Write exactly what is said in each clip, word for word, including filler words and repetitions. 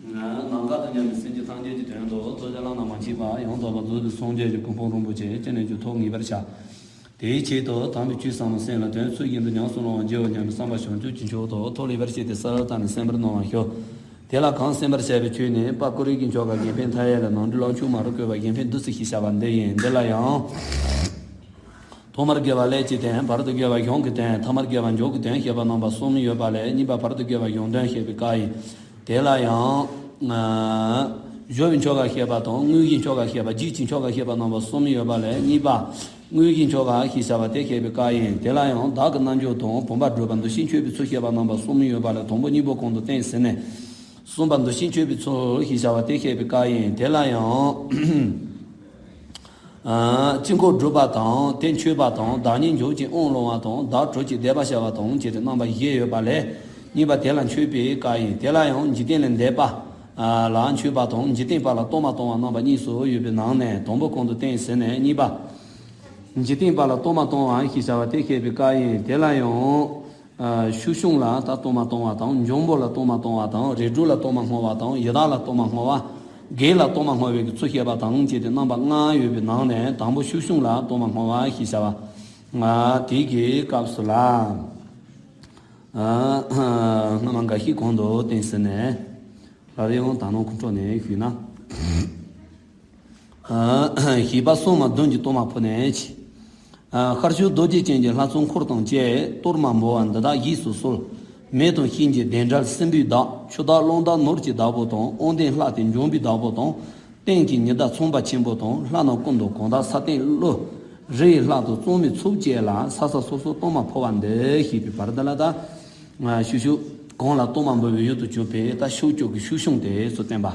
ནམ་མཁའ་དང་མཉམ་པའི་སེམས་ཅན་ཐམས་ཅད་ཀྱི་དོན་དུ་ཐུགས་རྗེ་བླ་ན་མ་མཆིས་པ་ཡང་དག་པར་རྫོགས་པའི་སངས་རྒྱས་ཀྱི་གོ་འཕང་རིན་པོ་ཆེ་ཅི་ནས་ཀྱང་ཐོབ་ངེས་པར་བྱ། དེའི་ཆེད་དུ་དམ་པའི་ཆོས་ཟབ་མོ་གསན་ལ་དོན་ཚུལ་བཞིན་དུ་ཉམས་སུ་བླང་བར་བགྱིའོ་སྙམ་པའི་བསམ་པ་བྱང་ཆུབ་ཀྱི་མཆོག་ཏུ་ཐུགས་ལེགས་པར་བཤད་དེ་གསལ་བཏབ་ནས་གསན་པར་གནང་བར་ཞུ། དེ་ལ་གང་གསན་པར་བྱ་བའི་ཆོས་ནི་དཔལ་ཀོ་རི་གི་མཆོག་དགའ་དགེ་འཕེལ་མཐའ་ཡས་ལས་ནང་འགྲོའི་ལམ་མཆོག་མ་རུ་བཀོད་པ་དགེ་འཕེལ་བདུད་རྩི་ཞེས་བྱ་བ་འདི་ཡིན། འདི་ལ་ཡང་། ཐོག་མར་དགེ་བ་ཀླད་ཀྱི་དོན། བར་དུ་དགེ་བ་གཞུང་གི་དོན། ཐ་མར་དགེ་བ་མཇུག་གི་དོན་བཤད་པ་རྣམ་པ་གསུམ་ཡོད་པ་ལས། གཉིས་པ་བར་དུ་དགེ་བ་གཞུང་དོན་བཤད་པའི་སྐབས་ཡིན། དེ་ལ་ཡང་། ཨ། སྦྱོར་བའི་མཆོག་དགའ་བཤད་པ་དང་། དངོས་གཞིའི་མཆོག་དགའ་བཤད་པ། རྗེས་ཀྱི་མཆོག་དགའ་བཤད་པ་རྣམ་པ་གསུམ་ཡོད་པ་ལས། གཉིས་པ་དངོས་གཞིའི་མཆོག་དགའ་ཞེས་བྱ་བ་དེ་བཤད་པའི་སྐབས་ཡིན། དེ་ལ་ཡང་བདག་གི་རྣལ་འབྱོར་དང་། བུམ་པ་སྒྲུབ་པ་འདུ་ཤེས་འཆོས་པའི་ཚུལ་བཤད་པ་རྣམ་པ་གསུམ་ཡོད་པ་ལས། དང་པོ་གཉིས་པོ་གོང་དུ་བསྟན་ཟིན་ནས། གསུམ་པ་འདུ་ཤེས་འཆོས་པའི་ཚུལ་ཞེས་བྱ་བ་དེ་བཤད་པའི་སྐབས་ཡིན། དེ་ལ་ཡང་། ཨ། དཀྱིལ་འཁོར་སྒྲུབ་པ་དང་། དེ་མཆོད་པ་དང་། བདག་ཉིད་འཇོམས་ཤིང་དབང་བླང་བ་དང་། བདག་གྲོལ་ཞིང་བཟླས་པ་བྱ་བ་དང་བཅས་ཏེ་རྣམ་པ་བཞི་ཡོད་པ་ལས། གཉིས་པ་དེ་ལ་མཆོད་པའི་སྐབས་ཡིན། དེ་ལ་ཡང་འཇིག་རྟེན་ལས་འདས་པ་ལ་མཆོད་པ་དང་། འཇིག་རྟེན་པ་ལ་གཏོར་མ་གཏོང་བ་རྣམ་པ་གཉིས་སུ་ཡོད་པའི་ནང་ནས། དང་པོ་གོང་དུ་བསྟན་ཟིན་ནས། གཉིས་པ། འཇིག་རྟེན་པ་ལ་གཏོར་མ་གཏོང་བ་ཞེས་བྱ་བ་དེ་བཤད་པའི་སྐབས་ཡིན། དེ་ལ་ཡང་། ཨ། ཤུག་གཞུང་ལ་ད་གཏོར་མ་གཏོང་བ་དང་། འཇམ་པོ་ལ་གཏོར་མ་གཏོང་བ་དང་། རིགས་དྲུག་ལ་གཏོར་མ་བསྔོ་བ་དང་། ཡི་དྭགས་ལ་གཏོར་མ་བསྔོ་བ། བགེགས་ལ་གཏོར་མ་བསྔོ་བའི་ཚུལ་བཤད་པ་དང་བཅས་ཏེ་རྣམ་པ་ལྔ་ཡོད་པའི་ནང་ནས། དང་པོ་ཤུག་གཞུང་ལ་གཏོར་མ་བསྔོ་བ་ཞེས་བྱ་བ། ཨ། དེ་གི་སྐབས་སུ་ལ། ཨ། སྔ་མ་འགའ་ཞིག་གོང་དུ་བསྟན་ཟིན་ནས། སླར་ཡང་ད་ནང་ཁོང་ཁྲོ་ནས་ཞུས་ན། ཨ། བཞི་པ་སྲུང་མ་བདུན་གྱི་གཏོར་མ་ཕུལ་ནས། ཨ། ཤར་ཕྱོགས་རྡོ་རྗེ་ཅན་གྱི་ལྷ་ཚོགས་འཁོར་དང་བཅས། གཏོར་མ་འབུལ་བ་འདི་དག་གཞིས་སུ་གསོལ། མེ་དང་ཤིང་གི་གདན་འདྲ་སྲིན་པོའི་བདག། ཆུ་དག་རླུང་དག་ནོར་གྱི་བདག་པོ་དང་། དབང་ལྡན་ལྷ་སྟེ་འཇོམས་པའི་བདག་པོ་དང་། སྟེང་གི་ཉི་ཟླ་ཚངས་པ་ཆེན་པོ་དང་། ལྷ་རྣམས་ཀུན་དང་གང་དག་ས་སྟེང་ཀླུ། རི་ཡི་ལྷ་དང་གཙང་མའི་ཚོགས་བཅས་ལ། ས་ས་སོ་སོར་གཏོར་མ་ཕུལ་བ་འདི་ཞེས་པའི་བར་དེ་ལ་ད། ཤུག་གཞུང་གང་ལ་གཏོར་མ་འབུལ་བའི་ཡུལ་དུ་གྱུར་པའི་ད་ཤུག་གཅོད་ཀྱི་ཤུག་གཞུང་དེ་ཚོ་བསྟན་པ།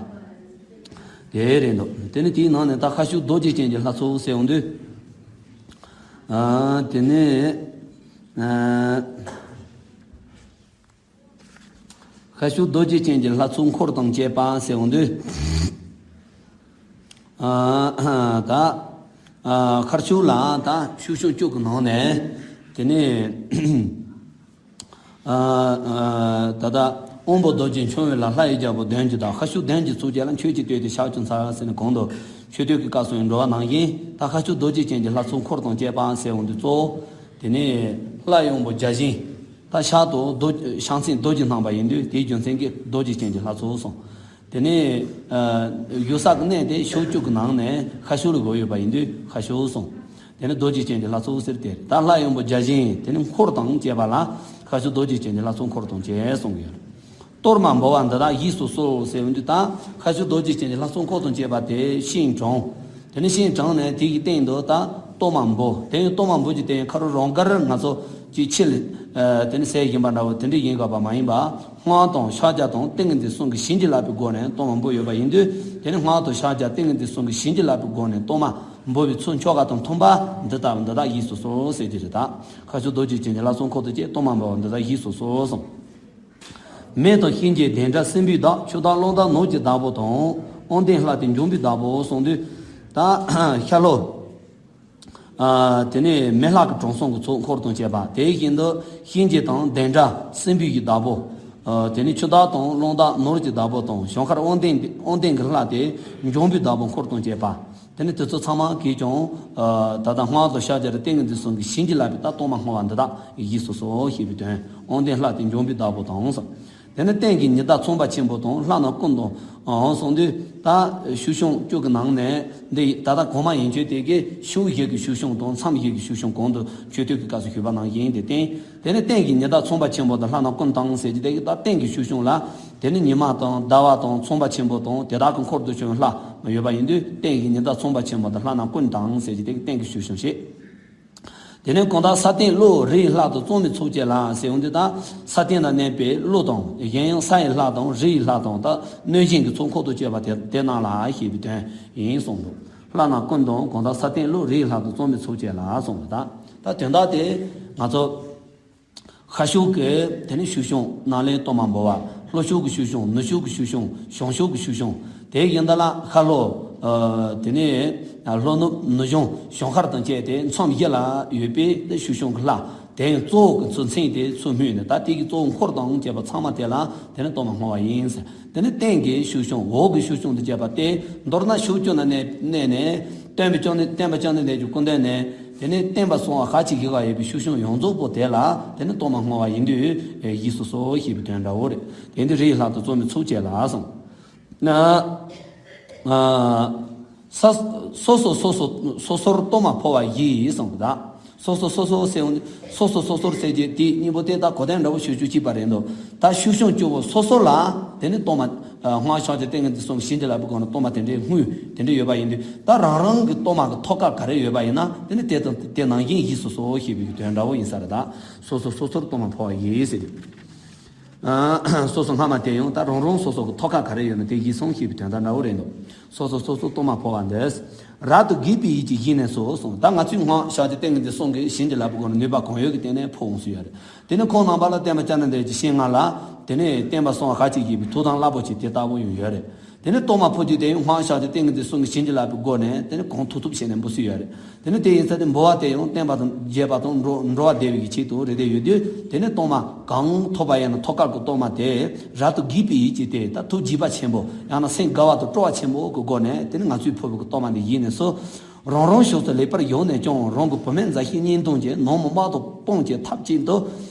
དེ་རེད་འདུག་དེ་ནི་དེའི་ནང་ནས་ད་ཤར་ཕྱོགས་རྡོ་རྗེ་ཅན་གྱི་ལྷ་ཚོགས་ཟེར་ཡོང་དུས། ཨ། དེ་ནས། ཨ། ཤར་ཕྱོགས་རྡོ་རྗེ་ཅན་གྱི་ལྷ་ཚོགས་འཁོར་དང་བཅས་པ་ཟེར་ཡོང་དུས། ཨ། ད། ཨ། ཤར་ཕྱོགས་ལ་ད་ཤུག་གཞུང་གཅོད་ཀྱི་ནང་ནས། དེ་ནས། ཨ། ཨ། ད་ལྟ་དབང་པོ་རྡོ་རྗེ་འཆང་བའི་ལྷ། ལྷ་ཡི་རྒྱལ་པོ་བདུན་གྱི་བདག། ཤར་ཕྱོགས་བདུན་གྱི་ཚོགས་བཅས་ལ། མཆོད་ཅིང་བསྟོད་དེ་ཕྱག་བཅུ་འཚལ་ཟེར་ནས་གོང་དུ་མཆོད་བསྟོད་ཀྱི་སྐབས་སུ་ཡང་འགྲོ་བ་ནང་བཞིན། ད་ཤར་ཕྱོགས་རྡོ་རྗེ་ཅན་གྱི་ལྷ་ཚོགས་འཁོར་དང་བཅས་པ་ཟེར་འོང་དུས་གཙོ་བོ། དེ་ནས་ལྷ་ཡི་དབང་པོ་བརྒྱ་བྱིན། ད་ཤར་དུ་རྡོ་ཤར་མཚན་རྡོ་རྗེ་སྣང་བ་ཡིན་དུས། དེའི་རྒྱུ་མཚན་གྱིས་རྡོ་རྗེ་ཅན་གྱི་ལྷ་ཚོགས་གསུངས། དེ་ནས། ཨ། ཡུལ་ས་གི་གནས་དེ་ཕྱོགས་བཅུ་གི་ནང་ནས་ཤར་ཕྱོགས་ལ་བགོས་ཡོད་པ་ཡིན་དུས་ཤར་ཕྱོགས་གསུངས། དེ་ནི་རྡོ་རྗེ་ཅན་གྱི་ལྷ་ཚོགས་ཟེར་ཏེ། ད་ལྷ་ཡི་དབང་པོ་བརྒྱ་བྱིན་དེ་ནི་འཁོར་དང་བཅས་པ་ལ། ཤར་ཕྱོགས་རྡོ་རྗེ་ཅན་གྱི་ལྷ་ཚོགས་འཁོར་དང་བཅས་གསུངས་ཡོད། གཏོར་མ་འབུལ་བ་འདི་དག་གཞིས་སུ་གསོལ་ཟེར་ཡོང་དུས། ད་ཤར་ཕྱོགས་རྡོ་རྗེ་ཅན་གྱི་ལྷ་ཚོགས་འཁོར་དང་བཅས་པ་དེ་ཤིང་དྲངས། དེ་ནི་ཤིང་དྲངས་ནས་དེ་ཡི་སྟེང་དུ་ད་གཏོར་མ་འབུལ། དེ་ཡི་གཏོར་མ་འབུལ་གྱི་སྟེང་ཁ་རུ་རང་དགར་ང་ཚོ་ཅིག་ཕྱི་ལ། ཨ། དེ་ནི་ཟས་བཞིན་པ་འདྲ་བོ་དེ་འདྲ་ཡིན་དགོས་པ་མ་ཡིན་པ། སྔགས་དང་ཕྱག་རྒྱ་དང་ཏིང་ངེ་འཛིན་གསུམ་གྱི་བྱིན་གྱིས་བརླབས་པའི་སྒོ་ནས་གཏོར་མ་འབུལ་ཡོད་པ་ཡིན་དུས། དེ་ནི་སྔགས་དང་ཕྱག་རྒྱ་ཏིང་ངེ་འཛིན་གསུམ་གྱི་བྱིན་གྱིས་བརླབས་པའི་སྒོ་ནས་གཏོར་མ་འབུལ་བའི་ཚུལ་མཆོག་དགའ་དང་མཐུན་པ་འདི་ལྟ་བུ་འདི་དག་གཞིས་སུ་གསོལ་ཟེར་གྱི་རེད། ད་ཤར་ཕྱོགས་རྡོ་རྗེ་ཅན་གྱི་ལྷ་ཚོགས་འཁོར་དང་བཅས་གཏོར་མ་འབུལ་བ་འདི་དག་གཞིས་སུ་གསོལ་གསུངས། མེ་དང་ཤིང་གི་གདན་འདྲ་སྲིན་པོའི་བདག། ཆུ་དག་རླུང་དག་ནོར་གྱི་བདག་པོ་དང་། དབང་ལྡན་ལྷ་སྟེ་འཇོམས་པའི་བདག་པོ་གསུངས་དུས། ད་ཤར་ལྷོ། ཨ། དེ་ནས་མེ་ལྷ་གི་དྲང་སྲོང་གི་ཚོགས་འཁོར་དང་བཅས་པ། དེ་བཞིན་དུ་ཤིང་གི་དང་གདན་འདྲ་སྲིན་པོའི་གི་བདག་པོ། ཨ། དེ་ནས་ཆུ་དག་དང་རླུང་དག་ནོར་གྱི་བདག་པོ་དང་། བྱང་ཤར་དབང་ལྡན་དབང་ལྡན་གྱི་ལྷ་སྟེ་འཇོམས་པའི་བདག་པོ་འཁོར་དང་བཅས་པ། དེ་ནས་དེ་ཚོ་ཚང་མ་གིས་ཀྱང་། ཨ། ད་ལྟ་སྔགས་དང་ཕྱག་རྒྱ་རེད། ཏིང་ངེ་འཛིན་གསུམ་གྱི་བྱིན་གྱིས་བརླབས་པའི་ད་གཏོར་མ་བསྔོ་བ་འདི་དག་གཞིས་སུ་གསོལ་ཞེས་པའི་དོན། དབང་ལྡན་ལྷ་སྟེ་འཇོམས་པའི་བདག་པོ་དང་གསུངས། དེ་ནས་སྟེང་གི་ཉི་ཟླ་ཚངས་པ་ཆེན་པོ་དང་། ལྷ་རྣམས་ཀུན་དང་། ཨང་། གསུངས་དུས། ད་ཤུག་གཞུང་བཅུ་གི་ནང་ནས་འདི་ད་ལྟ་གོང་མ་ཡན་ཆོད་དེ་གའི་ཕྱོགས་བཞི་གི་ཤུག་གཞུང་དང་མཚམས་བཞི་གི་ཤུག་གཞུང་གོང་དུ་མཆོད་བསྟོད་ཀྱི་སྐབས་སུ་ཞུས་པ་ནང་བཞིན་དེ་བསྟན། དེ་ནས་སྟེང་གི་ཉི་ཟླ་ཚངས་པ་ཆེན་པོ་དང་ལྷ་རྣམས་ཀུན་དང་ཟེར་གྱི་དེ་གའི་ད་སྟེང་གི་ཤུག་གཞུང་ལ། དེ་ནི་ཉི་མ་དང་ཟླ་བ་དང་ཚངས་པ་ཆེན་པོ་དང་དེ་དག་གི་འཁོར་དུ་བྱོན་ལྷ་ཡོད་པ་ཡིན་དུས། སྟེང་གི་ཉི་ཟླ་ཚངས་པ་ཆེན་པོ་དང་ལྷ་རྣམས་ཀུན་དང་ཟེར་གྱི་དེ་གའི་སྟེང་གི་ཤུག་གཞུང་བཤད། དེ་ནས་གང་དག་ས་སྟེང་ཀླུ་རི་ཡི་ལྷ་དང་གཙང་མའི་ཚོགས་བཅས་ལ་ཟེར་ཡོང་དུས། ད་ས་སྟེང་ན་གནས་པའི་ཀླུ་དང་། གཞན་ཡང་ས་ཡི་ལྷ་དང་རི་ཡི་ལྷ་དང་། ད་གནོད་སྦྱིན་གྱི་ཚོགས་འཁོར་དུ་བཅས་པ་དེ་དེ་རྣམས་ལ་ཞེས་པའི་དོན་ཡིན་གསུངས་འདུག་ལྷ་རྣམས་ཀུན་དང་གང་དག་ས་སྟེང་ཀླུ་རི་ཡི་ལྷ་དང་གཙང་མའི་ཚོགས་བཅས་ལ་གསུངས་པ། ད་ད་དོན་དག་དེ་ང་ཚོ་ཤར་ཕྱོགས་ཀྱི་དེ་ནི་ཤུག་གཞུང་ནང་ལས་གཏོར་མ་འབུལ་བ། ལྷོ་ཕྱོགས་ཀྱི་ཤུག་གཞུང་། ནུབ་ཕྱོགས་ཀྱི་ཤུག་གཞུང་། བྱང་ཕྱོགས་ཀྱི་ཤུག་གཞུང་། དེ་ཡིན་ད་ལ་ཤར་ལྷོ་ ཨ་དེ་ནས་ལྷོ་ནུབ་ནུབ་བྱང་བྱང་ཤར་དང་བཅས་ཏེ་མཚམས་བཞི་ལ་ཡོད་པའི་ཤུགས་བྱུང་གི་ལྷ། དེ་ཡང་གཙོ་བོ་གི་ཚུལ་མཚན་དེ་ཚུལ་སྨོས་ནས། ད་དེ་གི་གཙོ་བོ་འཁོར་དང་བཅས་པ་ཚང་མ་དེ་ལ་དེ་ནི་གཏོར་མ་བསྔོ་བ་ཡིན་ཟེར། དེ་ནི་སྟེང་གི་ཤུགས་བྱུང་འོག་གི་ཤུགས་བྱུང་དུ་བཅས་པ་སྟེ། མདོར་ན་ཕྱོགས་བཅུ་ན་གནས་གནས་ནས་སྟོན་པའི་བཅོམ་ལྡན་སྟོན་པ་བཅོམ་ལྡན་འདས་ཀྱི་སྐུ་མདུན་ནས་དེ་ནི་བསྟན་པ་སྲུང་བ་ག་ཅི་གི་ག་ཡོད་པའི་ཤུགས་བྱུང་ཡོངས་རྫོགས་པོ་དེ་ལ་དེ་ནི་གཏོར་མ་བསྔོ་བ་ཡིན་དུས་ཡིད་སོ་སོ་ཞེས་པའི་དོན་འདྲ་བོ་རེད། དེ་འདི་རིའི་ལྷ་དང་གཙོ་མོའི་ཚོགས་བཅས་ལ་གསུངས། ན། ཨ། ས། སོ་སོ་སོ་སོ་སོ་སོར་གཏོར་མ་ཕོག་པ་བཞི་ཡིས་གསུངས་པ་དང་། སོ་སོ་སོ་སོ་ཟེར་འོང་། སོ་སོ་སོ་སོར་ཟེར་རྗེས་དེའི་སྙིང་པོ་དེ་ད་གོ་དོན་འདྲ་བོ་ཞུ་རྒྱུ་གཅིག་པ་རེད་འདུག་ད་ཤུགས་བྱུང་བཅུ་པོ་སོ་སོ་ལ་དེ་ནི་གཏོར་མ། ཨ། སྔགས་ཕྱག་རྒྱ་ཏིང་ངེ་འཛིན་གསུམ་བྱིན་གྱིས་བརླབས་པའི་སྒོ་ནས་གཏོར་མ་དེ་འདྲའི་དངུལ་དེ་འདྲ་ཡོད་པ་ཡིན་དུས། ད་རང་རང་གི་གཏོར་མ་གི་ཐོག་ཁ་ག་རེ་ཡོད་པ་ཡིན་ན་དེ་ནི་དེ་དང་དེ་ནང་བཞིན་ཡིད་སོ་སོ་ཞེས་པའི་དོན་འདྲ་བོ་ཡིན་ས་རེད། ད་སོ་སོ་སོ་སོར་གཏོར་མ་ཕོག་པ་བཞི་ཡིས་ཟེར་དུས། ཨ། སོ་སོ་སྔ་མ་དེ་ཡང་ད་རང་རང་སོ་སོ་གི་ཐོག་ཁ་ག་རེ་ཡོད་ན་དེ་བཞིན་སོང་ཞེས་པའི་དོན་དག་འདྲ་བོ་རེད་འདུག་སོ་སོ་སོ་སོ་གཏོར་མ་ཕོག་པ་འདི། རབ་ཏུ་དགྱེས་པའི་ཡིད་ཀྱིས་བཞེས་ནས་སོ་གསུངས། ད་ང་ཚོས་སྔགས་ཕྱག་རྒྱ་ཏིང་ངེ་འཛིན་གསུམ་གྱིས་བྱིན་གྱིས་བརླབས་པའི་སྒོ་ནས་ནུས་པ་གང་ཡོད་ཀྱི་སྟེང་ནས་ཕོག་འོང་སྲོལ་ཡོད་རེད། དེ་ནས་ཁོང་རྣམ་པ་ལ་སྟོན་པ་བཅོམ་ལྡན་འདས་ཀྱི་ཞལ་སྔ་ལ་དེ་ནས་བསྟན་པ་སྲུང་བ་ག་ཅི་བཞེས་པའི་ཐུགས་དམ་རླབས་པོ་ཆེ་དེ་ལྟ་བུ་ཡང་ཡོད་རེད། དེ་ནས་གཏོར་མ་ཕོག་དུས་དེ་ཡང་སྔགས་ཕྱག་རྒྱ་ཏིང་ངེ་འཛིན་གསུམ་གྱིས་བྱིན་གྱིས་བརླབས་པའི་སྒོ་ནས་དེ་ནས་གང་ཐུབ་ཐུབ་བྱས་ནས་འབུལ་སྲོལ་ཡོད་རེད། དེ་ནས་དེ་ཡིན་ཚད་དེ་འབུལ་བ་དེ་ཡང་བསྟན་པ་དང་རྒྱས་པ་དང་འགྲོ་འགྲོ་བ་བདེ་བའི་ཆེད་དུ་རེ་ལྟོས་ཡོད་དུས། དེ་ནས་གཏོར་མ་གང་ཐོབ་པ་ཡིན་ན་ཐོག་ཁར་གྱི་གཏོར་མ་དེ་རབ་ཏུ་དགྱེས་པའི་ཡིད་ཀྱིས་དེ་ད་ཐུགས་དགྱེས་པ་ཆེན་པོ་ཡང་ན་སེམས་དགའ་བ་དང་སྤྲོ་བ་ཆེན་པོ་གི་སྒོ་ནས་དེ་ནས་ང་ཚོས་ཕུལ་བའི་གཏོར་མ་འདི་བཞེས་ནས་སོ། རང་རང་ཕྱོགས་སུ་ལེགས་པར་བཞག་ནས་ཀྱང་རང་གི་བུད་མེད་མཛའ་བཤེས་གཉེན་དང་བཅས་ནང་མི་དམག་དང་དཔུང་བཅས་ཐབས་ཅིག་ཏུ།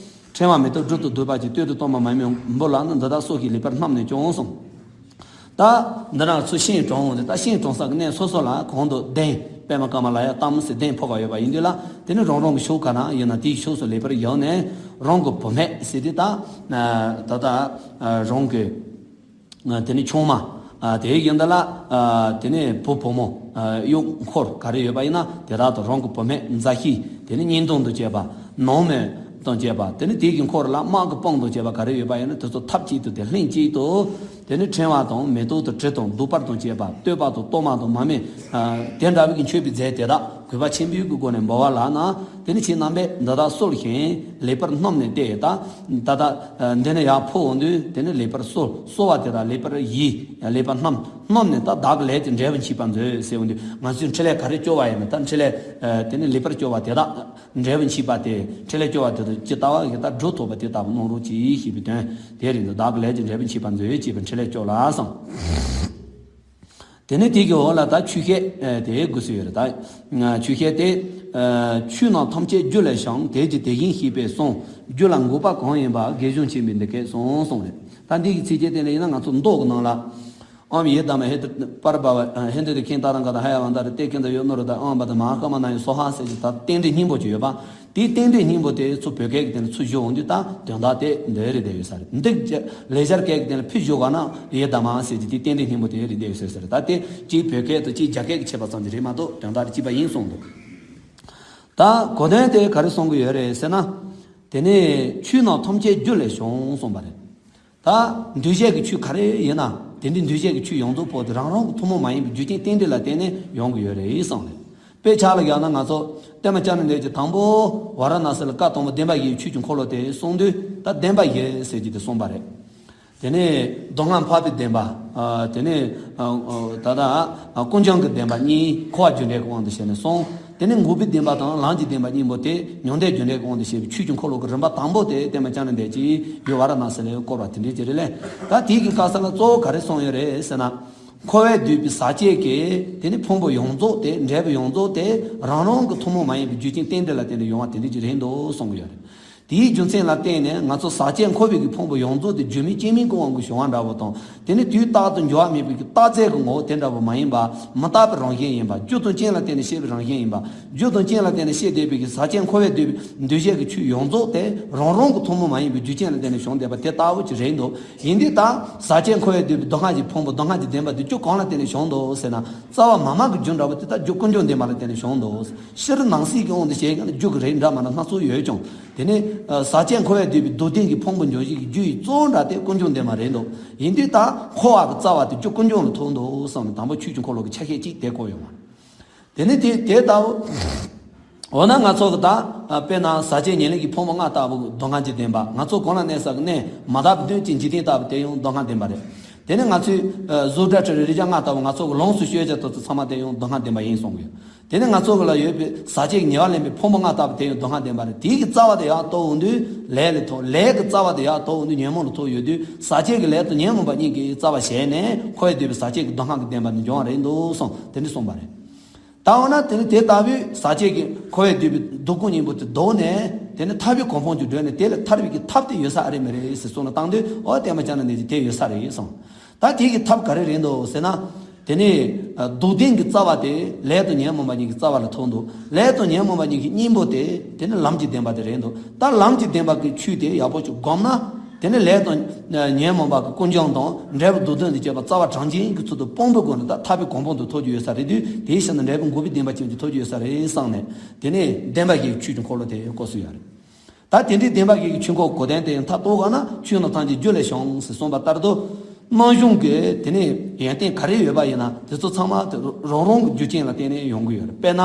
ཕྲེང་བ་མེ་ཏོག་སྦྲུལ་དུ་བསྡུས་པ་ཅིག་སྟོད་དུ་གཏོར་མ་མར་མེ་འབུལ་ལ་ནི་འདི་དག་སོགས་ཀྱིས་ལེགས་པར་བསྣམས་ནས་ཀྱང་གསུངས། ད་འདི་ན་ཚུར་ཤིང་དྲུང་འོང་དུས། ད་ཤིང་དྲུང་ས་གི་གནས་སོ་སོ་ལ་གང་དུ་གདན་པདྨ་ཀ་མ་ལ་ཡ་བལྟམས་ཟེར་གདན་ཕོག་ག་ཡོད་པ་ཡིན་དུས་ལ། དེ་ནི་རང་རང་གི་ཕྱོགས་ག་ན་ཡོད་ན་དེའི་ཕྱོགས་སུ་ལེགས་པར་བཞག་ནས་རང་གི་བུད་མེད་ཟེར་དུས་ད་ད་ལྟ་རང་གི་དེ་ནི་ཆུང་མ་དེ་ཡིན་ད་ལ། དེ་ནི་བུ་བུ་མོ་གཡོག་འཁོར་ག་རེ་ཡོད་པ་ཡིན་ན་དེ་དག་དང་རང་གི་བུད་མེད་མཛའ་བཤེས་དེ་ནི་གཉེན་དོན་དང་བཅས་པ་ནང་མི་དང་བཅས་པ་དེ་ནི་དེ་གི་འཁོར་ལ་དམག་གི་དཔུང་དང་བཅས་པ་ག་རེ་ཡོད་པ་ཡིན་ན་དེ་ཚོ་ཐབས་ཅིག་ཏུ་དེ་ལྷན་ཅིག་ཏུ། དེ་ནི་ཕྲེང་བ་དང་མེ་ཏོག་དང་དྲི་དང་བདུག་སྤོས་དང་བཅས་པ་བསྟོད་པ་དང་གཏོར་མ་དང་མར་མེ་དེ་འདྲ་བའི་གི་མཆོད་པའི་རྫས་དེ་དག་གུས་པ་ཆེན་པོའི་གི་སྒོ་ནས་འབུལ་བ་ལ་ན། དེ་ནི་ཁྱེད་རྣམ་པས་འདི་དག་གསོལ་ཞིང་ལེགས་པར་བསྣམས་ནས་ཏེ་ད་ད་ད་འདི་ནི་ཡར་ཕོག་འོང་དུས་དེ་ནི་ལེགས་པར་གསོལ། གསོལ་བ་དེ་དག་ལེགས་པར་བཞེས། ལེགས་པར་བསྣམས། བསྣམས་ནས་ད་བདག་གི་ལས་ཀྱི་འབྲས་བུ་མཆིས་པར་མཛོད་ཟེར་འོང་དུས། ང་ཚོས་འཕྲིན་ལས་ག་རེ་བཅོལ་བ་ཡིན་ན་ད་འཕྲིན་ལས་དེ་ནི་ལེགས་པར་བཅོལ་བ་དེ་དག་འབྲས་བུ་མཆིས་པ་དེ། འཕྲིན་ལས་བཅོལ་བ་དེ་དག་ཇི་ལྟ་བ་ཡིན་ད་སྒྲུབ་ཐུབ་པ་དེ་ལྟ་བུ་གནང་རོགས་གྱིས་ཞེས་པའི་དོན་དེ་རེད་འདུག་བདག་གི་ལས་ཀྱི་འབྲས་བུ་མཆིས་པར་མཛོད་ཅེས་པའི་འཕྲིན་ལས་བཅོལ་ལ་གསུངས། དེ་ནས་དེ་གི་འོག་ལ་ད་ཆོས་བཤད་དེ་དགོས་སུ་ཡོད་རེད། ད་ཆོས་བཤད་དེ། ཆོས་རྣམས་ཐམས་ཅད་རྒྱུད་ལ་ཞེན། དེ་ཇི་དེ་བཞིན་གཤེགས་པས་གསུངས། རྒྱུད་ལ་འགོག་པ་གང་ཡིན་པ། དགེ་སྦྱོང་ཆེན་པོས་འདི་སྐད་གསུངས་གསུངས་རེད། ད་འདི་གི་ཚིགས་བཅད་དེ་ལ་ཡིན་ན་ང་ཚོ་མདོ་གི་ནང་ལ། ཨོཾ་ཡེ་དྷརྨཱ་ཧྲཱིཿ་ཏུ་པཱ་ར་བྷཱ་ཝ་ཧྲཱིཿ་ཏུ་ཏེ་ཁེ་ཏ་ར་ག་ཏ་ཧ་ཡ་ཝན་ད་ར་ཏེ་ཀེ་ཏ་ཡོ་ནོ་ར་ད་ཨོཾ་བ་དྷ་མ་ཧཱ་ཀ་མ་ན་ཡེ་སྭཱ་ཧཱ་ཟེར་གྱི་ད་རྟེན་འབྲེལ་སྙིང་པོ་ཅིག་ཡོད་པ། དེའི་རྟེན་འབྲེལ་སྙིང་པོ་དེ་ཚུར་བོད་སྐད་ཀྱི་སྟེང་ལ་ཚུར་བཞག་འོང་དུས་ད་དོན་དག་དེ་འདི་རེད་བསྡད་ཡོད་ས་རེད། འདི་ལེགས་སྦྱར་སྐད་ཀྱི་སྟེང་ལ་ཕུད་བཞག་པ་ན་ཡེ་དྷརྨཱ་ཟེར་གྱི་དེའི་རྟེན་འབྲེལ་སྙིང་པོ་དེ་རེད་བསྡད་ཡོད་ས་རེད། ད་དེ་གཅིག་བོད་སྐད་དང་གཅིག་རྒྱ་སྐད་ཀྱི་ཁྱད་པར་ཙམ་གྱི་རེད་མ་གཏོགས་དོན་དག་གཅིག་པ་ཡིན་གསུངས་འདུག་ད་གོ་དོན་དེ་ག་རེ་གསུང་གི་ཡོད་རེད་ཟེར་ན། དེ་ནས་ཆོས་རྣམས་ཐམས་ཅད་རྒྱུད་ལ་ཞེན་གསུངས་པ་རེད། ད་འདུས་བྱས་ཀྱི་ཆོས་ག་རེ་ཡིན་ན་དེ་འདྲའི་འདུས་བྱས་ཀྱི་ཆོས་ཡོངས་རྫོགས་པོ་དེ་རང་རང་གི་ཐུན་མོང་མ་ཡིན་པའི་རྒྱུ་རྐྱེན་རྟེན་འབྲེལ་ལ་བརྟེན་ནས་ཡོང་གི་ཡོད་རེད་གསུངས་རེད། དཔེ་ཆ་ལ་བཞག་ན་ང་ཚོ་སྟོན་པ་བཅོམ་ལྡན་འདས་ཀྱིས་དང་པོ་ཝཱ་ར་ཎཱ་སི་ལ་བཀའ་དང་པོ་བདེན་པ་བཞིའི་ཆོས་ཀྱི་འཁོར་ལོ་དེ་གསུངས་དུས་ད་བདེན་པ་བཞི་ཟེར་གྱི་དེ་གསུངས་པ་རེད། དེ་ནས་སྡུག་བསྔལ་འཕགས་པའི་བདེན་པ། ཨ་དེ་ནས་ཨ་ཨ་ད་ལྟ་ཨ་ཀུན་འབྱུང་གི་བདེན་པ་གཉིས་འཁོར་བ་རྒྱུ་འབྲས་ཀྱི་དབང་དུ་བྱས་ནས་གསུངས། དེ་ནས་འགོག་པའི་བདེན་པ་དང་ལམ་གྱི་བདེན་པ་གཉིས་པོ་དེ་མྱང་འདས་རྒྱུ་འབྲས་ཀྱི་དབང་དུ་བྱས་པའི་ཆོས་ཀྱི་འཁོར་ལོ་གི་རིམ་པ་དང་པོ་དེ་སྟོན་པ་བཅོམ་ལྡན་འདས་ཀྱིས་ཡུལ་ཝཱ་ར་ཎཱ་སི་ལ་བསྐོར་བ་དེ་འདྲའི་ཅིག་རེད་ལས། ད་དེའི་གི་སྐབས་སུ་ལ་གཙོ་བོ་ག་རེ་གསུངས་ཡོད་རེད་ཟེར་ན། འཁོར་བས་བསྡུས་པའི་ཟག་བཅས་ཀྱི་དེ་ནི་ཕུང་པོ་ཡོངས་རྫོགས་དེ་འབྲས་བུ་ཡོངས་རྫོགས་དེ་རང་རང་གི་ཐུན་མོང་མ་ཡིན་པའི་རྒྱུ་རྐྱེན་རྟེན་འབྲེལ་ལ་བརྟེན་ནས་ཡོང་བ་དེ་འདྲའི་ཅིག་རེད་འདུག་གསུང་གི་ཡོད་རེད། དེའི་རྒྱུ་མཚན་ལ་བརྟེན་ནས་ང་ཚོ་ཟག་བཅས་འཁོར་བའི་གི་ཕུང་པོ་ཡོངས་རྫོགས་དེ་རྒྱུ་མེད་རྐྱེན་མེད་ཀྱི་དབང་གིས་བྱུང་བ་འདྲ་བོ་དང་། དེ་ནི་དུས་རྟག་ཏུ་འགྱུར་བ་མེད་པའི་གི་རྟག་རྫས་ཀྱི་ངོ་བོ་དེ་འདྲ་བོ་མ་ཡིན་པ། མི་རྟག་པའི་རང་བཞིན་ཡིན་པ། རྒྱུ་དང་རྐྱེན་ལ་བརྟེན་ནས་སྐྱེས་པའི་རང་བཞིན་ཡིན་པ། རྒྱུ་དང་རྐྱེན་ལ་བརྟེན་ནས་སྐྱེས་བསྡད་པའི་གི་ཟག་བཅས་འཁོར་བས་བསྡུས་པའི་འདུས་བྱས་ཀྱི་ཆོས་ཡོངས་རྫོགས་དེ་རང་རང་གི་ཐུན་མོང་མ་ཡིན་པའི་རྒྱུ་རྐྱེན་ལ་བརྟེན་ནས་བྱུང་བསྡད་པ་དེ་ལྟ་བུ་ཅིག་རེད་འདུག་ཡིན་དུས་ད་ཟག་བཅས་འཁོར་བས་བསྡུས་པའི་སྡུག་བསྔལ་གྱི་ཕུང་པོ་སྡུག་བསྔལ་གྱི་བདེན་པ་དེ་རྒྱུ་གང་ལ་བརྟེན་ནས་བྱུང་འདུག་ཟེར་ན། རྩ་བ་མ་མ་གི་རྒྱུ་འདྲ་བོ་དེ་ད་རྒྱུ་ཀུན་འབྱུང་བདེན་པ་ལ་བརྟེན་ནས་བྱུང་འདུག་ཕྱིར་ནང་གསེས་ཀྱི་དབང་དུ་བྱས་ཀྱང་རྒྱུ་གི་རིགས་འདྲ་མ་འདྲ་སྣ་ཚོགས་ཡོད་ཀྱང་། དེ་ནི་ཟག་བཅས་འཁོར་བས་བསྡུས་པའི་སྡུག་བདེན་གྱི་ཕུང་པོ་འབྱུང་བཞི་གི་རྒྱུ་ཡི་གཙོ་བོ་འདྲ་དེ་ཀུན་འབྱུང་བདེན་པ་རེད་འདུག་ཡིན་དུས་ད་འཁོར་བ་གི་རྩ་བ་དེ་རྒྱུ་ཀུན་འབྱུང་ལ་ཐུག་འདུག་བསམ་ནས་དང་པོ་ཆོས་ཀྱི་འཁོར་ལོ་གི་ཆ་ཤས་གཅིག་དེ་བཀོད་ཡོང་བ། དེ་ནི་དེ་དེ་ལྟ་བུ། འོ་ན་ང་ཚོ་གི་ད་དཔེར་ན་ཟག་བཅས་ཉེར་ལེན་གྱི་ཕུང་པོ་ལྔ་ལྟ་བུ་སྡུག་བསྔལ་གྱི་བདེན་པ། ང་ཚོ་གོང་ལ་གནས་ས་གི་གནས་མ་དག་པའི་དོན་གྱི་འཇིག་རྟེན་ལྟ་བུ་དེ་ཡང་སྡུག་བསྔལ་བདེན་པ་རེད། དེ་ནས་ང་ཚོས་ཨ་བཟོ་གྲྭ་ཁྲི་རི་རི་བྱ་ལྔ་ལྟ་བུ་ང་ཚོ་གི་ལོངས་སུ་སྤྱོད་བྱ་དེ་ཚོ་ཚང་མ་དེ་ཡང་སྡུག་བསྔལ་བདེན་པ་ཡིན་གསུང་གི་ཡོད། དེ་ནས་ང་ཚོ་གི་ལ་ཡོད་པའི་ཟག་བཅས་ཀྱི་ཉེ་བར་ལེན་པའི་ཕུང་པོ་ལྔ་ལྟ་བུ་དེ་ཡང་སྡུག་བསྔལ་བདེན་པ་རེད། དེའི་གི་རྩ་བ་དེ་ཡར་གཏོར་འོང་དུས་ལས་ལ་ཐུག་ལས་ཀྱི་རྩ་བ་དེ་ཡར་གཏོར་འོང་དུས་ཉོན་མོངས་ལ་ཐུག་ཡོད་དུས་ཟག་བཅས་ཀྱི་ལས་དང་ཉོན་མོངས་པ་གཉིས་ཀྱི་རྩ་བ་བྱས་ནས་འཁོར་བས་བསྡུས་པའི་ཟག་བཅས་ཀྱི་སྡུག་བསྔལ་གྱི་བདེན་པ་ནི་འབྱུང་བ་རེད་འདུག་གསུངས་དེ་འདྲ་གསུངས་པ་རེད། ད་འོ་ན་དེ་ནི་དེ་ལྟ་བུའི་ཟག་བཅས་ཀྱི་འཁོར་བས་བསྡུས་པའི་སྡུག་ཀུན་སྙིང་པོ་དེ་བཟློག་ནས་དེ་ནི་ཐར་པའི་གོ་འཕང་དུ་བགྲོད་ནས་དེ་ལས་ཐར་བའི་གི་ཐབས་དེ་ཡོད་ས་ཨ་རེ་མི་རེད་ཟེར་གསུངས་ལ་བཏང་དུས་འོ་དེ་མ་ཅང་ན་ནས་དེ་ཡོད་ས་རེད་གསུངས། ད་དེ་གི་ཐབས་ག་རེ་རེད་འདུག་ཟེར་ན། དེ་ནི་སྡུག་བདེན་གྱི་རྩ་བ་དེ་ལས་དང་ཉོན་མོངས་པ་གཉིས་ཀྱི་རྩ་བ་ལ་ཐུག་འདུག་ལས་དང་ཉོན་མོངས་པ་གཉིས་ཀྱི་སྙིང་པོ་དེ་དེ་ནི་ལམ་གྱི་བདེན་པ་དེ་རེད་འདུག་ད་ལམ་གྱི་བདེན་པ་གི་ཆོས་དེ་ཡག་པོ་ཅིག་བསྒོམས་ན། དེ་ནི་ལས་དང་ཉོན་མོངས་པ་གི་ཀུན་འབྱུང་དང་འབྲས་བུ་སྡུག་བདེན་དུ་སྐྱེས་པ་རྩ་བ་གྲངས་ཅན་གྱི་ཚུལ་དུ་སྤོང་པའི་སྒོ་ནས་ད་ཐར་པའི་གོ་འཕང་དུ་ཐོབ་རྒྱུ་ཡོད་ས་རེད་དུས་དེའི་ཕྱིར་ན་འབྲས་བུ་འགོག་པའི་བདེན་པ་ཅན་གྱི་ཐོབ་རྒྱུ་ཡོད་ས་རེད་བསམས་ནས་དེ་ནི་བདེན་པ་བཞིའི་ཆོས་ཀྱི་འཁོར་ལོ་དེ་བསྐོར་སྲོལ་ཡོད་རེད། ད་དེ་འདྲའི་བདེན་པ་བཞིའི་ཆོས་འཁོར་གོ་དོན་དེ་ཡང་མཐའ་གཏུགས་པ་ན་ཆོས་རྣམས་ཐམས་ཅད་རྒྱུ་ལས་བྱུང་ཟེར་གསུངས་པ་ལྟར་དུ། སྣང་གཞུང་གི་དེ་ནི་ཡོན་ཏན་ག་རེ་ཡོད་པ་ཡིན་ན་དེ་ཚོ་ཚང་མ་དེ་རང་རང་གི་རྒྱུ་རྐྱེན་ལ་བརྟེན་ནས་ཡོང་གི་ཡོད་རེད། དཔེར་ན།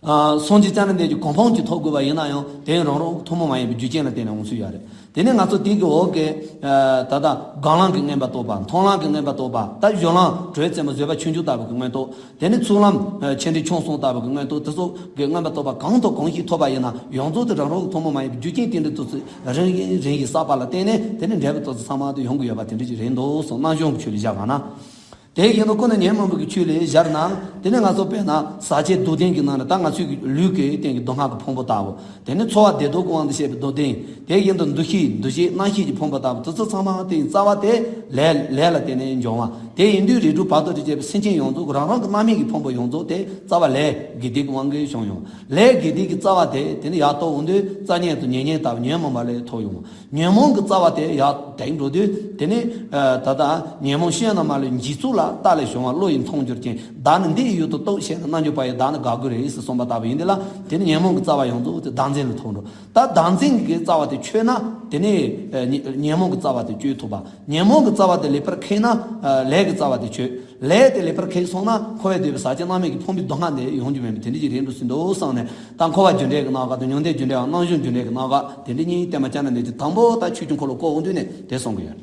ཨ་སངས་རྒྱས་བཅོམ་ལྡན་འདས་ཀྱི་གོ་འཕང་ཅིག་ཐོབ་དགོས་པ་ཡིན་ན་ཡང་དེ་ཡང་རང་རང་གི་ཐུན་མོང་མ་ཡིན་པའི་རྒྱུ་རྐྱེན་ལ་བརྟེན་ནས་འོང་སྲོལ་ཡོད་རེད། དེ་ནི་ང་ཚོ་དེ་གི་འོག་གི་ཨ་ད་ལྟ་སྒོམ་ལམ་གྱི་མངོན་པར་རྟོགས་པ། མཐོང་ལམ་གྱི་མངོན་པར་རྟོགས་པ། ད་སྦྱོར་ལམ་དྲོད་རྩེ་མོ་བཟོད་པ་ཆོས་འབྱུང་ལྟ་བུ་གི་མངོན་རྟོགས། དེ་ནི་ཚུལ་ལམ་ཆེ་འབྲིང་ཆུང་གསུམ་ལྟ་བུ་གི་མངོན་རྟོགས་དེ་ཚོ་གི་མངོན་པར་རྟོགས་པ་གང་དང་གང་ཞིག་ཐོབ་པ་ཡིན་ན་ཡོངས་རྫོགས་དེ་རང་རང་གི་ཐུན་མོང་མ་ཡིན་པའི་རྒྱུ་རྐྱེན་རྟེན་འབྲེལ་དུ་རིམ་བཞིན་རིམ་བཞིན་བསགས་པ་ལ་བརྟེན་ནས་དེ་ནི་འབྲས་བུ་དེ་ཚོ་ཚང་མ་དུ་ཡོང་གི་ཡོད་པ་དེ་འདྲ་ཅིག་རེད་འདུག་གསུངས། སྣང་གཞུང་གི་ཆོས་ལ་བཞག་པ་ན། དེ་བཞིན་དུ་ཀུན་ནས་ཉོན་མོངས་པའི་ཆོས་ལ་སྦྱར་ན། དེ་ནི་ང་ཚོ་དཔེར་ན་ཟག་བཅས་སྡུག་བདེན་གྱི་ནང་ནས་ད་ང་ཚོའི་ལུས་ཀྱི་སྟེང་གི་སྡུག་བསྔལ་གྱི་ཕུང་པོ་ལྟ་བུ། དེ་ནི་ཚོར་བ་བདེ་སྡུག་གི་དབང་དུ་བྱས་པའི་སྡུག་བདེན། དེ་བཞིན་དུ་འདུ་ཤེས་འདུ་བྱེད་རྣམ་ཤེས་ཀྱི་ཕུང་པོ་ལྟ་བུ་དེ་ཚོ་ཚང་མ་དེའི་རྩ་བ་དེ་ལས་ལས་ལ་བརྟེན་ནས་འབྱུང་བ། དེ་ཡིན་དུས་རིགས་དྲུག་བར་དོ་དང་བཅས་པའི་སེམས་ཅན་ཡོངས་རྫོགས་རང་རང་གི་རྣམ་སྨིན་གྱི་ཕུང་པོ་ཡོངས་རྫོགས་དེ་རྩ་བ་ལས་དགེ་སྡིག་གི་དབང་གིས་བྱུང་ཡོང་། ལས་དགེ་སྡིག་གི་རྩ་བ་དེ་དེ་ནི་ཡར་གཏོར་འོང་དུས་རྩ་ཉེས་དང་ཉེ་ཉེས་ལྟ་བུ་ཉོན་མོངས་པ་ལས་ཐོབ་ཡོང་། ཉོན་མོངས་ཀྱི་རྩ་བ་དེ་ཡར་དེད་འགྲོ་དུས་དེ་ནི་ཨ་ད་ལྟ་ཉོན་མོངས་བཤད་ན་མ་ལུས་འཇིག་ཚོགས་ལ། རྟ་ལས་བྱུང་བ་བློ་ཡིས་མཐོང་འགྱུར་ཅིང་། བདག་ནི་འདི་ཡི་ཡུལ་དུ་གཏུགས། ཞེ་ན་རྣལ་འབྱོར་པ་ཡིས། བདག་ནི་དགའ་དགོས་རེད་ཟེར་གསུངས་པ་ལྟ་བུ་ཡིན་དེ་ལ་དེ་ནི་ཉོན་མོངས་ཀྱི་རྩ་བ་ཡོངས་རྫོགས་དེ་བདག་འཛིན་ལ་ཐོབ་འགྲོ། ད་བདག་འཛིན་གྱི་རྩ་བ་དེ་ཆོད་ན་དེ་ནི་ཨ་ཉོན་ཉོན་མོངས་ཀྱི་རྩ་བ་དེ་གཅོད་ཐུབ་པ། ཉོན་མོངས་ཀྱི་རྩ་བ་དེ་ལེགས་པར་ཁེགས་ན་ཨ་ལས་ཀྱི་རྩ་བ་དེ་ཆོད། ལས་དེ་ལེགས་པར་ཁེགས་སོང་ན་འཁོར་བས་བསྡུས་པའི་ཟག་བཅས་རྣམ་སྨིན་གྱི་ཕུང་པོའི་སྡུག་བསྔལ་འདི་ཡོང་རྒྱུ་མེད་པའི་དེ་འདྲ་ཅིག་རེད་འགྲོ་སྲིད་འདུག་བསམ་ནས། ད་འཁོར་བ་རྒྱུ་འབྲས་ཀྱི་རྣམ་གཞག་དང་ཉོན་ལྡན་རྒྱུ་འབྲས་པ་སྣང་གཞུང་རྒྱུ་འབྲས་ཀྱི་རྣམ་གཞག་དེ་འདྲ་གཉིས་བསྟན་པ་བསྐྱར་ནས་འདི་ཅིག་དང་པོ་ད་ཆོས་ཀྱི་འཁོར་ལོ་བསྐོར་འོང་དུས་ནས་དེ་གསུང་གི་ཡོད།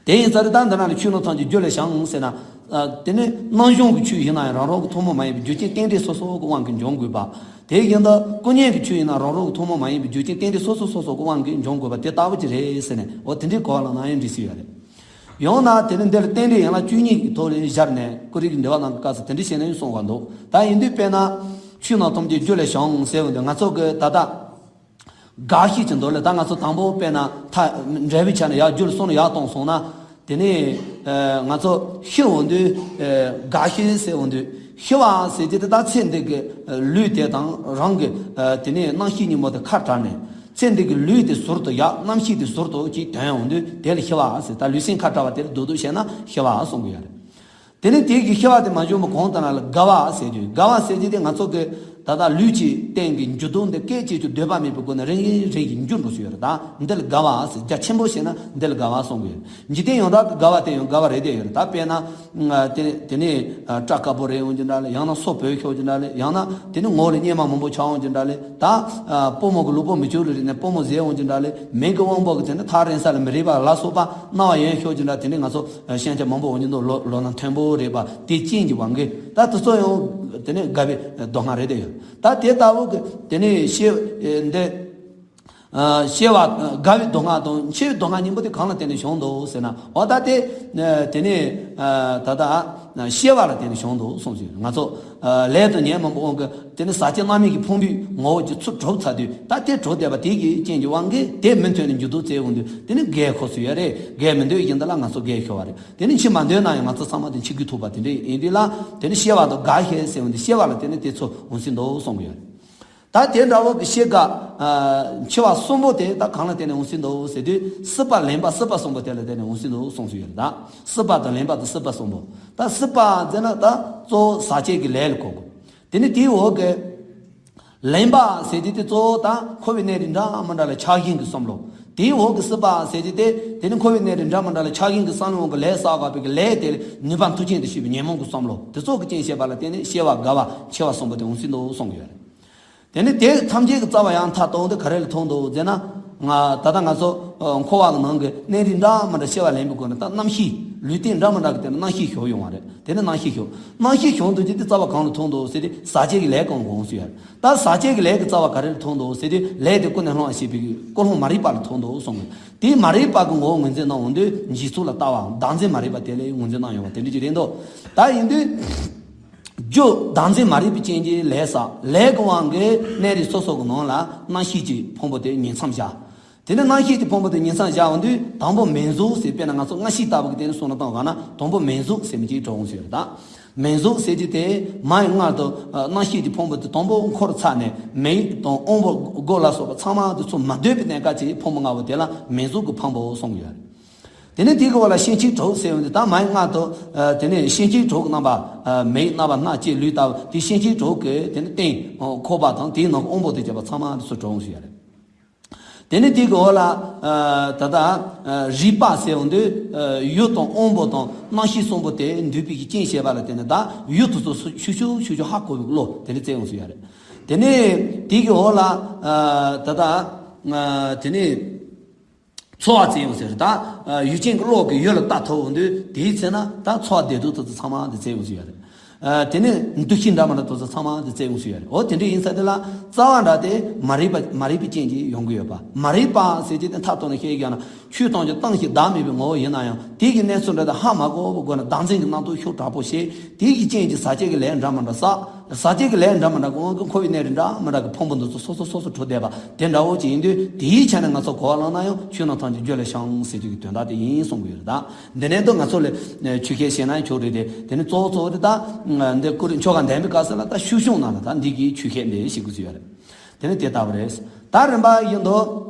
དེ་ཡིན་ཙང་ད་འདི་ན་ནི་ཆོས་རྣམས་ཐམས་ཅད་རྒྱུ་ལས་བྱུང་ཟེར་ན། ཨ་དེ་ནི་སྣང་གཞུང་གི་ཆོས་ཡིན་ན་ཡང་རང་རང་གི་ཐུན་མོང་མ་ཡིན་པའི་རྒྱུ་རྐྱེན་རྟེན་འབྲེལ་སོ་སོ་གི་དབང་གིས་འབྱུང་དགོས་པ། དེ་བཞིན་དུ་ཀུན་ཉོན་གྱི་ཆོས་ཡིན་ན་རང་རང་གི་ཐུན་མོང་མ་ཡིན་པའི་རྒྱུ་རྐྱེན་རྟེན་འབྲེལ་སོ་སོ་སོ་སོ་གི་དབང་གིས་འབྱུང་དགོས་པ་དེ་ལྟ་བུ་ཅིག་རེད་ཟེར་ནས་འོ་དེ་འདྲའི་གོ་བ་ལ་ནང་ཡང་འགྲིག་སྲིད་ཡོད་རེད། ཡང་ན་དེ་ནི་འདི་ལ་རྟེན་འབྲེལ་ཡན་ལག་བཅུ་གཉིས་ཀྱི་ཐོག་ནས་སྦྱར་ནས་ཀུན་རིག་གི་འགྲེལ་པ་ནང་གི་སྐབས་སུ་དེ་འདྲ་བྱས་ནས་གསུང་བ་འདུག་ད་ཡིན་དུས་དཔེར་ན་ཆོས་རྣམས་ཐམས་ཅད་རྒྱུ་ལས་བྱུང་ཟེར་བ་འདི་ང་ཚོ་གི་ད་ལྟ་དགག་བྱའི་མདོ་ལས་ད་ང་ཚོ་དང་པོ་དཔེར་ན་མཐའ་འགྲེལ་པའི་ཆ་ནས་ཡར་རྒྱུ་ལ་སོང་ནས་ཡར་བཏང་སོང་ན། དེ་ནས་ཨ་ང་ཚོ་ཤི་འོང་དུས་ཨ་དགག་བྱ་ཟེར་འོང་དུས་ཤི་བ་ཟེར་གྱི་དེ་ད་ཚེ་འདི་གི་ལུས་དེ་དང་རང་གི་ཨ་དེ་ནས་རྣམ་ཤེས་གཉིས་པོ་དེ་ཁ་བྲལ་ནས་ཚེ་འདི་གི་ལུས་དེ་ཟུར་དུ་ཡར་རྣམ་ཤེས་དེ་ཟུར་དུ་ཅིག་དོན་འོང་དུས་དེ་ལ་ཤི་བ་ཟེར། ད་ལུས་སེམས་ཁ་བྲལ་བ་དེ་ལ་བསྡུ་བསྡུ་བྱས་ན་ཤི་བ་གསུང་གི་ཡོད་རེད། དེ་ནས་དེ་གི་ཤི་བ་དེ་མ་བྱུང་བ་གང་ལྟར་ན་ལ་དགའ་བ་ཟེར་དུས་དགའ་བ་ཟེར་གྱི་དེ་ང་ཚོ་གི་ད་ལྟ་ལུས་ཀྱི་སྟེང་གི་འགྱུར་ལྡོག་འདི་སྐད་ཅིག་ཀྱང་སྡོད་པ་མེད་པའི་སྒོ་ནས་རིམ་བཞིན་རིམ་བཞིན་འགྱུར་འགྲོ་སྲོལ་ཡོད་རེད། ད་འདི་ལ་དགའ་བ་ཟེར། རྒྱ་ཆེན་པོ་བྱས་ན་འདི་ལ་དགའ་བ་གསུང་གི་ཡོད། འཇིག་རྟེན་ཡང་དག་གི་དགའ་བ་དེ་ཡང་དགའ་བ་རེད་དེ་ཡོད་རེད། ད་དཔེར་ན་དེ་དེ་ནས་སྐྲ་དཀར་པོ་རེད་འོང་གི་འདྲ་ལེ། ཡང་ན་སོ་བུད་ཤོར་གྱི་འདྲ་ལེ། ཡང་ན་དེ་ནས་ངོ་ལ་གཉེར་མ་མང་པོ་ཆགས་འོང་གི་འདྲ་ལེ། ད་སྤོ་མོ་གི་ལུས་པོ་མི་ཆོག་ལེ་རེད་ནས་སྤོ་མོ་བཟས་འོང་གི་འདྲ་ལེ། མིང་གི་དབང་པོ་གི་དེ་ནས་ཐག་རིང་ས་ལ་མི་རིག་པ་ལ་སོགས་པ་སྣང་བ་ཡོང་ཤོར་གྱི་འདྲ། དེ་ནས་ང་ཚོ་ཨ་ཤན་ཆ་མང་པོ་འོང་གི་འདུག་ལོ་ལོ་ན་མཐོན་པོ་རེད་པ། དེ་རྐྱེན་གྱི་དབང་གིས་ད་དེ་ཚོ་ཡང་དེ་ནས་དགའ་བའི་སྡུག་བསྔལ་རེད་དེ་ཡོད། ད་དེ་ལྟ་བུ་གི་དེ་ནས་ཤི་འདི་ཤི་བ་དགའ་བའི་སྡུག་བསྔལ་དང་འཆི་བའི་སྡུག་བསྔལ་གཉིས་པོ་དེ་གང་ལ་བརྟེན་ནས་བྱུང་འདུག་ཟེར་ན། འོ་ད་དེ་དེ་ནས་ད་ལྟ་ཤི་བ་ལ་བརྟེན་ནས་བྱུང་འདུག་གསུངས་ཟིན། ང་ཚོ་ལས་དང་ཉོན་མོངས་པའི་དབང་གིས་དེ་ནི་ཟག་བཅས་རྣམ་སྨིན་གྱི་ཕུང་པོའི་ངོ་བོ་གྱི་ཚུལ་གྲུབ་ཚར་དུས་ད་དེ་གྲུབ་བསྡད་པ་དེ་གི་རྐྱེན་གྱི་དབང་གིས་དེ་མུ་མཐུད་ནས་འགྱུར་ལྡོག་བྱས་འོང་དུས་དེ་ནི་རྒས་འཁོགས་སུ་ཡོད་རེད། རྒས་མི་འདོད་ཡིན་ད་ལ་ང་ཚོ་རྒས་ཤོར་བ་རེད། དེ་ནི་འཆི་མ་འདོད་ན་ཡང་ང་ཚོ་ཚང་མ་དེ་འཆི་དགོས་ཐུག་པ་དེ་འདྲ་ཡིན་དུས་ལ་དེ་ནི་ཤི་བ་དང་དགའ་ཤེས་ཟེར་འོང་དུས་ཤི་བ་ལ་དེ་ནི་དེ་ཚོ་འོང་སྲིད་འདུག་གསུང་གི་ཡོད་རེད། ད་དེ་འདྲ་བོ་གི་ཤི་དགའ་འཆི་བ་གསུམ་པོ་དེ་ད་གང་ལ་བརྟེན་ནས་འོང་སྲིད་འདུག་ཟེར་དུས་སྲིད་པ་ལེན་པ་སྲིད་པ་གསུམ་པོ་དེ་ལ་བརྟེན་ནས་འོང་སྲིད་འདུག་གསུངས་སྲིད་ཡོད་རེད། ད་སྲིད་པ་དང་ལེན་པ་དང་སྲིད་པ་གསུམ་པོ། ད་སྲིད་པ་ཟེར་ན་ད་གཙོ་བོ་ཟག་བཅས་ཀྱི་ལས་ལ་གོ་དགོས། དེ་ནི་དེའི་འོག་གི་ལེན་པ་ཟེར་དུས་དེ་གཙོ་བོ་ད་འཁོར་བའི་གནས་རིགས་འདྲ་མི་འདྲ་ལ་ཆགས་ཞེན་གྱི་བསམ་བློ། དེའི་འོག་གི་སྲིད་པ་ཟེར་དུས་དེ་དེ་ནི་འཁོར་བའི་གནས་རིགས་འདྲ་མི་འདྲ་ལ་ཆགས་ཞེན་གྱི་བསམ་བློའི་འོག་གི་ལས་བསགས་པའི་གི་ལས་དེ་ནུས་པ་མཐུ་ཅན་དུ་བྱེད་པའི་ཉོན་མོངས་ཀྱི་བསམ་བློ་དེ་ཚོ་གི་རྐྱེན་བྱས་པ་ལ་བརྟེན་ནས་ཤི་བ་རྒ་བ་འཆི་བ་གསུམ་པོ་དེ་འོང་སྲིད་འདུག་གསུངས་ཡོད་རེད། དེ་ནི་དེ་ཐམས་ཅད་ཀྱི་རྩ་བ་ཡང་མཐའ་གཏུགས་ཏེ་ག་རེ་ལ་ཐུག་འདུག་ཟེར་ན། ང་ད་ལྟ་ང་ཚོ་ཨ་འཁོར་བ་གི་ནང་གི་གནས་རིགས་འདྲ་མི་འདྲ་ཤེས་པ་ལེན་པའི་སྒོ་ནས། ད་རྣམ་ཤེས་ལུས་རྟེན་འདྲ་མི་འདྲ་གི་སྟེང་ནས་རྣམ་ཤེས་ཞུགས་ཡོང་བ་རེད། དེ་ནས་རྣམ་ཤེས་ཞུགས། རྣམ་ཤེས་ཞུགས་འདུག་ཅེས་དེ་རྩ་བ་གང་ལ་ཐུག་འདུག་ཟེར་དུས། ཟག་བཅས་ཀྱི་ལས་ཀྱི་ངོ་བོ་ཟེར་ཡ་རེད། ད་ཟག་བཅས་ཀྱི་ལས་ཀྱི་རྩ་བ་ག་རེ་ལ་ཐུག་འདུག་ཟེར་དུས། ལས་དེ་ཀུན་ནས་སློང་བ་ཞེས་པའི་ཀུན་སློང་མ་རིག་པ་ལ་ཐུག་འདུག་གསུངས། དེའི་མ་རིག་པ་གི་ངོ་བོ་ངོས་འཛིན་གནང་འོང་དུས། འཇིག་ཚོགས་ལ་ལྟ་བའམ་བདག་འཛིན་མ་རིག་པ་དེ་ལ་ངོས་འཛིན་གནང་ཡོང་བ་དེ་འདྲ་ཅིག་རེད་འདུག་ད་ཡིན་དུས། རྒྱུ་བདག་འཛིན་མ་རིག་པའི་རྐྱེན་གྱིས་ལས་བསགས། ལས་ཀྱི་དབང་གིས་གནས་རིགས་སོ་སོ་གི་ནང་ལ་རྣམ་ཤེས་ཀྱི་ཕུང་པོ་དེ་ཉིང་མཚམས་བཞག་དེ་ནས་རྣམ་ཤེས་ཀྱི་ཕུང་པོ་དེ་ཉིང་མཚམས་བཞག་འོང་དུས། དང་པོ་མིང་གཟུགས་ཟེར། དཔེར་ན་ང་ཚོ་རྔ་ཤིང་ལྟ་བུ་གི་སྟེང་ནས་གསུངས་ན་བཏང་བ་ན། དང་པོ་མིང་གཟུགས་ཟེར་མི་གཅིག་གྲུབ་འོང་ཟེར་ཡོད་རེད། ད་མིང་གཟུགས་ཟེར་གྱི་དེ་མ་ཡི་མངལ་དུ་ཨ་རྣམ་ཤེས་ཀྱི་ཕུང་པོ་དེ་དང་པོ་འཁོར་ཚར་ནས། མིག་དང་དབང་པོ་མགོ་ལ་སོགས་པ་ཚང་མ་དེ་ཚོ་མ་སྡོད་པའི་གནས་སྐབས་ཀྱི་ཕུང་པོ་ལྔ་པོ་དེ་ལ་མིང་གཟུགས་ཀྱི་ཕུང་པོ་གསུངས་ཡོད་རེད། དེ་ནས་དེ་གི་འོག་ལ་སྐྱེ་མཆེད་དྲུག་ཟེར་ཡོང་དུས། ད་མ་ཡི་མངལ་དུ་ཨ་དེ་ནས་སྐྱེ་མཆེད་དྲུག་གི་རྣམ་པ། ཨ་མིག་རྣམ་པ་སྣ་ལྕེ་ལུས་ལྟ་བུ་དེ། སྐྱེ་མཆེད་དྲུག་གི་དེ་ནས་སྟེང་ཨ་ཁོག་པ་དང་། དེའི་ནང་དབང་པོ་དེ་བཅས་པ་ཚང་མ་དེ་ཚོ་གྲུབ་འོང་ཟེར་ཡ་རེད། དེ་ནས་དེ་གི་འོག་ལ་ཨ་ད་ལྟ་ཨ་རེག་པ་ཟེར་ཡོང་དུས། ཨ་ཡུལ་དང་དབང་པོ་དང་རྣམ་ཤེས་གསུམ་པོ་དེ་འདུས་པའི་རྐྱེན་བྱས་པ་ལ་བརྟེན་ནས། ད་ཡུལ་དེ་ཚོ་ཤུགས་ཤུགས་ཤུགས་ཤུགས་ཧ་གོ་བའི་བློ་དེ་འདྲ་སྐྱེ་འོང་ཟེར་ཡ་རེད། དེ་ནས་དེ་གི་འོག་ལ་ཨ་ད་ལྟ་ཨ་དེ་ནས། ཚོར་བ་སྐྱེ་འོང་ཟེར། ད་ཡུལ་ཅན་གྱི་བློ་གིས་ཡུལ་ལ་བལྟ་ཐུབ་འོང་དུས། དེའི་ཚེ་ན་ད་ཚོར་བ་བདེ་སྡུག་དེ་ཚོ་ཚང་མ་དེ་སྐྱེ་འོང་ཟེར་ཡ་རེད། ཨ་དེ་ནས་འདུ་ཤེས་འདྲ་མི་འདྲ་དེ་ཚོ་ཚང་མ་དེ་སྐྱེ་འོང་ཟེར་ཡ་རེད། འོ་དེ་འདྲ་ཡིན་ཙང་དེ་ལ་རྩ་བ་འདྲ་དེ་མ་རིག་པ། མ་རིག་པའི་རྐྱེན་གྱིས་ཡོང་གི་ཡོད་པ། མ་རིག་པ་ཟེར་གྱི་དེ་མཐའ་གཏུགས་ནས་བཤད་ཀྱང་ན། ཆོས་ཐམས་ཅད་སྟོང་ཞིང་བདག་མེད་པའི་ངོ་བོ་ཡིན་ན་ཡང་། དེ་གི་གནས་ཚུལ་འདྲ་དེ་ཧ་མ་གོ་བའི་སྒོ་ནས་བདག་འཛིན་གྱི་རྣམ་རྟོག་ཤུགས་དྲག་པོ་སྐྱེས། དེ་གི་རྐྱེན་གྱིས་ཟག་བཅས་ཀྱི་ལས་འདྲ་མི་འདྲ་བསགས། ཟག་བཅས་ཀྱི་ལས་འདྲ་མི་འདྲ་གི་དབང་གིས་འཁོར་བའི་གནས་རིགས་འདྲ་མི་འདྲ་གི་ཕུང་པོ་འདི་ཚོ་སོ་སོ་སོ་སོ་གྲུབ་བསྡད་པ་དེ་འདྲ་བོ་ཅིག་ཡིན་དུས། དེའི་ཆ་ནས་ང་ཚོ་གོ་བ་བླངས་ན་ཡང་ཆོས་རྣམས་ཐམས་ཅད་རྒྱུ་ལས་བྱུང་ཟེར་རྒྱུ་གི་དོན་དག་དེ་ཡིན་གསུང་གི་ཡོད་རེད། ད་འདི་ནས་ད་ང་ཚོ་ལ་ཆོས་བཤད་བཤད་ན་ཆོག་རེད་དེ། དེ་ནི་གཙོ་བོ་གཙོ་བོ་དེ་ད་འདི་ཀུན་རིག་ཆོ་ག་འདོན་པའི་སྐབས་སུ་ལ། ད་ཤུགས་བྱུང་ན་ལ་ད་འདི་གི་ཆོས་བཤད་འདི་ཞིག་དགོས་ཀྱི་ཡོད་རེད། དེ་ནི་དེ་ལྟ་བུ་རེད། ད་རིམ་པ་བཞིན་དུ།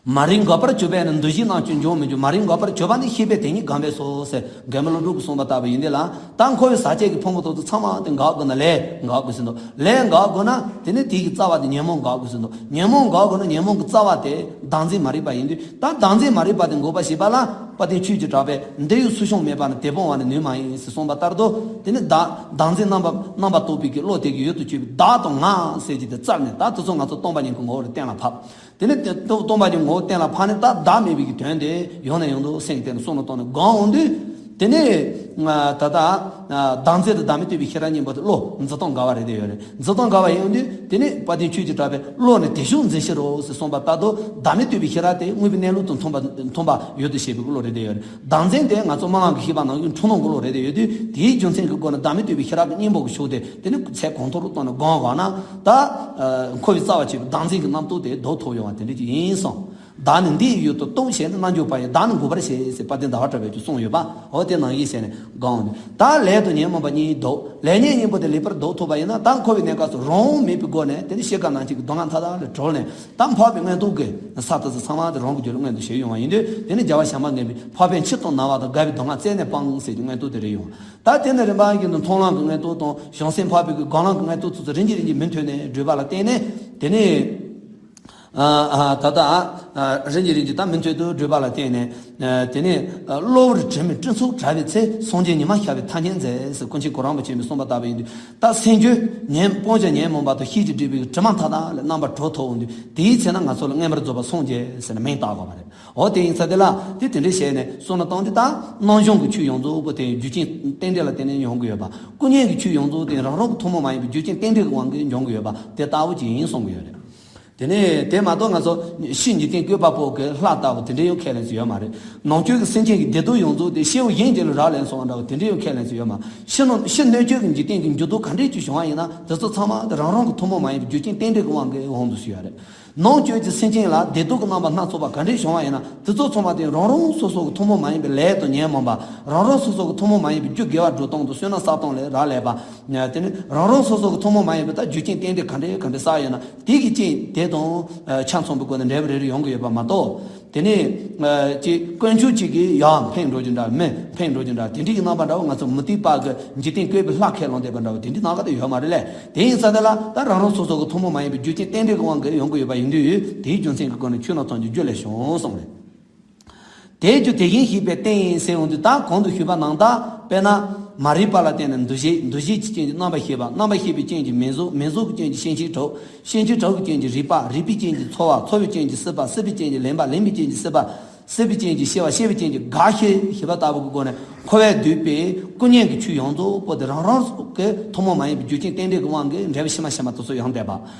མ་རིག་འགག་པར་གྱུར་པས་ནི། འདུ་ཤེས་རྣམས་ཀྱང་འབྱུང་མི་འགྱུར། མ་རིག་འགག་པར་གྱུར་པ་ནི། ཤེས་པས་དེ་ཉིད་འགག་པས་སོ་ཟེར། མགོན་པོ་ཀླུ་སྒྲུབ་ཀྱིས་གསུངས་པ་ལྟ་བུ་ཡིན་དེ་ལ། ད་འཁོར་བའི་ཟག་བཅས་ཀྱི་ཕུང་པོ་དེ་ཚོ་ཚང་མ་དེ་འགག་དགོས་ན་ལས་འགག་དགོས་ཟེར་འདུག་ལས་འགག་དགོས་ན་དེ་ནི་དེ་ཡི་རྩ་བ་དེ་ཉོན་མོངས་འགག་དགོས་ཟེར་འདུག་ཉོན་མོངས་འགག་དགོས་ན་ཉོན་མོངས་ཀྱི་རྩ་བ་དེ་བདག་འཛིན་མ་རིག་པ་ཡིན་དུས། ད་བདག་འཛིན་མ་རིག་པ་དེ་འགོག་པ་ཞེས་པ་ལ། དཔལ་ལྡན་ཆོས་ཀྱི་གྲགས་པས་འདི་ཡི་ཚུལ་བྱུང་མེད་པ་ནི། དེ་སྤོང་བ་ནི་ནུས་མ་ཡིན་ཟེར་གསུངས་པ་ལྟར་དུ། དེ་ནི་བདག་བདག་འཛིན་རྣམ་པ་རྣམ་པར་རྟོག་པའི་གི་བློ་དེ་གི་ཡུལ་དུ་གྱུར་པའི་བདག་དང་ང་ཟེར་གྱི་དེ་བཙལ་ནས། ད་དེ་ཚོ་ང་ཚོ་སྟོང་པ་ཉིད་ཀྱི་ངོ་བོ་ལ་གཏན་ལ་ཕབ། དེ་ནས་དེ་སྟོང་པ་ཉིད་ངོ་བོ་གཏན་ལ་ཕབ་ནས། ད་བདག་མེད་པའི་གི་དོན་དེ་ཡང་ནས་ཡང་དུ་སེམས་ཀྱི་སྟེང་ནས་བསམ་བློ་བཏང་ནས་སྒོམ་འོང་དུས། དེ་ནས་ད་ལྟ་བདག་འཛིན་དང་བདག་མེད་རྟོགས་པའི་ཤེས་རབ་གཉིས་པོ་དེ་བློ་འཛིན་སྟངས་འགལ་བ་རེད་དེ་ཡོད་རེད། འཛིན་སྟངས་འགལ་བ་ཡིན་དུས། དེ་ནས་དཔལ་ལྡན་ཆོས་ཀྱི་གྲགས་པས་བློ་ནི་དེ་ཤུགས་འཛིན་ཕྱིར་རོ་ཟེར་གསུངས་པ་ལྟར་དུ། བདག་མེད་རྟོགས་པའི་ཤེས་རབ་དེ་དངོས་པོའི་གནས་ལུགས་དང་མཐུན་པ་མཐུན་པ་ཡོད་དོ་ཞེས་པའི་བློ་རེད་དེ་ཡོད་རེད། བདག་འཛིན་དེ་ང་ཚོ་སྨྲ་ལམ་གྱི་བཤད་པ་ནང་བཞིན་འཁྲུལ་སྣང་གི་བློ་རེད་དེ་ཡོད་དུས། དེའི་རྒྱུ་མཚན་གྱི་སྒོ་ནས་བདག་མེད་རྟོགས་པའི་ཤེས་རབ་ཀྱི་གཉེན་པོ་གི་ཕྱོགས་དེ། དེ་ནི་ཚད་གོང་མཐོ་རུ་བཏང་ནས་སྒོམ་དགོས་ན། ད་ཨ་འཁོར་བའི་རྩ་བ་གཅིག་པའི་བདག་འཛིན་གྱི་རྣམ་རྟོག་དེ་ལྡོག་ཐུབ་ཡོང་བ་དེ་འདྲ་ཅིག་ཡིན་གསུངས། བདག་ནི་འདི་ཡི་ཡུལ་དུ་རྟོགས་བྱས་ནས། རྣལ་འབྱོར་པ་ཡིས་བདག་ནི་འགོག་པར་བྱེད་ཟེར་དཔལ་ལྡན་ཟླ་བ་གྲགས་པས་ཀྱང་གསུངས་ཡོད་པ། འོ་དེ་ནང་བཞིན་བྱས་ནས་སྒོམ་ནས། ད་ལས་དང་ཉོན་མོངས་པ་གཉིས་ལྡོག་ལས་ཉོན་གཉིས་པོ་དེ་ལེགས་པར་ལྡོག་ཐུབ་པ་ཡིན་ན། ད་འཁོར་བའི་གནས་སྐབས་སུ་རང་དབང་མེད་པའི་སྒོ་ནས། དེ་ནི་སྐྱེ་རྒ་ན་འཆི་གི་སྡུག་བསྔལ་མཐའ་དག་ལས་གྲོལ་ནས། ད་འཕགས་པའི་མངོན་རྟོགས་ཀྱི་ས་དེ་ཚོ་ཚང་མ་དེ་རང་གི་རྒྱུད་ལ་མངོན་དུ་བྱེད་ཡོང་བ་ཡིན་དུས། དེ་ནི་རྒྱལ་བ་བྱམས་པ་མགོན་པོས། འཕགས་པས་འཆི་དང་ན་བ་དང་། རྒ་བའི་སྡུག་བསྔལ་རྩད་ནས་སྤང་ཟེར་གྱི་མངོན་རྟོགས་དེ་རེད་ཡོང་། ད་དེ་ནས་རིམ་པ་བཞིན་དུ་མཐོང་ལམ་གྱི་མངོན་རྟོགས་དང་། བྱང་སེམས་འཕགས་པའི་གི་སྒོམ་ལམ་གྱི་མངོན་རྟོགས་ཚོ་ཚོ་རིམ་གྱིས་རིམ་གྱིས་མུ་མཐུད་ནས་བགྲོད་པ་ལ་བརྟེན་ནས། དེ་ནས་ཨ་ཨ་ད་ལྟ་ཨ་རིམ་གྱིས་རིམ་གྱིས་ད་མུ་མཐུད་དུ་བགྲོད་པ་ལ་བརྟེན་ནས། ཨ་དེ་ནས་ཨ་གློ་བུར་དྲི་མའི་སྤྲིན་ཚོགས་བྲལ་བའི་ཚེ། སངས་རྒྱས་ཉི་མ་ཤར་བའི་ཐབས་མཁས་མཛད་ཟེར་ཀུན་མཁྱེན་གོ་རམས་པ་ཆེན་པོས་གསུངས་པ་ལྟ་བུ་ཡིན་དུས། ད་སེམས་རྒྱུད་ཉོན་སྤང་བྱ་ཉོན་མོངས་པ་དང་ཤེས་བྱའི་སྒྲིབ་པའི་དྲི་མ་མཐའ་དག་ལས་རྣམ་པར་གྲོལ་ཐུབ་འོང་དུས། དེའི་ཚེ་ན་ང་ཚོ་ལ་མངོན་པར་རྫོགས་པ་སངས་རྒྱས་ཟེར་ནས་མིང་བཏགས་དགོས་པ་རེད། འོ་དེ་ཡིན་ཙང་དེ་ལ་དེ་དེ་འདྲའི་བྱས་ནས་བསམ་བློ་བཏང་དུས། ད་རྣམ་གཞུང་གི་ཆོས་ཡོངས་རྫོགས་པོ་དེ་རྒྱུ་རྐྱེན་རྟེན་འབྲེལ་ལ་བརྟེན་ནས་འབྱུང་གི་ཡོད་པ། སྐུ་མཉེ་གི་ཆོས་ཡོངས་རྫོགས་དེ་རང་རང་གི་ཐུན་མོང་མ་ཡིན་པའི་རྒྱུ་རྐྱེན་རྟེན་འབྲེལ་གྱི་དབང་གིས་འབྱུང་གི་ཡོད་པ་དེ་ལྟ་བུ་ཅིག་ཡིན་གསུང་གི་ཡོད་རེད། དེ་ནས་དེ་མ་གཏོགས་ང་ཚོ་ཕྱི་འཇིག་རྟེན་བཀོད་པ་པོ་གི་ལྷ་ལྟ་བུ་དེ་འདྲའི་ཡང་ཁས་ལེན་ས་ཡོད་མ་རེད། ནང་བཅུད་ཀྱི་སེམས་ཅན་གྱི་བདེ་སྡུག་ཡོངས་རྫོགས་དེ་སྐྱེ་བོ་གཞན་གྱིས་ལ་རག་ལས་སོང་བ་འདྲ་བོ་དེ་འདྲའི་ཡང་ཁས་ལེན་ས་ཡོད་མ། ཕྱི་ནང་ཕྱི་སྣོད་བཅུད་ཀྱི་འཇིག་རྟེན་གྱི་འགྱུར་ལྡོག་ག་འདྲས་ཅིག་བྱུང་བ་ཡིན་ན། དེ་ཚོ་ཚང་མ་དེ་རང་རང་གི་ཐུན་མོང་མ་ཡིན་པའི་རྒྱུ་རྐྱེན་རྟེན་འབྲེལ་གྱི་དབང་གིས་འོང་དུ་ཞུ་ཡ་རེད། ནང་བཅུད་ཀྱི་སེམས་ཅན་ལ་བདེ་སྡུག་གི་རྣམ་པ་སྣ་ཚོགས་པ་ག་འདྲས་བྱུང་བ་ཡིན་ན། དེ་ཚོ་ཚང་མ་དེ་རང་རང་སོ་སོ་གི་ཐུན་མོང་མ་ཡིན་པའི་ལས་དང་ཉོན་མོངས་པ། རང་རང་སོ་སོ་གི་ཐུན་མོང་མ་ཡིན་པའི་རྒྱུ་དགེ་བ་སྒྲུབ་སྟངས་དང་བསོད་ནམས་བསགས་སྟངས་ལས་རག་ལས་པ། དེ་ནི་རང་རང་སོ་སོ་གི་ཐུན་མོང་མ་ཡིན་པའི་ད་རྒྱུ་རྐྱེན་རྟེན་འབྲེལ་ག་འདྲས་ག་འདྲས་བསགས་ཡོད་ན། དེ་གི་རྐྱེན་དེ་དང་ཆ་མཚུངས་པའི་སྒོ་ནས་འབྲེལ་བ་རེ་རེ་ཡོང་གི་ཡོད་པ་མ་གཏོགས། དེ་ནས་ཅིག་དཀོན་མཆོག་གཅིག་གིས་ཡར་འཕེན་འགྲོ་རྒྱུ་འདྲ། མར་འཕེན་འགྲོ་རྒྱུ་འདྲ། དེ་འདྲའི་གི་རྣམ་པ་འདྲ་བོ་ང་ཚོ་མུ་སྟེགས་པ་གི་འཇིག་རྟེན་བཀོད་པའི་ལྷ་ཁས་ལོངས་བསྡད་པ་འདྲ་བོ་དེ་འདྲའི་སྣང་ག་དེ་ཡོད་མ་རེད་ལས། དེ་ཡིན་ཙང་དེ་ལ་ད་རང་རང་སོ་སོ་གི་ཐུན་མོང་མ་ཡིན་པའི་རྒྱུ་རྐྱེན་རྟེན་འབྲེལ་གྱི་དབང་གིས་ཡོང་གི་ཡོད་པ་ཡིན་དུས། དེའི་རྒྱུ་མཚན་གྱི་སྒོ་ནས་ཆོས་རྣམས་ཐམས་ཅད་རྒྱུ་ལས་བྱུང་གསུངས་རེད། དེའི་རྒྱུ་དེ་བཞིན་གཤེགས་པས་བསྟན་ཟེར་འོང་དུས། ད་གོང་དུ་ཞུས་པ་ནང་ལྟར། དཔེར་ན་ མ་རིག་པ་ལ་བརྟེན་ནས་འདུ་ཤེས། འདུ་ཤེས་ཀྱི་རྐྱེན་གྱིས་རྣམ་པར་ཤེས་པ། རྣམ་པར་ཤེས་པའི་རྐྱེན་གྱིས་མིང་གཟུགས། མིང་གཟུགས་ཀྱི་རྐྱེན་གྱིས་སྐྱེ་མཆེད་དྲུག །སྐྱེ་མཆེད་དྲུག་གི་རྐྱེན་གྱིས་རིག་པ། རིག་པའི་རྐྱེན་གྱིས་ཚོར་བ། ཚོར་བའི་རྐྱེན་གྱིས་སྲིད་པ། སྲིད་པའི་རྐྱེན་གྱིས་སྲིད་པ། སྲིད་པའི་རྐྱེན་གྱིས་ཤེས་པ། ཤེས་པའི་རྐྱེན་གྱིས་དགག་བྱའི་ཤེས་པ་ལྟ་བུ་གི་སྒོ་ནས་འཁོར་བས་བསྡུས་པའི་སྐུ་མཉེལ་གྱི་ཆོས་ཡོངས་རྫོགས་པོ་དེ་རང་རང་གི་ཐུན་མོང་མ་ཡིན་པའི་རྒྱུ་རྐྱེན་རྟེན་འབྲེལ་གྱི་དབང་གིས་འབྲས་བུ་ཕྱི་མ་ཕྱི་མ་དེ་ཚོ་ཡང་འདས་པ།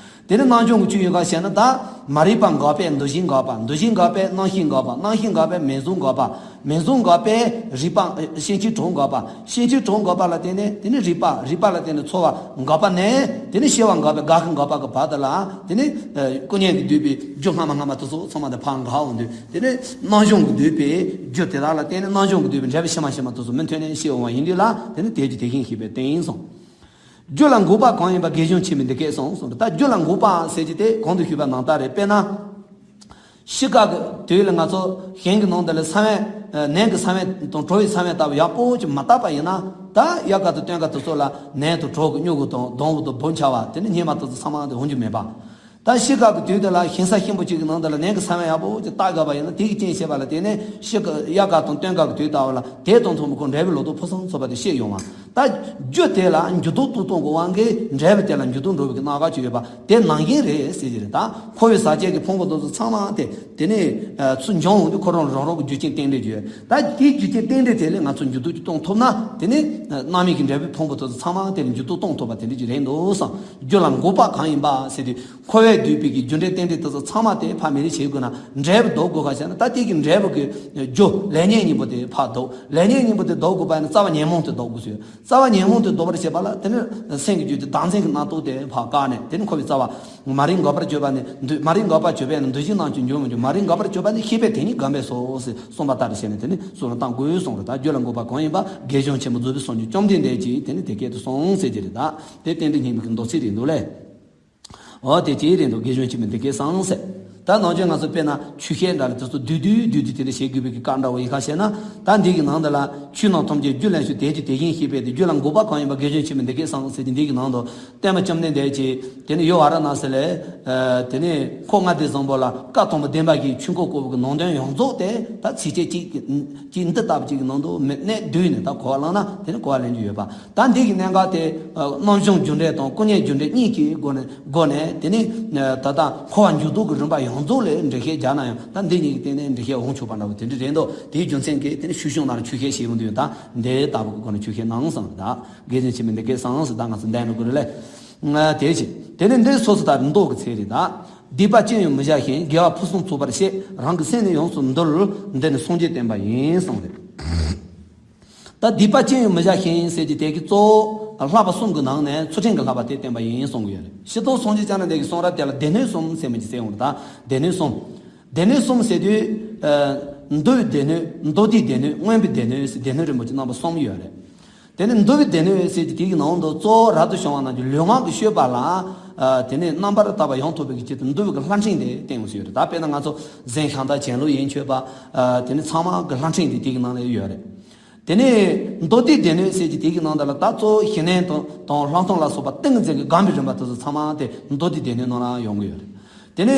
དེ་ནི་རྣམ་བྱུང་གི་ཆོས་ཡོད་ག་ཞེ་ན། ད་མ་རིག་པ་འགགས་པས་འདུ་ཤེས་འགགས་པ། འདུ་ཤེས་འགགས་པས་རྣམ་ཤེས་འགགས་པ། རྣམ་ཤེས་འགགས་པས་མིང་གཟུགས་འགགས་པ། མིང་གཟུགས་འགགས་པས་རིག་པ། ཨ། སྐྱེ་མཆེད་དྲུག་འགགས་པ། སྐྱེ་མཆེད་དྲུག་འགགས་པ་ལ་བརྟེན་ནས་དེ་ནི་རིག་པ། རིག་པ་ལ་བརྟེན་ནས་ཚོར་བ་འགགས་པ་ནས་དེ་ནི་ཤེས་པ་འགགས་པས་དགག་གི་འགགས་པ་གི་བར་དུ་ལ་དེ་ནི། ཨ། སྐུ་མཉེལ་གྱིས་བསྡུས་པའི་རྒྱུ་སྔ་མ་སྔ་མ་དེ་ཚོ་ཚང་མ་དེ་ཕར་འགག་འོང་དུས། དེ་ནི་རྣམ་བྱུང་གིས་བསྡུས་པའི་རྒྱུ་དེ་དག་ལ་བརྟེན་ནས་རྣམ་བྱུང་གིས་བསྡུས་པའི་འབྲས་བུ་ཕྱི་མ་ཕྱི་མ་དེ་ཚོ་མུ་མཐུད་ནས་སྐྱེ་འོང་བ་ཡིན་དུས་ལ། དེ་ནི་དེ་རྒྱུ་དེ་བཞིན་ཞེས་པའི་དོན་ཡིན་གསུངས། རྒྱུ་ལ་འགོག་པ་གང་ཡིན་པ། དགེ་སྦྱོར་ཆེན་པོས་འདི་སྐད་གསུངས་གསུངས། ད་རྒྱུ་ལ་འགོག་པ་ཟེར་གྱི་དེ་གོང་དུ་ཞུས་པ་ནང་ལྟར་རེད། དཔེར་ན། ཤི་ཁ་གི་དུས་ལ་ང་ཚོ་གཞན་གྱི་ནང་དུ་ལ་ས་བོན། ཨ། ནན་གྱི་ས་བོན་དང་གྲོ་བའི་ས་བོན་ལྟ་བུ་ཡག་པོ་ཅིག་མ་བཏབ་པ་ཡིན་ན། ད་དབྱར་ཁ་དང་སྟོན་ཁ་དེ་ཚོ་ལ་ནན་དང་གྲོ་གི་སྨྱུ་གུ་དང་སྡོང་བུ་དང་སྦུབས་འཆའ་བ་དེ་ནི་སྙེ་མ་དེ་ཚོ་ཚང་མ་དེ་འོང་རྒྱུ་མེད་པ། ད་ཤི་ཁ་གི་དུས་དེ་ལ་ཞིང་ས་གཤིན་པོ་ཅིག་གི་ནང་དུ་ལ་ནན་གྱི་ས་བོན་ཡག་པོ་ཅིག་བཏབ་དགོས་པ་ཡིན་ན། དེ་གི་རྐྱེན་བྱས་པ་ལ་བརྟེན་ནས་ཤི་ཁ་དབྱར་ཁ་དང་སྟོན་ཁ་གི་དུས་ལྟ་བུ་ལ་དེ་དང་མཚུངས་པའི་ཁོ་འབྲས་བུའི་ལོ་ཏོག་ཕུན་སུམ་ཚོགས་པ་དེ་སྐྱེ་ཡོང་བ། ད་རྒྱུ་དེ་ལ་འགྱུར་ལྡོག་ཏུ་གཏོང་དགོས་པ་གིས་འབྲས་བུ་དེ་ལ་འགྱུར་ལྡོག་འགྲོ་བའི་གི་རྣམ་གཞག་ཅིག་ཡོད་པ་དེ་ནང་བཞིན་རེད་ཟེར་གྱི་རེད། ད་འཁོར་བའི་ཟག་བཅས་ཀྱི་ཕུང་པོ་དེ་ཚོ་ཚང་མ་དེ་དེ་ནས། ཨ། ཚུར་འབྱུང་འོང་དུས་ཁོ་རང་རང་རང་གི་རྒྱུ་རྐྱེན་རྟེན་འབྲེལ་ཅིག་ཡོད། ད་དེའི་རྒྱུ་རྐྱེན་རྟེན་འབྲེལ་དེ་ལས་ང་ཚོ་འགྱུར་ལྡོག་ཅིག་གཏོང་ཐུབ་ན། དེ་ནི་རྣམ་སྨིན་གྱི་འབྲས་བུའི་ཕུང་པོ་དེ་ཚོ་ཚང་མ་དེ་ལ་འགྱུར་ལྡོག་གཏོང་ཐུབ་པ་དེ་འདྲ་ཅིག་རེད་འདུག་བསམ། རྒྱུ་ལ་འགོག་པ་གང་ཡིན་པ་ཟེར་དུས། འཁོར་བས་བསྡུས་པའི་གི་རྒྱུ་འབྲས་རྟེན་འབྲེལ་དེ་ཚོ་ཚང་མ་དེ་ཕར་མེད་ལ་བྱེད་དགོས་ན་འབྲས་བུ་ལྡོག་དགོས་ག་ཟེར་ན། ད་དེ་གི་འབྲས་བུ་གི་རྒྱུ་ལེགས་ཉེས་གཉིས་པོ་དེ་ཕར་ལྡོག་ལེགས་ཉེས་གཉིས་པོ་དེ་ལྡོག་དགོས་པ་ཡིན་ན་རྩ་བ་ཉོན་མོངས་དེ་ལྡོག་དགོས་ཟེར། རྩ་བ་ཉོན་མོངས་དེ་ལྡོག་པར་བྱེད་པ་ལ་དེ་ནི་སེམས་ཀྱི་རྒྱུད་ཀྱི་བདག་འཛིན་གྱི་རྣམ་རྟོག་དེ་ཕར་བཀག་ནས། དེ་ནི་འཁོར་བའི་རྩ་བ། མ་རིག་འགག་པར་གྱུར་པ་ནི་འདུ། མ་རིག་འགག་པར་གྱུར་པས་ན་འདུ་བྱེད་རྣམས་ཀྱང་འབྱུང་མི་འགྱུར། མ་རིག་འགག་པར་གྱུར་པ་ནི་ཤེས་པས་དེ་ཉིད་བསྒོམས་པས་སོ་ཟེར་གསུངས་པ་ལྟར་བྱས་ནས་དེ་ནི་ཚུར་ལ་བཏང་དགོས་གསུངས་རེད། ད་རྒྱུ་ལ་འགོག་པ་གང་ཡིན་པ། དགེ་སྦྱོར་ཆེན་པོས་རྫོགས་པའི་སངས་རྒྱས་བཅོམ་ལྡན་འདས་ཀྱིས་དེ་ནི་དེ་སྐད་དུ་གསུངས་ཟེར་གྱི་རེད། ད་དེ་རྟེན་འབྲེལ་སྙིང་པོའི་གི་མདོ་ཚིག་རེད་འདུག་ལེ། འོ་དེ་ཅི་རེད་འདུག་དགེ་སྦྱོར་ཆེན་པོས་འདི་སྐད་གསུངས་ཟེར། ད་ནང་ཆོས་ང་ཚོ་དཔེར་ན་ཆོས་བཤད་འདྲ་ལ་དེ་ཚོ་བསྡུས་བསྡུས་བསྡུས་བསྡུས་དེ་འདྲ་བྱེད་དགོས་པའི་གི་བཀའ་འདྲ་བོ་ཡིན་ག་ཞེ་ན། ད་འདི་གི་ནང་དུ་ལ་ཆོས་རྣམས་ཐམས་ཅད་རྒྱུ་ལ་ཞུགས། དེ་རྒྱུ་དེ་བཞིན་གཤེགས་པས་དེ། རྒྱུ་ལ་འགོག་པ་གང་ཡིན་པ། དགེ་སྦྱོར་ཆེན་པོས་འདི་སྐད་གསུངས་ཟེར་གྱི་འདི་གི་ནང་དུ། སྟོན་པ་བཅོམ་ལྡན་འདས་ཀྱིས་དེ་ནི་ཡུལ་ཝཱ་ར་ཎཱ་སི་ལ། ཨ། དེ་ནི་ཁོག་ལྔ་སྡེ་བཟང་པོ་ལ་བཀའ་དང་པོ་བདེན་པ་བཞིའི་ཆོས་འཁོར་བསྐོར་བའི་གི་ནང་དོན་ཡོངས་རྫོགས་དེ་ད་ཚིགས་བཅད་གཅིག་གཅིག་འདི་ལྟ་བུ་གཅིག་གི་ནང་དུ་མི་གནས་བསྡུས་ནས་ད་གོ་བ་བླངས་ན་དེ་ནི་གོ་བ་ལེན་རྒྱུ་ཡོད་པ། ད་འདི་གི་གནད་འགག་དེ། ཨ། རྣམ་བྱུང་རྒྱུ་འབྲས་དང་སྐུ་མཉེལ་རྒྱུ་འབྲས་གཉིས་ཀྱི་སྒོ་ནས། སྒོ་ནས་དེ་ནི། ཨ། ད་ལྟ་འཁོར་བ་འགྱུར་ལྡོག་གི་རིམ་པ་ཡོངས་རྫོགས་ལ་འགྲེལ་བཤད་རྒྱག་ན་ཡང་ད་འདི་གཉིས་ཀྱི་སྟེང་ནས་འགྲེལ་བཤད་འོང་ཆོག་པ་འདྲ་བོ་དེ་འདྲ་རེད་འདུག་དེའི་རྒྱུ་མཚན་གྱིས་དེ་ནི་ཤུལ་བཞག་ནང་ལ་ཆོས་བཤད་བྱེད་ཡོང་དུས་ད་འདི་ལྟ་བུ་གི་སྒོ་ནས་ཆོས་བཤད་གནང་གསུངས་རེད། ད་དགེ་སྦྱོར་ཆེན་པོས་འདི་སྐད་གསུངས་ཟེར། ད་ང་ཚོ་འདས་ནོ་གི་རེད་ལེ། ཨ། དེ་བཞིན་དེ་ནི་འདི་སོ་སོ་ལྟ་བུའི་མདོ་གི་ཚིག་རེད། ད་སྡིག་པ་ཅི་ཡང་མི་བྱ་ཞིང་། དགེ་བ་ཕུན་སུམ་ཚོགས་པར་བྱེད། རང་གི་སེམས་ནི་ཡོངས་སུ་འདུལ། འདི་ནི་སངས་རྒྱས་བསྟན་པ་ཡིན་གསུངས་རེད། ད་སྡིག་པ་ཅི་ཡང་མི་བྱ་ཞིང་ཟེར་གྱི་དེ་གི་གཙོ་བོ་བསླབ་པ་གསུམ་གྱི་ནང་ནས་ཚུལ་ཁྲིམས་ཀྱི་བསླབ་པ་དེ་བསྟན་པ་ཡིན་གསུང་གི་ཡོད་རེད། སྤྱིར་བཏང་སངས་རྒྱས་བཅོམ་ལྡན་འདས་ཀྱི་གསུང་རབ་དེ་ལ་སྡེ་སྣོད་གསུམ་ཟེར་མི་གྱི་ཟེར་འོང་རེད། ད་སྡེ་སྣོད་གསུམ། སྡེ་སྣོད་གསུམ་ཟེར་དུས། ཨ། འདུལ་བའི་སྡེ་སྣོད། མདོ་སྡེའི་སྡེ་སྣོད། མངོན་པའི་སྡེ་སྣོད་ཟེར་སྡེ་སྣོད་རིན་པོ་ཆེ་རྣམ་པ་གསུམ་ཡོད་རེད། དེ་ནས་འདུལ་བའི་སྡེ་སྣོད་ཟེར་གྱི་དེ་གི་ནང་དུ་གཙོ་བོ་རབ་ཏུ་བྱུང་བ་རྣམས་ཀྱི་ལུས་ངག་གི་སྤྱོད་པ་ལ། ཨ། དེ་ནས་རྣམ་པར་དག་པ་ཡང་དག་པའི་གི་ཆེད་དུ་འདུལ་བའི་གི་ལྷ་ཕྲན་དེ་བསྟན་ཡོད་རེད། ད་དཔེར་ན་ང་ཚོ་གཟན་ཤམ་ཐབས་གྱེན་ལོག་ཡན་ཆོད་པ། ཨ། དེ་ནས་ཚངས་མ་གི་ལྷ་ཕྲན་དེ་དེ་གི་ནང་ལ་ཡོད་རེད། དེ་ནས་མདོ་སྡེའི་སྡེ་སྣོད་ཟེར་གྱི་དེ་གི་ནང་དུ་ལ་ད་གཙོ་བོ་ཞི་གནས་དང་དང་ལྷག་མཐོང་ལ་སོགས་པ་ཏིང་ངེ་འཛིན་གྱི་སྒོམ་པའི་རིམ་པ་དེ་ཚོ་ཚང་མ་དེ་མདོ་སྡེའི་སྡེ་སྣོད་ནང་ལ་ཡོང་གི་ཡོད་རེད། དེ་ནས་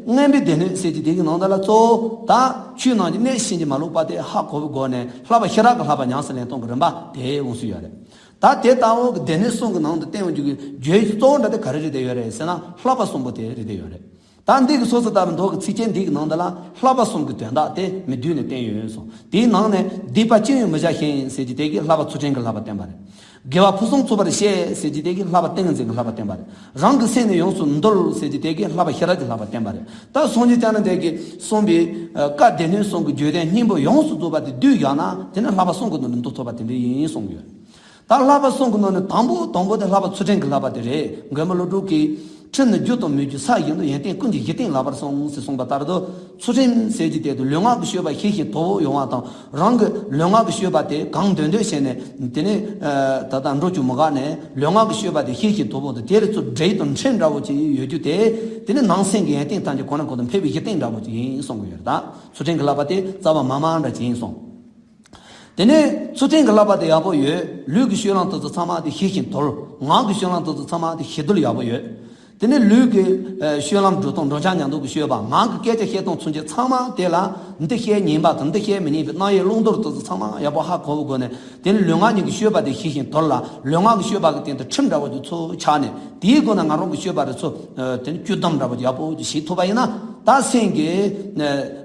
མངོན་པའི་སྡེ་སྣོད་ཟེར་གྱི་དེ་གི་ནང་དུ་ལ་གཙོ་བོ་ད་ཆོས་རྣམས་ཀྱི་གནད་ཕྱིན་ཅི་མ་ལོག་པ་དེ་ཧ་གོ་བའི་སྒོ་ནས་བསླབ་པ་ཤེས་རབ་ཀྱི་བསླབ་པ་ཉམས་སུ་ལེན་སྟངས་ཀྱི་རིམ་པ་དེ་འོང་སྲོལ་ཡོད་རེད། ད་དེ་ལྟ་བུ་གི་སྡེ་སྣོད་གསུམ་གྱི་ནང་དུ་བསྟན་ཡོང་རྒྱུ་གི་བརྗོད་རྒྱུ་གཙོ་བོ་འདྲ་དེ་ག་རེ་རེད་དེ་ཡོད་རེད་ཟེར་ན་བསླབ་པ་གསུམ་པོ་དེ་རེད་དེ་ཡོད་རེད། ད་འདི་གི་སོ་སོ་ལྟ་བུ་མདོ་གི་ཚིགས་བཅད་འདི་གི་ནང་དུ་ལ་བསླབ་པ་གསུམ་གྱི་དོན་དག་དེ་མི་བསྡུས་ནས་བསྟན་ཡོད་གསུངས། དེའི་ནང་ནས་སྡིག་པ་ཅི་ཡང་མི་བྱ་ཞིང་ཟེར་གྱི་དེ་གིས་བསླབ་པ་ཚུལ་ཁྲིམས་ཀྱི་བསླབ་པ་བསྟན་པ་རེད། དགེ་བ་ཕུན་སུམ་ཚོགས་པར་བྱེད་ཟེར་གྱི་དེ་གིས་བསླབ་པ་ཏིང་ངེ་འཛིན་གྱི་བསླབ་པ་བསྟན་པ་རེད། རང་གི་སེམས་ནི་ཡོངས་སུ་འདུལ་ཟེར་གྱི་དེ་གིས་བསླབ་པ་ཤེས་རབ་ཀྱི་བསླབ་པ་བསྟན་པ་རེད། ད་སངས་རྒྱས་བཅོམ་ལྡན་འདས་ཀྱིས་གསུངས་པའི་ཨ་བཀའ་སྡེ་སྣོད་གསུམ་གྱི་བརྗོད་དོན་སྙིང་པོ་ཡོངས་སུ་རྫོགས་པ་དེ་བསྡུས་བཞག་ན་དེ་ནི་བསླབ་པ་གསུམ་གྱི་ནང་ནས་མདོ་ཐོབ་པ་དེ་འདྲ་ཡིན་གསུངས་ཡོད། ད་བསླབ་པ་གསུམ་གྱི་ནང་ནས་དང་པོ་དང་པོ་དེ་བསླབ་པ་ཚུལ་ཁྲིམས་ཀྱི་བསླབ་པ་དེ་རེད། མགོན་པོ་ཀླུ་སྒྲུབ་ཀྱིས། ཁྲིམས་ནི་རྒྱུ་དང་མི་རྒྱུ་ས་བཞིན་དུ། ཡོན་ཏན་ཀུན་གྱི་གཞི་རྟེན་ལགས་པར་གསུངས་ཟེར་གསུངས་པ་ལྟར་དུ། ཚུལ་ཁྲིམས་ཟེར་གྱི་དེ་དུ་ལུས་ངག་གི་སྤྱོད་པ་ཤེས་ཤིང་དོག་པོ་ཡོང་བ་དང་། རང་གི་ལུས་ངག་གི་སྤྱོད་པ་དེ་གང་འདོད་འདོད་བྱས་ནས་དེ་ནི་ད་ལྟ་འགྲོ་རྒྱུ་མི་དགའ་ནས་ལུས་ངག་གི་སྤྱོད་པ་དེ་ཤེས་ཤིང་དོག་པོ་དང་དེ་ལ་ཚུར་འདྲེ་དང་འཕྲད་འདྲ་བོ་ཅིག་ཡོད་རྒྱུ་དེ། དེ་ནི་ནང་སེམས་ཀྱི་ཡོན་ཏན་ཐམས་ཅད་གོང་ནས་གོང་དུ་འཕེལ་བའི་གཞི་རྟེན་འདྲ་བོ་ཅིག་ཡིན་གསུང་གི་ཡོད་རེད། ད་ཚུལ་ཁྲིམས་ཀྱི་བསླབ་པ་དེ་རྩ་བ་མ་མང་འདྲ་ཅིག་ཡིན་གསུངས། དེ་ནས་ཚུལ་ཁྲིམས་ཀྱི་བསླབ་པ་དེ་ཡག་པོ་ཡོད། ལུས་ཀྱི་སྤྱོད་ལམ་དེ་ཚོ་ཚང་མ་དེ་ཤེས་ཤིང་དོག། ངག་གི་སྤྱོད་ལམ་དེ་ཚོ་ཚང་མ་དེ་ཤེས་དོག་ཡག་པོ་ཡོད། དེ་ནས་ལུས་ཀྱི་ཨ་སྤྱོད་ལམ་འགྲོ་སྟངས་འགྲོ་འཆག་ཉལ་འདུག་གི་སྤྱོད་པ། ངག་གི་སྐད་ཆ་བཤད་སྟངས་ཚུན་ཆད་ཚང་མ་དེ་ལ་འདི་བཤད་ཉན་པ་དང་འདི་བཤད་མི་ཉན་པའི་རྣམ་དབྱེ་རླུང་རྟོག་དེ་ཚོ་ཚང་མ་ཡག་པོ་ཧ་གོ་བའི་སྒོ་ནས། དེ་ནས་ལུས་ངག་གཉིས་ཀྱི་སྤྱོད་པ་དེ་ཤེས་བཞིན་དོར་ལ། ལུས་ངག་གི་སྤྱོད་པ་གི་སྟེང་དུ་ཁྲིམས་འདྲ་བོ་དེ་ཚོ་ཆགས་ནས། དེའི་སྒོ་ནས་ང་རང་གི་སྤྱོད་པ་དེ་ཚོ་ཨ་དེ་ནས་བཅུད་བསྡམས་འདྲ་བོ་དེ་ཡག་པོ་ཞིག་བྱེད་ཐུབ་པ་ཡིན་ན། ད་སེམས་ཀྱི་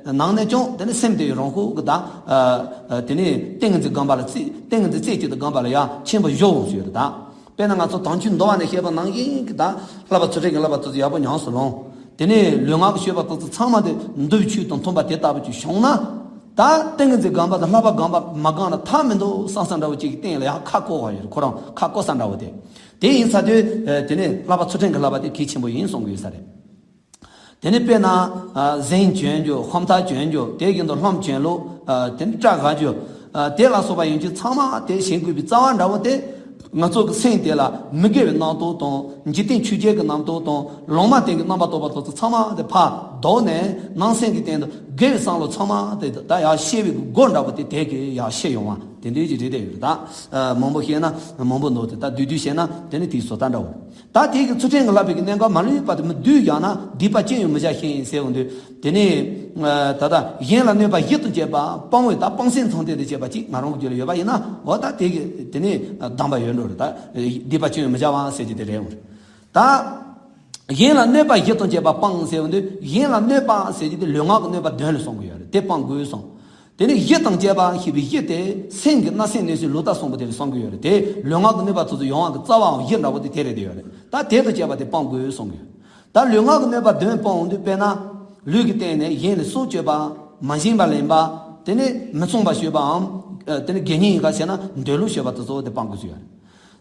ཨ་ནང་ནས་ཀྱང་དེ་ནས་སེམས་དེ་རང་ཤུགས་ཀྱིས་ད་ཨ་ཨ་དེ་ནས་ཏིང་ངེ་འཛིན་སྒོམ་པ་ལ་རྩེ་ཏིང་ངེ་འཛིན་རྩེ་གཅིག་ཏུ་སྒོམ་པ་ལ་ཡར་ཆེན་པོ་བཞུགས་འོང་ཟེར་ཡོད་རེད་ད། དཔེར་ན་ང་ཚོ་དྭངས་བཅུད་འདུལ་བ་ནས་བཤད་པ་ནང་བཞིན་གྱི་ད་བསླབ་པ་ཚུལ་ཁྲིམས་ཀྱི་བསླབ་པ་དེ་ཚོ་ཡག་པོ་ཉམས་སུ་ལོངས། དེ་ནས་ལུས་ངག་གི་སྤྱོད་པ་དེ་ཚོ་ཚང་མ་དེ་འདུལ་བའི་ཆོས་དང་མཐུན་པ་དེ་ལྟ་བུ་ཅིག་བྱུང་ན། ད་ཏིང་ངེ་འཛིན་སྒོམ་པ་དང་བསླབ་པ་སྒོམ་པ་མ་སྒོམ་ན་ཐབས་མི་འདུག་བསམ་བསམ་འདྲ་བོ་ཅིག་གི་སྟེང་ལ་ཡང་ཁ་བསྐོར་བ་ཡོད་རེད། ཁོ་རང་ཁ་བསྐོར་ས་འདྲ་བོ་དེ། དེ་ཡིན་ཚར་དུས་ཨ་དེ་ནས་བསླབ་པ་ཚུལ་ཁྲིམས་ཀྱི་བསླབ་པ་དེ་གལ་ཆེན་པོ་ཡིན་གསུང་གི་ཡོད་ས་རེད། དེ་ནས་དཔེར་ན་ཨ་གཟན་གྱོན་རྒྱུ། ཧོམ་ཐག་གྱོན་རྒྱུ། དེ་བཞིན་དུ་ལྷམ་གྱོན་ལུགས། ཨ་དེ་ནས་སྐྲ་བཞར་རྒྱུ། ཨ་དེ་ལ་སོགས་པ་ཡོང་རྒྱུ་ཚང་མ་དེ་བྱེད་དགོས་པའི་རྩ་བ་འདྲ་བོ་དེ། ང་ཚོ་གི་སེམས་དེ་ལ་མི་དགེ་བའི་རྣམ་རྟོག་དང་། འཇིག་རྟེན་ཆོས་བརྒྱད་ཀྱི་རྣམ་རྟོག་དང་། ལོང་མ་སྟེང་གི་རྣམ་པར་རྟོག་པ་དེ་ཚོ་ཚང་མ་དེ་ཕར་ལྡོག་ནས། ནང་སེམས་ཀྱི་སྟེང་དུ་དགེ་བའི་བསམ་བློ་ཚང་མ་དེ་ད་ཡར་ཤེས་པའི་སྒོ་འདྲ་བོ་དེ་དེ་གི་ཡར་ཤེས་ཡོང་བ་དེ་འདྲའི་ཅིག་རེད་དེ་ཡོད་རེད་ད། ཨ་མང་པོ་བཤད་ན་མང་པོ་འདུག་སྟེ། ད་བསྡུས་བསྡུས་བཤད་ན་དེ་ནི་དེའི་བཟོ་ལྟ་འདྲ་བོ་རེད། ད་དེ་གི་ཚུལ་ཁྲིམས་ཀྱི་བསླབ་པའི་གི་གནད་འགག་མ་ལུས་པ་དེ་མི་བསྡུས་ཀྱང་ན། སྡིག་པ་ཅི་ཡང་མི་བྱ་ཞིང་ཟེར་བ་འདུག། དེ་ནས་ཨ་ད་ལྟ་གཞན་ལ་གནོད་པ་བཞི་དང་བཅས་པ་སྤང་བའི་ད་སྤང་སེམས་ཚང་སྟེ་དེ་བྱས་པ་ཅིག་ང་རང་གི་རྒྱུད་ལ་ཡོད་པ་ཡིན་ན། འོ་ད་དེ་གི་དེ་ནས་ཨ་གདམས་པ་ཡོད་འགྲོ་རེད། ད་སྡིག་པ་ཅི་ཡང་མི་བྱ་བ་ཟེར་གྱི་དེ་རེད་འོང་རེད། ད་གཞན་ལ་གནོད་པ་བཞི་དང་བཅས་པ་སྤང་ཟེར་བ་འདུག། གཞན་ལ་གནོད་པ་ཟེར་གྱི་དེ་ལུས་ངག་གི་གནོད་པ་དོན་ལ་གསུང་གི་ཡོད་རེད། དེ་སྤང་དགོས་གསུངས། དེ་ནས་བཞི་དང་བཅས་པ་ཞེས་པའི་བཞི་དེ་སེམས་ཀྱི་བརྣབ་སེམས་གནོད་སེམས་ལུས་རྟགས་གསུམ་པོ་དེ་ལ་གསུང་གི་ཡོད་རེད། དེ་ལུས་ངག་གི་གནོད་པ་ཚོ་ཚོ་ཡོང་བ་གི་རྩ་བའང་བཞི་འདྲ་བོ་དེ་དེ་རེད་དེ་ཡོད་རེད། ད་དེ་དང་བཅས་པ་དེ་སྤང་དགོས་གསུང་གི་ཡོད། ད་ལུས་ངག་གི་གནོད་པ་དོན་སྤང་འོང་དུས། དཔེར་ན་ལུས་ཀྱི་སྟེང་ནས་གཞན་ལ་སྲོག་གཅོད་པ། མ་བཞིན་པ་ལེན་པ། དེ་ནས་མི་མཚུངས་པ་སྤྱོད་པའམ། ཨ་དེ་ནས་དགེ་བསྙེན་ཡིན་ག་བྱས་ན་འདོད་ལུགས་སྤྱོད་པ་དེ་ཚོ་དེ་སྤང་དགོས་ཀྱི་ཡོད་རེད།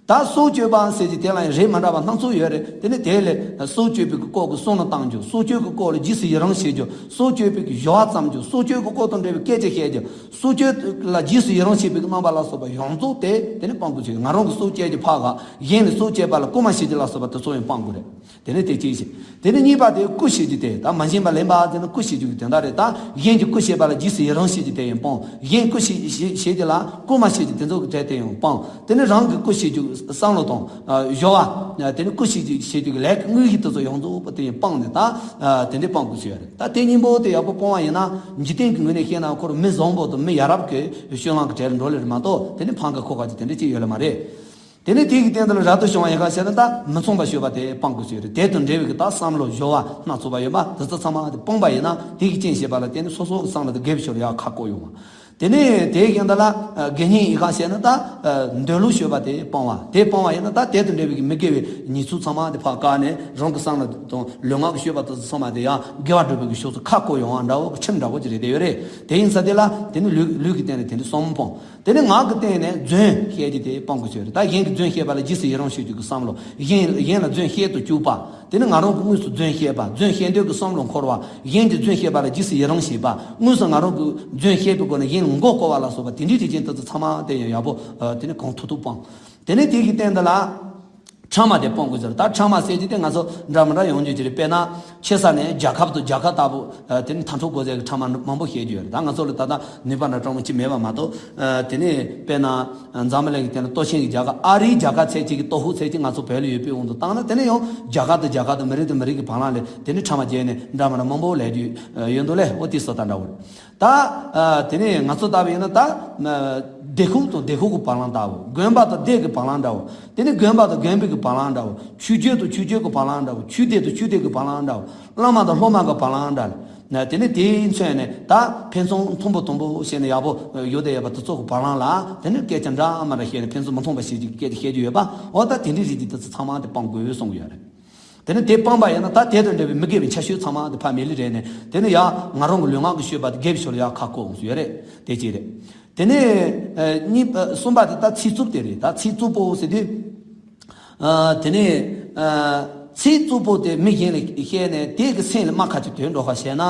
ད་སྲོག་གཅོད་པ་ཟེར་གྱི་དེ་ལ་ཡང་རིགས་མི་འདྲ་བ་སྣ་ཚོགས་ཡོད་རེད། དེ་ནི་དེ་ལས་སྲོག་གཅོད་པའི་གི་སྐོར་གྱི་བསམ་བློ་བཏང་རྒྱུ། སྲོག་གཅོད་ཀྱི་སྐོར་ལ་རྗེས་སུ་ཡི་རང་བྱེད་རྒྱུ། སྲོག་གཅོད་པའི་གི་སྦྱོར་བ་བརྩམ་རྒྱུ། སྲོག་གཅོད་ཀྱི་སྐོར་དང་འབྲེལ་བའི་སྐད་ཆ་བཤད་རྒྱུ། སྲོག་གཅོད་ལ་རྗེས་སུ་ཡི་རང་བྱེད་པའི་གི་རྣམ་པ་ལ་སོགས་པ་ཡོངས་རྫོགས་དེ་དེ་ནི་སྤང་དགོས་ཀྱི། ང་རང་གི་སྲོག་བཅད་རྒྱུ་ཕར་བཞག། གཞན་ལ་སྲོག་བཅད་པ་ལ་རྐུ་མ་བྱེད་རྒྱུ་ལ་སོགས་པ་དེ་ཚོ་ཡང་སྤང་དགོས་རེད། དེ་ནི་དེ་གཅིག་བྱེད། དེ་ནི་གཉིས་པ་དེ་རྐུ་བྱེད་རྒྱུ་དེ། ད་མ་བྱིན་པ་ལེན་པ་དེ་ནི་རྐུ་བྱེད་རྒྱུ་གི་དོན་དག་རེད། ད་གཞན་གྱིས་རྐུ་བྱེད་པ་ལ་རྗེས་སུ་ཡི་རང་བྱེད་རྒྱུ་དེ་ཡང་སྤང་། གཞན་རྐུ་བྱེད་བྱེད་བྱེད་རྒྱུ་ལ་རྐུ་མ་བྱེད་རྒྱུ་དེ་ཚོ་གི་གྲས་དེ་ཡང་སྤང་། དེ་ནི་རང་གི་རྐུ་བྱེད་རྒྱུ་བསམ་བློ་དང་ཨ་སྦྱོར་བ། དེ་ནི་རྐུ་བྱེད་རྒྱུ་བྱེད་རྒྱུ་གི་ལས་ཀྱི་དངོས་གཞི་དེ་ཚོ་ཡོངས་རྫོགས་པོ་དེ་ཡང་སྤངས་ནས། ད་ཨ་དེ་འདྲའི་སྤང་དགོས་ཀྱི་ཡོད་རེད། ད་དེ་གཉིས་པོ་དེ་ཡག་པོ་སྤོང་བ་ཡིན་ན། འཇིག་རྟེན་གྱི་ངོས་ནས་བཤད་ན་ཁོ་རང་མི་བཟང་པོ་དང་མི་ཡ་རབས་ཀྱི་སྤྱོད་ལམ་གྱི་གྲས་ལ་འགྲོ་ལེ་རེད་མ་གཏོགས། དེ་ནི་ཕར་འགའ་ཁོ་ག་ཅིག་དེ་འདྲ་ཅིག་ཡོད་ལེ་མ་རེད། དེ་ནས་དེ་གི་སྟེང་དུ་ལ་རབ་ཏུ་བྱུང་བ་ཡིན་ག་བྱས་ན། ད་མི་མཚུངས་པ་སྤྱོད་པ་དེ་སྤང་དགོས་ཀྱི་རེད། དེ་དང་འབྲེལ་བའི་གི་ད་བསམ་བློ་སྦྱོར་བ་སྣ་ཚོགས་པ་ཡོད་པ་དེ་ཚོ་ཚང་མ་དེ་སྤངས་པ་ཡིན་ན། དེ་གི་རྐྱེན་བྱས་པ་ལ་བརྟེན་ནས་སོ་སོ་གི་བསམ་བློ་དེ་དགེ་བའི་ཕྱོགས་ལ་ཡར་ཁ་བསྐོར་ཡོང་བ། དེ་ནས་དེ་བཞིན་དུ་ལ་ཨ་དགེ་བསྙེན་ཡིན་ག་བྱས་ན། ད་ཨ་འདོད་ལུགས་སྤྱོད་པ་དེ་སྤང་བ། དེ་སྤངས་པ་ཡིན་ན། ད་དེ་དང་འབྲེལ་བའི་གི་མི་དགེ་བའི་ཉེས་ཚབས་ཚང་མ་དེ་ཕར་བཀག་ནས། རང་གི་བསམ་བློ་དང་ལུས་ངག་གི་སྤྱོད་པ་དེ་ཚོ་ཚང་མ་དེ་ཡང་དགེ་བ་སྒྲུབ་པའི་གི་ཕྱོགས་སུ་ཁ་བསྐོར་ཡོང་བ་འདྲ་བོ་གི་ཁྲིམས་འདྲ་བོ་ཅིག་རེད་དེ་ཡོད་རེད། དེ་ཡིན་ཙང་དེ་ལ་དེ་ནི་ལུས་ལུས་ཀྱི་སྟེང་ནས་དེ་འདྲའི་གསུམ་སྤངས། དེ་ནས་ངག་གི་སྟེང་ནས་རྫུན་བཤད་རྒྱུ་དེ་སྤང་དགོས་ཀྱི་རེད། ད་གཞན་གྱིས་རྫུན་བཤད་པ་ལ་རྗེས་སུ་ཡི་རང་བྱེད་རྒྱུ་གི་བསམ་བློ། གཞན་གཞན་ལ་རྫུན་བཤད་དུ་བཅུག་པ། དེ་ནས་ང་རང་གིས་དངོས་སུ་རྫུན་བཤད་པ། རྫུན་བཤད་འདོད་ཀྱི་བསམ་བློ་འཁོར་བ། གཞན་གྱིས་རྫུན་བཤད་པ་ལ་རྗེས་སུ་ཡི་རང་བྱེད་པ། དངོས་སུ་ང་རང་གིས་རྫུན་བཤད་པའི་སྒོ་ནས་གཞན་ལ་མགོ་སྐོར་བ་ལ་སོགས་པ་དེ་འདྲའི་རིགས་ཅན་དེ་ཚོ་ཚང་མ་དེ་ཡང་ཡག་པོ་ཨ་དེ་ནས་གང་ཐུབ་ཐུབ་སྤང་། དེ་ནས་དེ་གི་སྟེང་དུ་ལ། ཕྲ་མ་དེ་སྤོང་དགོས་ཟེར། ད་ཕྲ་མ་ཟེར་གྱི་དེ་ང་ཚོ་འདྲ་མི་འདྲ་ཡོང་རྒྱུ་ཅིག་རེད། དཔེར་ན་ཆེ་ས་ནས་རྒྱལ་ཁབ་དང་རྒྱལ་ཁབ་ལྟ་བུ་ཨ་དེ་ནི་ཐར་འཕྲོད་དགོས་ཟེར་གྱི་ཕྲ་མ་མང་པོ་བཤད་རྒྱུ་ཡོད་རེད། ད་ང་ཚོ་ལ་ད་ལྟ་ནུས་པ་འདྲ་གྲངས་མང་ཅིག་མེད་པ་མ་གཏོགས། ཨ་དེ་ནས་དཔེར་ན་འཛམ་བུ་གླིང་གི་སྟེང་ལ་སྟོབས་ཆེན་གྱི་རྒྱལ་ཁབ། ཨ་རིའི་རྒྱལ་ཁབ་ཚད་ཅིག་གི་སྟོབས་ཤུགས་ཚད་ཅིག་ང་ཚོ་བོད་ལ་ཡོད་པའི་དབང་དུ་བཏང་ན། དེ་ནས་ཡང་རྒྱལ་ཁབ་དང་རྒྱལ་ཁབ་དང་མི་རིགས་དང་མི་རིགས་ཀྱི་བར་ལ་ལས་དེ་ནས་ཕྲ་མ་བརྒྱབ་ནས་འདྲ་མི་འདྲ་མང་པོ་ལས་རྒྱུ་ཡོད་འདུག་ལེ། འོ་དེ་བཟོ་ལྟ་འདྲ་བོ་རེད། ད་ཨ་དེ་ནས་ང་ཚོ་ལྟ་བུ་ཡིན་ན། ད་ཨ་སྡེ་ཁག་དང་སྡེ་ཁག་གི་བར་ལམ་ལྟ་བུ། དགོན་པ་དང་སྡེ་གི་བར་ལམ་འདྲ་བོ། དེ་ནས་དགོན་པ་དང་དགོན་པའི་གི་བར་ལམ་འདྲ་བོ། ཆོས་བརྒྱུད་དང་ཆོས་བརྒྱུད་ཀྱི་བར་ལམ་འདྲ་བོ། ཆོས་སྡེ་དང་ཆོས་སྡེ་གི་བར་ལམ་འདྲ་བོ། བླ་མ་དང་སློབ་མ་གི་བར་ལམ་འདྲ་བོ། དེ་ནས་དེའི་མཚོན་ནས་ད་ཕན་ཚུན་མཐུན་པོ་དུམ་བུ་བྱས་ནས་ཡག་པོ་ཡོད་དེ་ཡོད་པ་དེ་ཚོ་གི་བར་ལམ་ལ། དེ་ནས་སྐད་ཆ་འདྲ་མི་འདྲ་བཤད་ནས་ཕན་ཚུན་མི་མཐུན་པ་བྱེད་ཀྱི་སྐད་ཆ་བཤད་རྒྱུ་ཡོད་པ། འོ་ད་དེ་འདྲའི་རིགས་ཀྱི་དེ་ཚོ་ཚང་མ་དེ་སྤང་དགོས་གསུང་གི་ཡོད་རེད། དེ་ནས་དེ་སྤངས་པ་ཡིན་ན། ད་དེ་དང་འབྲེལ་བའི་མི་དགེ་བའི་ཆ་ཤས་ཚང་མ་དེ་ཕར་མེད་ལེ་རེད་ནས། དེ་ནས་ཡང་ང་རང་གི་ལུས་ངག་གི་སྤྱོད་པ་དེ་དགེ་བའི་ཕྱོགས་ལ་ཡར་ཁ་བསྐོར་འོང་ཟེར་ཡོད་རེད། དེ་གཅིག་རེད། དེ་ནས་ཨ་གཉིས་ཨ་གསུམ་པ་དེ་ད་ཚིག་རྩུབ་དེ་རེད། ད་ཚིག་རྩུབ་པོ་ཟེར་དུས། ཨ་དེ་ནས་ཨ་ཚིག་རྩུབ་པོ་དེ་མི་གཞན་ལ་བཤད་ནས་དེ་གི་སེམས་ལ་རྨ་ཁ་ཅིག་དོད་འགྲོ་ཁ་བྱས་ན།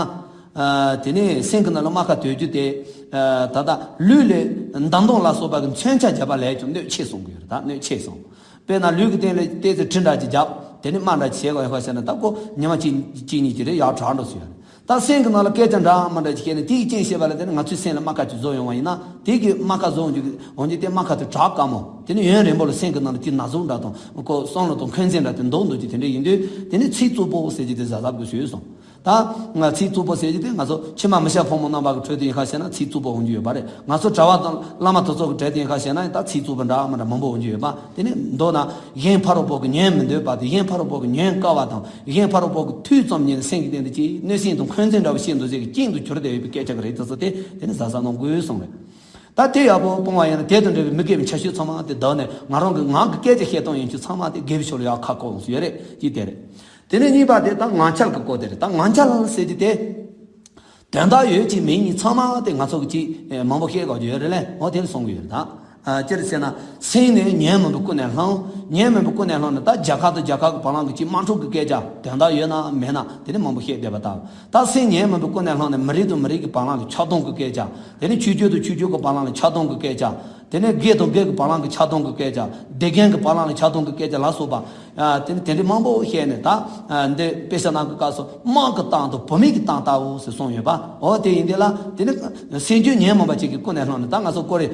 ཨ་དེ་ནས་སེམས་ཀྱི་ནང་ལ་རྨ་ཁ་དོད་རྒྱུ་དེ། ཨ་ད་ལྟ་ལུས་ལ་འདམ་དང་ལ་སོགས་པ་གི་མཚོན་ཆ་བརྒྱབ་པ་ལས་ཀྱང་གནོད་ཆེ་གསུང་གི་ཡོད་རེད། ད་གནོད་ཆེ་གསུང་། དཔེར་ན་ལུས་ཀྱི་སྟེང་ལ་ཏོག་ཙམ་གྲི་འདྲ་ཅིག་བརྒྱབ། དེ་ནས་རྨ་འདྲ་ཅིག་བྱས་གོ་ཡ་ཁ་བྱས་ན། ད་ཁོ་ཉི་མ་གཅིག་གཅིག་གཉིས་ཅིག་རེད། ཡར་དྲག་འགྲོ་ཟེར་ཡ་རེད། ད་སེམས་ཀྱི་ནང་ལ་སྐད་ཆ་འདྲ་མི་འདྲ་ཅིག་བཤད་ནས་དེ་ཡི་རྐྱེན་བྱས་པ་ལ་བརྟེན་ནས་ང་ཚོའི་སེམས་ལ་རྨ་ཁ་ཅིག་བཟོ་ཡོང་བ་ཡིན་ན། དེ་གི་རྨ་ཁ་བཟོ་འོང་རྒྱུ་འོང་རྒྱུ་དེ་རྨ་ཁ་དེ་དྲག་དཀའ་མོ། དེ་ནི་ཡུན་རིང་པོ་ལ་སེམས་ཀྱི་ནང་ལ་དེ་ན་ཟུག་འདྲ་དང་ཁོ་བསམ་བློ་དང་འཁོན་འཛིན་འདྲ་དེ་འདུག་འདུག་ཅིག་དེ་འདྲ་ཡིན་དུས། དེ་ནི་ཚིག་རྩུབ་པོ་ཟེར་གྱི་དེ་ཟ་ཟབ་དགོས་བཟོས་སོང་། ད་ང་ཚིག་རྩུབ་པོ་ཟེར་གྱི་དེ་ང་ཚོ་ཕྱི་མ་མི་སྐྱ་ཕོ་མོ་རྣམ་པ་གི་ཁྲོད་དུ་ཡིན་ཁ་བྱས་ན་ཚིག་རྩུབ་པོ་འོང་རྒྱུ་ཡོད་པ་རེད། ང་ཚོ་གྲྭ་བ་དང་བླ་མ་དེ་ཚོ་གི་གྲས་དེ་ཡིན་ཁ་བྱས་ན་ད་ཚིག་རྩུབ་པོ་འདྲ་མི་འདྲ་མང་པོ་འོང་རྒྱུ་ཡོད་པ། དེ་ནི་མདོར་ན་གཞན་ཕ་རོལ་པོ་གི་ཉོན་མི་འདོད་པ་དེ། གཞན་ཕ་རོལ་པོ་གི་ཉོན་དཀའ་བ་དང་། གཞན་ཕ་རོལ་པོ་གི་མཐུ་ཙམ་ཉིད་ནས་སེམས་ཀྱི་སྟེང་དུ་ཅིག་གནོད་སེམས་དང་འཁོན་འཛིན་འདྲ་བ་བཤད་འདུག་ཟེར་གྱི་རྐྱེན་དུ་གྱུར་བསྡད་ཡོད་པའི་སྐད་ཆ་གི་རེད། དེ་ཚོ་དེ་དེ་ནི་གཟབ་གཟབ་གནང་དགོས་གསུངས་རེད། ད་དེ་ཡག་པོ་སྤོང་བ་ཡིན་ན་དེ་དང་འབྲེལ་བའི་མི་དགེ་བའི་ཆ་ཤས་ཚང་མ་དེ་བདག་ནས་ང་རང་གི་ངག་གི་སྐད་ཆ་བཤད་སྟངས་ཡིན་གྱི་ཚང་མ་དེ་དགེ་བའི་ཕྱོགས་ལ་ཡག་ཁ་ཁོག་ཡོང་སྲིད་ཡོད་རེད། ཅིག་དེ་རེད། དེ་ནས་གཉིས་པ་དེ་ད་ངག་འཁྱལ་གྱི་སྐོར་དེ་རེད། ད་ངག་འཁྱལ་ཟེར་གྱི་དེ། དོན་དག་ཡོད་ཅིག་མེད་གཉིས་ཚང་མ་དེ་ང་ཚོ་གི་ཅིག་མང་པོ་བཤད་དགོས་ཀྱི་ཡོད་རེད་ལེ། འོ་དེ་ལ་གསུང་གི་ཡོད་རེད་ད། ཨ་ཅི་རེད་ཟེར་ན། སེམས་ནི་ཉོན་མོངས་པའི་ཀུན་ནས་བསླངས། ཉོན་མོངས་པའི་ཀུན་ནས་བསླངས་ནས་ད་རྒྱལ་ཁབ་དང་རྒྱལ་ཁབ་ཀྱི་བར་ལམ་གྱི་ཅིག་དམག་འཁྲུག་གི་སྐད་ཆ་དོན་དག་ཡོད་ན་མེད་ན་དེ་ནི་མང་པོ་བཤད་བསྡད་པ་དང་། ད་སེམས་ཉོན་མོངས་པའི་ཀུན་ནས་བསླངས་ནས་མི་རིགས་དང་མི་རིགས་ཀྱི་བར་ལམ་གྱི་ཆགས་སྡང་གི་སྐད་ཆ། དེ་ནི་ཆོས་བརྒྱུད་དང་ཆོས་བརྒྱུད་ཀྱི་བར་ལམ་ལ་ཆགས་སྡང་གི་སྐད་ཆ། དེ་ནས་དགེ་དང་དགེ་གི་བར་ལམ་གྱི་ཆགས་སྡང་གི་སྐད་ཆ། སྡེ་དགོན་གྱི་བར་ལམ་ལ་ཆགས་སྡང་གི་སྐད་ཆ་ལ་སོགས་པ། ཨ་དེ་ནི་དེ་འདྲའི་མང་པོ་བཤད་ནས་ད། ཨ་འདི་དཔེ་ཆ་ནང་གི་སྐབས་སུ་དམག་གི་སྟངས་དང་བུད་མེད་ཀྱི་སྟངས་ལྟ་བུ་ཟེར་གསུངས་ཡོད་པ། འོ་དེ་ཡིན་དེ་ལ་དེ་ནི་སེམས་རྒྱུད་ཉོན་མོངས་པ་ཅིག་གི་ཀུན་ནས་བསླངས་ནས་ད་ང་ཚོ་ཀོ་རེ་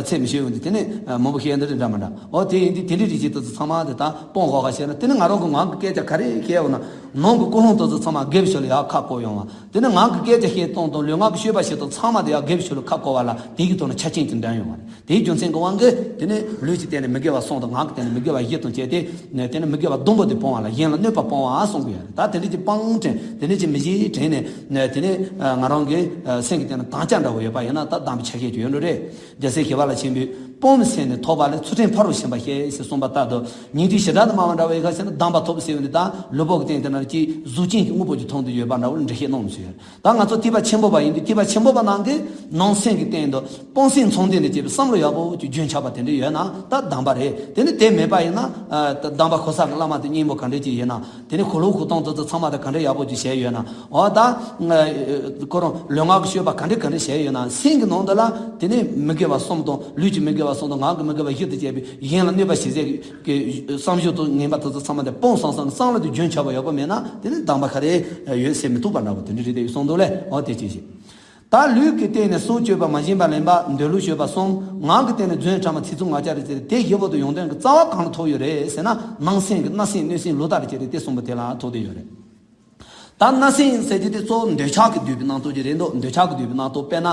ཚད་མི་ཤེས་ཡོང་དུས་དེ་ནི་མང་པོ་བཤད་འདི་རེད་འདྲ་མི་འདྲ། འོ་དེ་ཡིན་དུས་དེ་འདྲའི་རིགས་ཅིག་ཏུ་ཚང་མ་དེ་ད་སྤོང་དགོས་ཁ་བཤད་ན། དེ་ནི་ང་རང་གི་ངག་གི་སྐད་ཆ་ག་རེ་བཤད་འོང་ན་ནང་གི་ཀུན་སློང་དེ་ཚོ་ཚང་མ་དགེ་བའི་ཕྱོགས་ལ་ཡག་ཁ་བསྐོར་ཡོང་བ། དེ་ནི་ངག་གི་སྐད་ཆ་བཤད་སྟངས་དང་ལུས་ངག་གི་སྤྱོད་པ་བྱེད་སྟངས་ཚང་མ་དེ་ཡང་དགེ་བའི་ཕྱོགས་ལ་ཁ་བསྐོར་བ་ལ་དེ་གི་ཐོག་ནས་ཆ་རྐྱེན་གྱི་འདྲ་ཡོང་བ་རེད། དེའི་རྒྱུ་མཚན་གྱི་དབང་གིས་དེ་ནི་ལུས་ཀྱི་སྟེང་ནས་མི་དགེ་བ་གསུམ་དང་ངག་གི་སྟེང་ནས་མི་དགེ་བ་བཞི་དང་བཅས་ཏེ། ནས་དེ་ནི་མི་དགེ་བ་བདུན་པོ་དེ་སྤོང་བ་ལ་གཞན་ལ་གནོད་པ་སྤོང་བ་གསུང་གི་ཡོད་རེད། ད་དེ་འདྲ་ཅིག་སྤང་དྲན་དེ་འདྲ་ཅིག་མི་བྱེད་དྲན་ནས་ནས་དེ་ནི་ང་རང་གི་སེམས་ཀྱི་སྟེང་ན་དམ་བཅའ་འདྲ་བོ་ཡོད་པ་ཡིན་ན་ད་དམ་པའི་ཆ་ཤས་ཀྱི་ཡོད་འགྲོ་རེད། རྒྱལ་སྲས་ཞི་བ་ལྷ་ཆེན་པོས་སྤོང་བའི་སེམས་ནི་ཐོབ་པ་ལས་ཚུལ་ཁྲིམས་ཕ་རོལ་ཕྱིན་པ་ཞེས་ཞེས་གསུངས་པ་ལྟར་དུ། ཉིན་ཐོའི་བྱེ་བྲག་ཏུ་སྨྲ་བ་འདྲ་བོ་ཡིན་ཁ་ཤས་ན་གདམས་པ་ཐོབ་ཟེར་བ་ནི་ད་ལུས་པོ་གི་སྟེང་དེ་ན་ཅིག་གཟུགས་ཅན་གྱི་དངོས་པོ་ཅིག་མཐོང་དུ་ཡོད་པ་འདྲ་བོ་ལ་འགྲེལ་བཤད་གནང་མི་སྲིད་ཡོད། ད་ང་ཚོ་ཐེག་པ་ཆེན་པོ་པ་ཡིན་དུས་ཐེག་པ་ཆེན་པོ་པ་ནང་གི་ནང་སེམས་ཀྱི་སྟེང་དུ་སྤང་སེམས་མཚུངས་ལྡན་དུ་བྱེད་པའི་བསམ་བློ་ཡག་པོ་ཅིག་རྒྱུན་ཆགས་པ་དེ་འདྲ་ཡོད་ན་ད་གདམས་པ་རེད། དེ་ནི་དེ་མེད་པ་ཡིན་ན་ཨ་ད་གདམས་པ་ཁོ་ས་གི་བླ་མ་དེ་སྙིང་པོ་ག་འདྲ་ཅིག་ཡིན་ན། དེ་ནི་གོས་ལོག་གོས་གཏོང་དེ་ཚོ་ཚང་མ་དེ་ག་འདྲ་ཡག་པོ་ཅིག་བྱས་ཡོད་ན། འོ་ད་ཁོ་རང་ལུས་ངག་གི་སྤྱོད་པ་ག་འདྲ་ག་འདྲ་བྱས་ཡོད་ན། སེམས་ཀྱི་ནང་དུ་ལ་དེ་ནི་མི་དགེ་བ་གསུམ་དང་ལུས་ཀྱི་མི་དགེ་བ་གསུམ་དང་ངག་གི་མི་དགེ་བ་བཞི་དང་བཅས་པའི་གཞན་ལ་གནོད་པ་བྱེད་ཟེར་གྱི་བསམ་བློ་དང་ངན་པ་དེ་ཚོ་ཚང་མ་དེ་སྤོང་སང་སང་གི་བསམ་བློ་དེ་རྒྱུན་ཆགས་པ་ཡག་པོ་མེད་ན་དེ་ནི་གདམས་པ་ག་རེ་ཡོད་ཟེར་མི་ཐུབ་པ་འདྲ་བོ་དེ་འདྲ་རེད་དེ་གསུངས་འདུག་ལེ། འོ་དེ་ཅི་ཞིག་ད་ལུས་ཀྱི་སྟེང་ནས་སྲོག་གཅོད་པ། མ་བྱིན་པ་ལེན་པ། འདོད་ལུགས་སྤྱོད་པ་གསུམ། ངག་གི་སྟེང་ནས་རྫུན་ཕྲ་མ་ཚིག་རྩུབ་ངག་འཁྱལ་རེ་བྱས་ཏེ་དེ་བཞི་པོ་དེ་ཡོན་ཏན་གྱི་རྩ་བ་གང་ལ་ཐུག་ཡོད་རེད་ཟེར་ན། ནང་སེམས་ཀྱི་བརྣབ་སེམས་གནོད་སེམས་ལུས་རྟགས་རེ་བྱས་ཏེ་དེ་གསུམ་པོ་དེ་ལ་ཐུག་བསྡད་ཡོད་རེད། ད་བརྣབ་སེམས་ཟེར་རྒྱུ་དེ་གཙོ་བོ་འདོད་ཆགས་ཀྱིས་བསྡུས་པའི་རྣམ་རྟོག་ཅིག་རེད་འདུག་འདོད་ཆགས་ཀྱིས་བསྡུས་པའི་རྣམ་རྟོག་དཔེར་ན་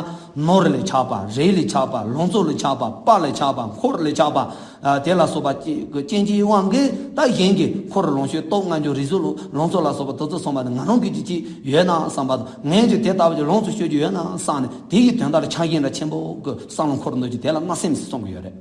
ནོར་ལ་ཆགས་པ། རིགས་ལ་ཆགས་པ། ལོངས་སྤྱོད་ལ་ཆགས་པ། དཔའ་ལ་ཆགས་པ། འཁོར་ལ་ཆགས་པ། ཨ་དེ་ལ་སོགས་པ་ཅི་རྐྱེན་གྱི་དབང་གིས་ད་གཞན་གྱི་འཁོར་ལོངས་སྤྱོད་སྟོབས་ལྔ་འབྱོར་རིགས་གཟུགས་ལོངས་སྤྱོད་ལ་སོགས་པ་དེ་ཚོ་ཚང་མ་ནི་ང་རང་གི་ཅིག་ཅིག་ཡོད་ན་བསམ་པ་དང་། ངས་ཀྱང་དེ་ལྟ་བུ་ཅིག་ལོངས་སུ་སྤྱོད་རྒྱུ་ཡོད་ན་བསམ་ནས་དེ་ཡི་དོན་དག་ལ་ཆགས་ཞེན་འདྲ་ཆེན་པོ་གི་བསམ་བློ་འཁོར་འདུག་ཅིག་དེ་ལ་བརྣབ་སེམས་ཟེར་གསུང་གི་ཡོད་རེད།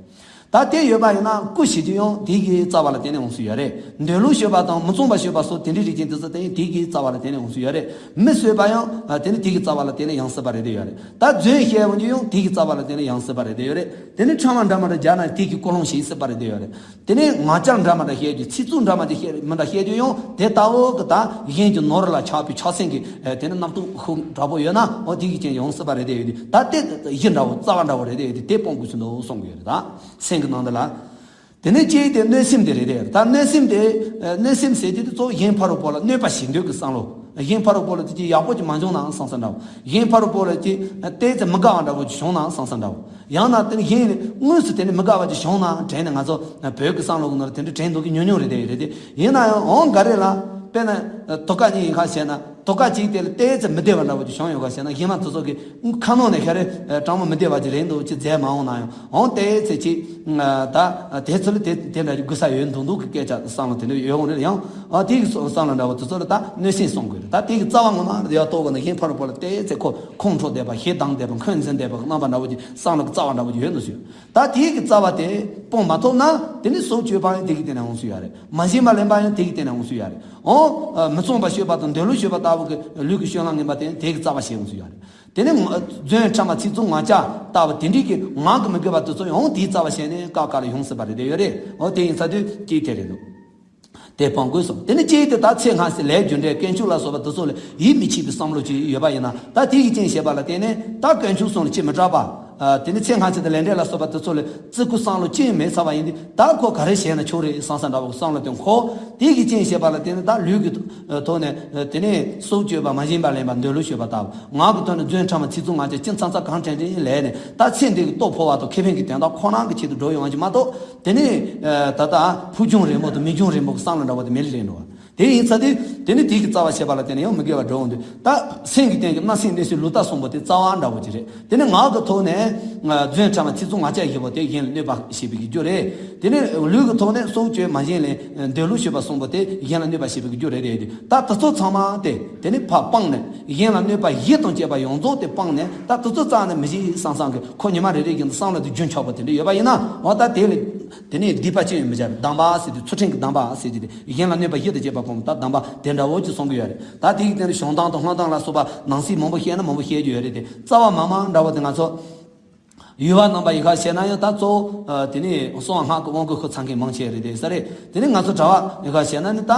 ད་དེ་ཡོད་པ་ཡིན་ན་སྐུ་བྱེད་རྒྱུ་ཡང་དེ་གི་རྩ་བ་ལ་བརྟེན་ནས་འོང་སྲིད་ཡོད་རེད། འདོད་ལུགས་སྤྱོད་པ་དང་མི་མཚུངས་པ་སྤྱོད་པ་སོགས་དེ་འདྲའི་རིགས་ཅན་དེ་ཚོ་དེ་ཡང་དེ་གི་རྩ་བ་ལ་བརྟེན་ནས་འོང་སྲིད་ཡོད་རེད། མི་གསོད་པ་ཡང་དེ་ནི་དེ་གི་རྩ་བ་ལ་བརྟེན་ནས་ཡང་སྲིད་པ་རེད་དེ་ཡོད་རེད། ད་རྫུན་བཤད་འོང་རྒྱུ་ཡང་དེ་གི་རྩ་བ་ལ་བརྟེན་ནས་ཡང་སྲིད་པ་རེད་དེ་ཡོད་རེད། དེ་ནི་ཕྲ་མ་འདྲ་མི་འདྲ་སྦྱར་ན་དེ་གི་ཀུན་སློང་བྱེད་སྲིད་པ་རེད་དེ་ཡོད་རེད། དེ་ནས་ངག་འཁྱལ་འདྲ་མི་འདྲ་བཤད་རྒྱུ། ཚིག་རྩུབ་འདྲ་མི་འདྲ་བཤད་མི་འདྲ་བཤད་རྒྱུ་ཡང་དེ་ལྟ་བུ་གི་ད་གཞན་གྱི་ནོར་ལ་ཆགས་པའི་ཆགས་སེམས་ཀྱི་ཨེ་དེ་ནི་རྣམ་རྟོག་ཤུགས་དྲག་པོ་ཡོད་ན་འོ་དེ་གི་རྐྱེན་ཡོང་སྲིད་པ་རེད་དེ་ཡོད་དེ། ད་དེ་གཞི་འདྲ་བོ་རྩ་བ་འདྲ་བོ་རེད་དེ་ཡོད་དེ། དེ་སྤོང་དགོས་ཚུལ་འདུག་གསུང་གི་ཡོད་རེད། ད་སེམས་ཀྱི་ནང་དུ་ལ། དེ་ནས་གཅིག་དེ་གནོད་སེམས་དེ་རེད་དེ། ད་གནོད་སེམས་དེ་ཨེ་གནོད་སེམས་ཟེར་རྒྱུ་དེ་གཙོ་བོ་གཞན་ཕ་རོལ་པོ་ལ་གནོད་པ་བྱེད་འདོད་ཀྱི་བསམ་བློ། གཞན་ཕ་རོལ་པོ་ལ་དེ་ཅིག་ཡག་པོ་ཅིག་མ་བྱུང་ནའང་བསམ་བསམ་འདྲ་བོ། གཞན་ཕ་རོལ་པོ་ལ་ཅིག་ཨེ་ཏོག་ཙམ་མི་དགའ་བ་འདྲ་བོ་ཅིག་བྱུང་ནའང་བསམ་བསམ་འདྲ་བོ། ཡང་ན་དེ་ནི་གཞན་ནི་དངོས་སུ་དེ་ནི་མི་དགའ་བ་ཅིག་བྱུང་ནའང་དྲན་ནས། ང་ཚོ་བོད་ཀྱི་བསམ་བློ་གི་ནང་ལ་དེ་འདྲ་དྲན་འདུག་གི་ཉུང་ཉུང་རེད་དེ་རེད་དེ། ཡིན་ན་ཡང་འོང་ག་རེ་ལ་དཔེར་ན་དོ་ཁ་གཉིས་ཡིན་ཁ་བྱས་ན། དོ་ཁ་གཅིག་དེ་ལ་ཏོག་ཙམ་མི་བདེ་བ་འདྲ་བོ་ཅིག་བྱུང་ཡོད་ག་ཟེར་ན། གཞན་མ་དེ་ཚོ་གི་ཁ་ནང་ནས་ཤ་རེ་ཨ་དྲང་མོ་མི་བདེ་བ་ཅིག་རེད་འདུག་ཅིག་མཛད་མ་འོང་ན་ཡང་འོང་ཏོག་ཙམ་ཅིག་ཨ་ད་དེ་ཚོ་ལ་དེ་དེ་འདྲ་ཅིག་དགོས་ས་ཡོད་འདུག་འདུག་གི་སྐད་ཆ་བསམ་བློ་དེ་འདྲ་ཡོད་འོང་རེད། ཡང་ཨ་དེ་གི་བསམ་བསམ་བློ་འདྲ་བོ་དེ་ཚོ་ལ་ད་གནོད་སེམས་གསུང་དགོས་རེད། ད་དེ་གི་རྩ་བ་ངོ་མ་ལ་ཡ་ལྟོས་དགོས་ན། གཞན་ཕ་རོལ་པོ་ལ་ཏོག་ཙམ་ཁོ་ཁོང་ཁྲོ་བསྡད་པ། ཞེ་སྡང་བསྡད་པ། འཁོན་འཛིན་བསྡད་པ་གི་རྣམ་པ་འདྲ་བོ་ཅིག་བསམ་བློ་གི་རྩ་བ་འདྲ་བོ་ཅིག་ཡོད་འདུག་ཟེར། ད་དེ་གི་རྩ་བ་དེ་སྤོང་མ་ཐུབ་ན་དེ་ནི་སྲོག་གཅོད་པ་ཡང་དེ་གི་སྟེང་ནས་འོང་སྲིད་ཡ་རེད། མ་བྱིན་པ་ལེན་པ་ཡང་དེ་གི་སྟེང་ནས་འོང་སྲིད་ཡ་རེད། འོ། མི་མཚུངས་པ་སྤྱོད་པ་དང་འདོད་ལུགས་སྤྱོད་པ་ལྟ་བུ་གི་ལུས་ཀྱི་སྤྱོད་ལམ་ངན་པ་དེ་ཡང་དེ་གི་རྩ་བ་བྱས་འོང་སྲིད་ཡ་རེད། དེ་ནི་རྫུན་ཕྲ་མ་ཚིག་རྩུབ་ངག་འཁྱལ་ལྟ་བུ་དེ་འདྲའི་གི་ངག་གི་མི་དགེ་བ་དེ་ཚོ་ཡང་དེའི་རྩ་བ་བྱས་ནས་སྐབས་འགའ་ལ་ཡོང་སྲིད་པ་རེད་དེ་ཡོད་རེད། འོ་དེ་ཡིན་ས་དུས་གཅིག་དེ་རེད་འདུག་དེ་སྤང་དགོས་སོ། དེ་ནི་གཅིག་དེ་ད་ཚེ་སྔ་ཕྱི་ལས་རྒྱུ་འབྲས་དཀོན་མཆོག་ལ་སོགས་པ་དེ་ཚོ་ལ་ཡིད་མི་ཆེས་པའི་བསམ་བློ་ཅིག་ཡོད་པ་ཡིན་ན། ད་དེ་ཡི་རྐྱེན་བྱས་པ་ལ་བརྟེན་ནས་ད་དཀོན་མཆོག་གསུམ་ལ་ཆེས་མི་དྲག་པ། ཨ། དེ་ནི་ཚེ་སྔ་ཕྱི་དང་ལས་འབྲས་ལ་སོགས་པ་དེ་ཚོ་ལ་བརྩི་བཀུར་བསམ་བློ་ཅི་ཡང་མེད་ཚར་བ་ཡིན་དུས། ད་ཁོ་ག་རེ་བྱས་ན་ཆོག་རེད་བསམ་བསམ་འདྲ་བོ་བསམ་བློ་དེ་འཁོར། དེ་གི་རྐྱེན་བྱས་པ་ལ་བརྟེན་ནས་ད་ལུས་ཀྱི་ཐོག་ནས་དེ་ནས་སྲོག་གཅོད་པ། མ་བྱིན་པ་ལེན་པ། འདོད་ལུགས་སྤྱོད་པ་ལྟ་བུ། ངག་གི་ཐོག་ནས་རྫུན་ཕྲ་མ་ཚིག་རྩུབ་ངག་འཁྱལ་ཅི་མཚམས་མཚམས་གང་དྲན་དྲན་ལས་ནས། ད་ཚེ་འདི་གི་ལྟོ་ཕོག་པ་དང་ཁེ་ཕན་གྱི་དོན་དག་ཁོ་རང་གི་ཆེད་དུ་འགྲོ་ཡོང་བ་ཅིག་མ་གཏོགས། དེ་ནས་ད་ལྟ་ཕུགས་རྒྱང་རིང་པོ་དང་མིག་རྒྱང་རིང་པོ་གི་བསམ་བློ་འདྲ་བོ་དེ་མེད་ལ་རེད་འགྲོ་བ། དེ་ཡིན་ཙང་དེ། དེ་ནི་དེ་གི་རྩ་བ་བྱས་པ་ལ་བརྟེན་ནས་ཡང་མི་དགེ་བ་འགྲོ་འོང་དུས། ད་སེམས་ཀྱི་སྟེང་གི་བརྣབ་སེམས་གནས་སའི་ལུས་རྟགས་གསུམ་པོ་དེ་རྩ་བ་འདྲ་བོ་ཅིག་རེད། དེ་ནི་ངག་གི་ཐོག་ནས་རྫུན་ཕྲ་མ་ཚིག་རྩུབ་ངག་འཁྱལ་བཞི་པོ་དེ་གཞན་ལ་གནོད་པ་བྱེད་པའི་རྒྱུ་རེད། དེ་ནི་ལུས་ཀྱི་ཐོག་ནས་སྲོག་གཅོད། མ་བྱིན་ལེན། འདོད་ལུགས་སྤྱོད་པ་གསུམ་པོ་དེ་གཞན་ལ་གནོད་པ་བྱེད་པའི་རྒྱུ་རེད་རེད། དེ་ད་དེ་ཚོ་ཚང་མ་དེ་དེ་ནི་ཕར་སྤངས་ནས། གཞན་ལ་གནོད་པ་བཞི་དང་བཅས་པ་ཡོངས་རྫོགས་དེ་སྤངས་ནས། ད་དེ་ཚོ་རྩ་ནས་མི་བྱེད་བསམ་བསམ་གི་ཁོ་ཉི་མ་རེ་རེ་བཞིན་དུ་བསམ་བློ་དེ་རྒྱུན་ཆགས་པོ་དེ་འདྲ་ཡོད་པ་ཡིན་ན། འོ་ད་དེ་ལས། དེ་ནས་སྡིག་པ་ཅི་ཡང་མི་བྱ་བའི་སྡོམ་པ་ཟེར་དུས། ཚུལ་ཁྲིམས་ཀྱི་སྡོམ་པ་ཟེར་དུས་དེ། གཞན་ལ་གནོད་པ་བཞི་དང་བཅས་པ་སྤོང་བ་ད་སྡོམ་པ་དེ་འདྲ་བོ་ཅིག་གསུང་གི་ཡོད་རེད། ད་དེ་ཡི་སྟེང་དུ་བྱང་སྡོམ་དང་ལྷག་སྡོམ་ལ་སོགས་པ་ནང་གསེས་མང་པོ་བཤད་ན་མང་པོ་བཤད་རྒྱུ་ཡོད་རེད་དེ། རྩ་བ་མ་མང་འདྲ་བོ་དེ་ང་ཚོ་ཡུལ་བ་རྣམ་པ་ཡི་ག་བཤད་ན་ཡང་ད་གཙོ་བོ་དེ་ནས་གསང་སྔགས་ཀྱི་དབང་བསྐུར་ཁོ་ཚང་མཁན་མང་ཆེ་རེད་དེ་ས་རེད། དེ་ནས་ང་ཚོ་གྲྭ་བ་ཡི་ག་བཤད་ན་ནི་ད་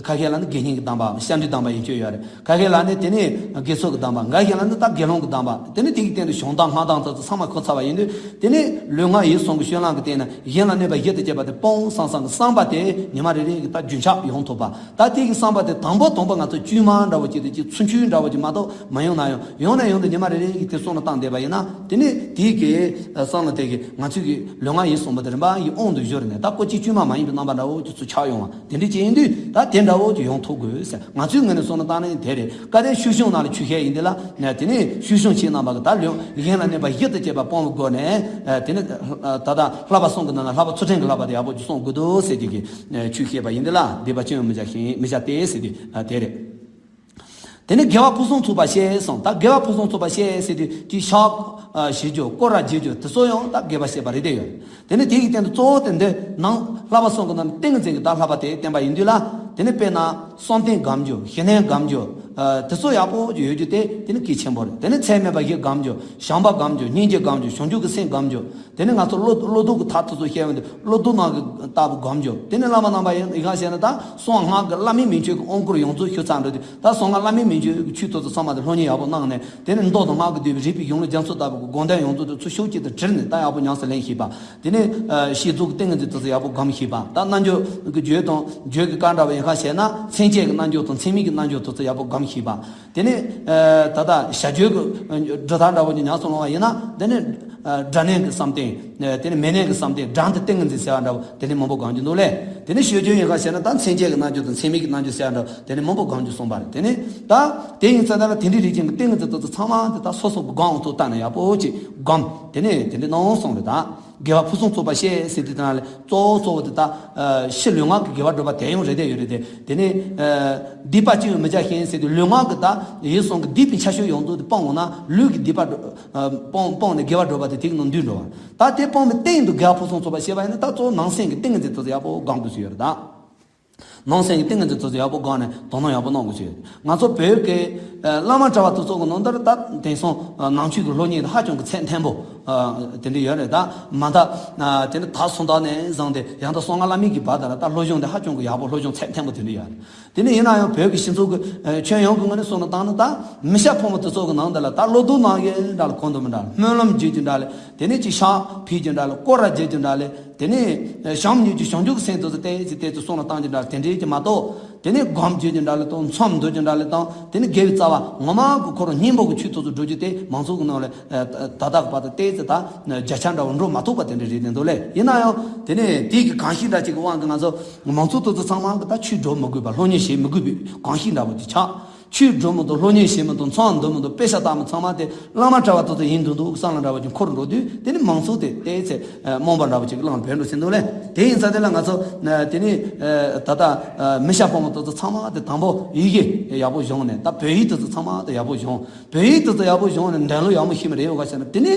ཁ་ཤས་ལ་ནི་དགེ་བསྙེན་གྱི་སྡོམ་པ། སྤྱན་འབྲུའི་སྡོམ་པ་ཡན་ཆོད་ཡོད་རེད། ག་གེ་ལ་ནི་དེ་ནས་དགེ་ཚོགས་ཀྱི་སྡོམ་པ། འགའ་ཞིག་ལ་ནི་ད་དགེ་སློང་གི་སྡོམ་པ། དེ་ནི་དེ་གི་སྟེང་དུ་བྱང་སྡོམ་སྔགས་སྡོམ་དེ་ཚོ་ཚང་མ་ཁོ་ཚར་བ་ཡིན་དུས། དེ་ནི་ལུས་ངག་ཡིད་གསུམ་གྱི་སྤྱོད་ལམ་གྱི་སྟེང་ན་གཞན་ལ་གནོད་པ་བཞི་དང་བཅས་པ་དེ་སྤོང་བསམ་བསམ་གྱི་བསམ་པ་དེ་ཉི་མ་རེ་རེ་གི་ད་རྒྱུན་ཆགས་ཡོང་ཐུབ་པ། ད་དེ་གི་བསམ་པ་དེ་དང་པོ་དང་པོ་ང་ཚོ་དཀྱུས་མ་འདྲ་བོ་ཅིག་དེ་ཅིག་ཚུན་ཆོད་འདྲ་བོ་ཅིག་མ་གཏོགས་མ་ཡོང་ན་ཡང་། ཡོང་ན་ཡོང་དུས་ཉི་མ་རེ་རེ་གི་དེ་བསམ་བློ་བཏང་བསྡད་པ་ཡིན་ན། དེ་ནི་དེ་གི་བསམ་བློ་དེ་གི་ང་ཚོའི་གི་ལུས་ངག་ཡིད་གསུམ་པོ་དེ་རིམ་པ་ཡི་དབང་དུ་གྱུར་ནས། ད་ཀོ་ཅི་དཀྱུས་མ་མ་ཡིན་པའི་རྣམ་པ་འདྲ་བོ་ཅིག་ཚུར་ཆགས་ཡོང་བ། དེ་འདྲ་ཅིག་ཡིན་དུས་ད་དེ་འདྲ་བོ་ཅིག་ཡོང་ཐུབ་དགོས་ཟེར། ང་ཚོའི་ངོས་ནས་བསམ་བློ་བཏང་ན་ཡང་དེ་རེད། གལ་ཏེ་ཆོས་སྐྱོང་ནང་ལ་ཆོས་བཤད་ཡིན་དེ་ལ་ནས། དེ་ནས་ཆོས་སྐྱོང་ཆེ་རྣམ་པ་གི་ད་ལུས་གཞན་ལ་གནོད་པ་བཞི་དང་བཅས་པ་སྤོང་བའི་སྒོ་ནས། དེ་ནས་ད་ལྟ་བསླབ་པ་གསུམ་གྱི་ནང་ན་བསླབ་པ་ཚུལ་ཁྲིམས་ཀྱི་བསླབ་པ་དེ་ཡག་པོ་ཅིག་སྲུང་དགོས་འདུག་ཟེར་གྱི་གི་ཆོས་བཤད་པ་ཡིན་དེ་ལ། སྡིག་པ་ཅི་ཡང་མི་བྱ་ཞིང་མི་བྱ་སྟེ་ཟེར་དུས་དེ་རེད། དེ་ནས་དགེ་བ་ཕུན་སུམ་ཚོགས་པ་བཤད་གསུངས། ད་དགེ་བ་ཕུན་སུམ་ཚོགས་པ་བཤད་ཟེར་དུས་ཀྱི་ཕྱག་ཨ་བཞེས་རྒྱུ། སྐོར་ར་བརྗེ་རྒྱུ། དེ་ཚོ་ཡང་ད་དགེ་བ་བཤད་པ་རེད་དེ་ཡོད། དེ་ནས་དེ་ཡི་སྟེང་དུ་གཙོ་བོ་དེ་འདི་ནང་བསླབ་པ་གསུམ་གྱི་ནང་ནས་ཏིང་ངེ་འཛིན་གྱི་ད་བསླབ་པ་དེ་བསྟན་པ་ཡིན་དུས་ལ། དེ་ནས་དཔེར་ན་བསམ་གཏན་སྒོམ་རྒྱུ། ཞི་གནས་སྒོམ་རྒྱུ། ཨ་དེ་ཚོ་ཡག་པོ་ཅིག་ཡོད་རྒྱུ་དེ་དེ་ནི་གལ་ཆེན་པོ་རེད། དེ་ནས་ཚད་མེད་པ་བཞི་སྒོམ་རྒྱུ། བྱམས་པ་སྒོམ་རྒྱུ། སྙིང་རྗེ་སྒོམ་རྒྱུ། བྱང་ཆུབ་ཀྱི་སེམས་སྒོམ་རྒྱུ། དེ་ནས་ང་ཚོ་བློ་བློ་ལྡོག་གི་ཐབས་དེ་ཚོ་བཤད་པ་འདི། བློ་ལྡོག་ནང་གི་ལྟ་བུ་སྒོམ་རྒྱུ། དེ་ནས་བླ་མ་རྣམ་པ་ཡང་ཡི་ག་བཤད་ན་ད་གསང་སྔགས་ཀྱི་བླ་མའི་མིང་ཆོས་ཀྱི་དབང་བསྐུར་ཡོངས་རྫོགས་ཞུ་ཚར་འགྲོ་དུས། ད་གསང་སྔགས་བླ་མའི་མིང་ཆོས་ཀྱི་ཆོས་ཐོག་ཏུ་ཚང་མ་དེ་སློབ་གཉེར་ཡག་པོ་གནང་ནས། དེ་ནས་མདོ་དང་སྔགས་ཀྱི་བསྡུས་པའི་རིགས་པའི་གཞུང་ལུགས་རྒྱ་མཚོ་ལྟ་བུ་གི་དགོངས་དོན་ཡོངས་རྫོགས་དེ་ཚུར་ཤོག་གཅིག་ཏུ་བྲིས་ནས་ད་ཡག་པོ་ཉམས་སུ་ལེན་ཤེས་པ། དེ་ནས་ཨ་བསྐྱེད་རྫོགས་ཀྱི་ཏིང་ངེ་འཛིན་དེ་ཚོ་ཡག་པོ་སྒོམ་ཤེས་པ། ད་རྣལ་འབྱོར་གྱི་རྒྱུད་དང་རྒྱུད་ཀྱི་སྐབས་འདྲ་བ་ཡི་ག་བཤད་ན་མཚན་བཅས་ཀྱི་རྣལ་འབྱོར་དང་མཚན་མེད་ཀྱི་རྣལ་འབྱོར་དེ་ཚོ་ཡག་པོ་སྒོམ་ཤེས་པ། དེ་ནས་ཨ་ད་ལྟ་བྱ་རྒྱུད་ཀྱི་སྒྲུབ་ཐབས་འདྲ་བོ་ཅིག་ཉམས་སུ་བླང་བ་ཡིན་ན། དེ་ནས་ཨ་སྒྲ་ནས་ཀྱི་བསམ་གཏན། དེ་ནས་མི་གནས་ཀྱི་བསམ་གཏན། སྒྲ་དེ་ཏིང་ངེ་འཛིན་ཟེར་བ་འདྲ་བོ་དེ་ནས་མང་པོ་སྒོམ་རྒྱུ་འདུག་ལས། དེ་ནས་ཤོད་རྒྱུ་ཡིན་ག་ཟེར་ན་ད་མཚན་བཅས་ཀྱི་རྣལ་འབྱོར་དང་མཚན་མེད་ཀྱི་རྣལ་འབྱོར་ཟེར་བ་འདྲ་བོ་དེ་ནས་མང་པོ་སྒོམ་རྒྱུ་གསུངས་པ་རེད། དེ་ནས་ད་དེ་ཡིན་ཙང་ད་ལ་དེ་འདྲའི་རིགས་ཅན་གྱི་ཏིང་ངེ་འཛིན་དེ་ཚོ་ཚང་མ་དེ་ད་སོ་སོ་གི་སྒོམ་དབང་དུ་བཏང་ནས་ཡག་པོ་ཅིག་སྒོམ། དེ་ནས་དེ་འདྲའི་གནང་གསུངས་རེད་ད། དགེ་བ་ཕུན་སུམ་ཚོགས་པ་བཤད་ཟེར་དུས་དེ་ན་ལས་གཙོ་བོ་གཙོ་བོ་དེ་ད་ཕྱི་ལུས་ངག་གི་དགེ་བ་སྒྲུབ་པ་དེ་ཡང་རེད་དེ་ཡོད་རེད་དེ། དེ་ནས་སྡིག་པ་ཅི་ཡང་མི་བྱ་ཞིང་ཟེར་དུས། ལུས་ངག་གི་ད་ཡིད་གསུམ་གྱི་སྡིག་པའི་ཆ་ཤས་ཡོངས་རྫོགས་དེ་སྤོང་འོང་ན། ལུས་ཀྱི་སྡིག་པ་སྤོང་སྤོང་ནས་དགེ་བ་སྒྲུབ་པ་དེ་དེ་གི་ནང་འདུས་འགྲོ་བ། ད་དེ་སྤོང་བའི་སྟེང་དུ་དགེ་བ་ཕུན་སུམ་ཚོགས་པ་བཤད་པ་ཡིན་ན། ད་གཙོ་བོ་ནང་སེམས་ཀྱི་ཏིང་ངེ་འཛིན་དེ་ཚོ་ཡག་པོ་སྒོམ་དགོས་ཀྱི་ཡོད་རེད་ད། ནང་སེམས་ཀྱི་ཏིང་ངེ་འཛིན་དེ་ཚོ་ཡག་པོ་སྒོམ་ནས་དོ་སྣང་ཡག་པོ་གནང་དགོས་ཀྱི་ཡོད། ང་ཚོ་བོད་ཀྱི་ཨ་བླ་མ་གྲྭ་བ་དེ་ཚོ་གི་ནང་དུ་ད་དེང་སང་ཨ་ནང་ཆོས་ཀྱི་སློབ་གཉེར་དེ་ཧ་ཅང་གི་ཚད་མཐོན་པོ་ཨ་དེ་འདྲ་ཡོད་རེད་ད། མ་མཐའ་ཨ་དེ་ནི་ད་སོང་ད་ནས་བཟུང་སྟེ་ཡང་ད་གསང་སྔགས་བླ་མེད་ཀྱི་བར་དུ་ལ་ད་སློབ་སྦྱོང་དེ་ཧ་ཅང་གི་ཡག་པོ། སློབ་སྦྱོང་ཚད་མཐོན་པོ་དེ་འདྲ་ཡོད་རེད། དེ་ནས་ཡིན་ན་ཡང་བོད་ཀྱི་སྤྱི་ཚོགས་ཀྱི་ཨ་ཁྱོན་ཡོངས་ཀྱི་ངོས་ནས་སོང་ན་བཏང་ན། ད་མི་སྐྱ་ཕོ་མོ་དེ་ཚོ་གི་ནང་དུ་ལ་ད་བློ་ལྡོག་གནང་ཡས་འདྲ་ལ་གང་འདུག་མི་འདྲ་ལ། སྨོན་ལམ་བརྗོད་རྒྱུ་འདྲ་ལ། དེ་ནས་ཅིག་ཕྱག་ཕུལ་རྒྱུ་འདྲ་ལ། སྐོར་ར་བརྗེ་རྒྱུ་འདྲ་ལ། དེ་ནས་བྱམས་སྙིང་རྗེ་བྱང་ཆུབ་ཀྱི་སེམས་དེ་ཚོ་ཏོག་ཙམ་ཏོག་ཙམ་སོང་ལ་བཏང་རྒྱུ་འདྲ་ལ། དེ་འདྲའི་ཅིག་མ་གཏོགས། དེ་ནས་སྒོམ་བརྗོད་རྒྱུ་འདྲ་ལ་དང་། མཚམས་འདོར་རྒྱུ་འདྲ་ལ་དང་། དེ་ནས་དགེ་བའི་རྩ་བ་ངོ་མ་གི་འཁོར་སྙིང་པོ་གི་ཆོས་དེ་ཚོ་སྒྲུབ་རྒྱུ་དེ་མང་ཚོགས་ཀྱི་ནང་ལ་ཨ་ད་ལྟ་གི་བར་དུ་ཏོག་ཙམ་ད་བརྒྱ་ཆ་འདྲ་བོ་འགྲོ་མ་ཐུབ་པ་དེ་འདྲ་རེད་དེ་འདུག་ལས། ཡིན་ན་ཡང་དེ་ནས་དེ་གི་གང་ཞིག་འདྲ་ཅིག་གི་དབང་གིས་ང་ཚོ་མང་ཚོགས་དེ་ཚོ་ཚང་མ་གི་ད་ཆོས་སྒྲུབ་མི་དགོས་པ། སློབ་གཉེར་བྱེད་མི་དགོས་པའི་གང་ཞིག་འདྲ་བོ་དེ་ཆགས། ཆོས་སྒྲུབ་མི་འདུག། སློབ་གཉེར་བྱེད་མི་འདུག། མཚམས་འདོར་མི་འདུག། དཔེ་ཆ་ལྟ་མི་ཚང་མ་དེ་བླ་མ་གྲྭ་བ་དེ་ཚོ་ཡིན་འདུག་འདུག་བསམ་ལ་འདྲ་བ་ཅིག་འཁོར་འགྲོ་དུས། དེ་ནི་མང་ཚོགས་དེ་ཏོག་ཙམ་རྨོངས་པ་འདྲ་བ་ཅིག་ལངས་བུད་འགྲོ་ཟིན་འདུག་ལས། དེ་ཡིན་ཙང་དེ་ལ་ང་ཚོ་དེ་ནི་ད་ལྟ་མི་སྐྱ་ཕོ་མོ་དེ་ཚོ་ཚང་མ་དེ་དང་པོ་ཡི་གེ་ཡག་པོ་སྦྱོང་ནས། ད་བོད་ཡིག་དེ་ཚོ་ཚང་མ་དེ་ཡག་པོ་སྦྱོང་། བོད་ཡིག་དེ་ཚོ་ཡག་པོ་སྦྱོང་ནས་འདོན་ལུགས་ཡག་མོ་ཤེས་མི་རེད། འོ་ག་ཟེར་ན་དེ་ནི་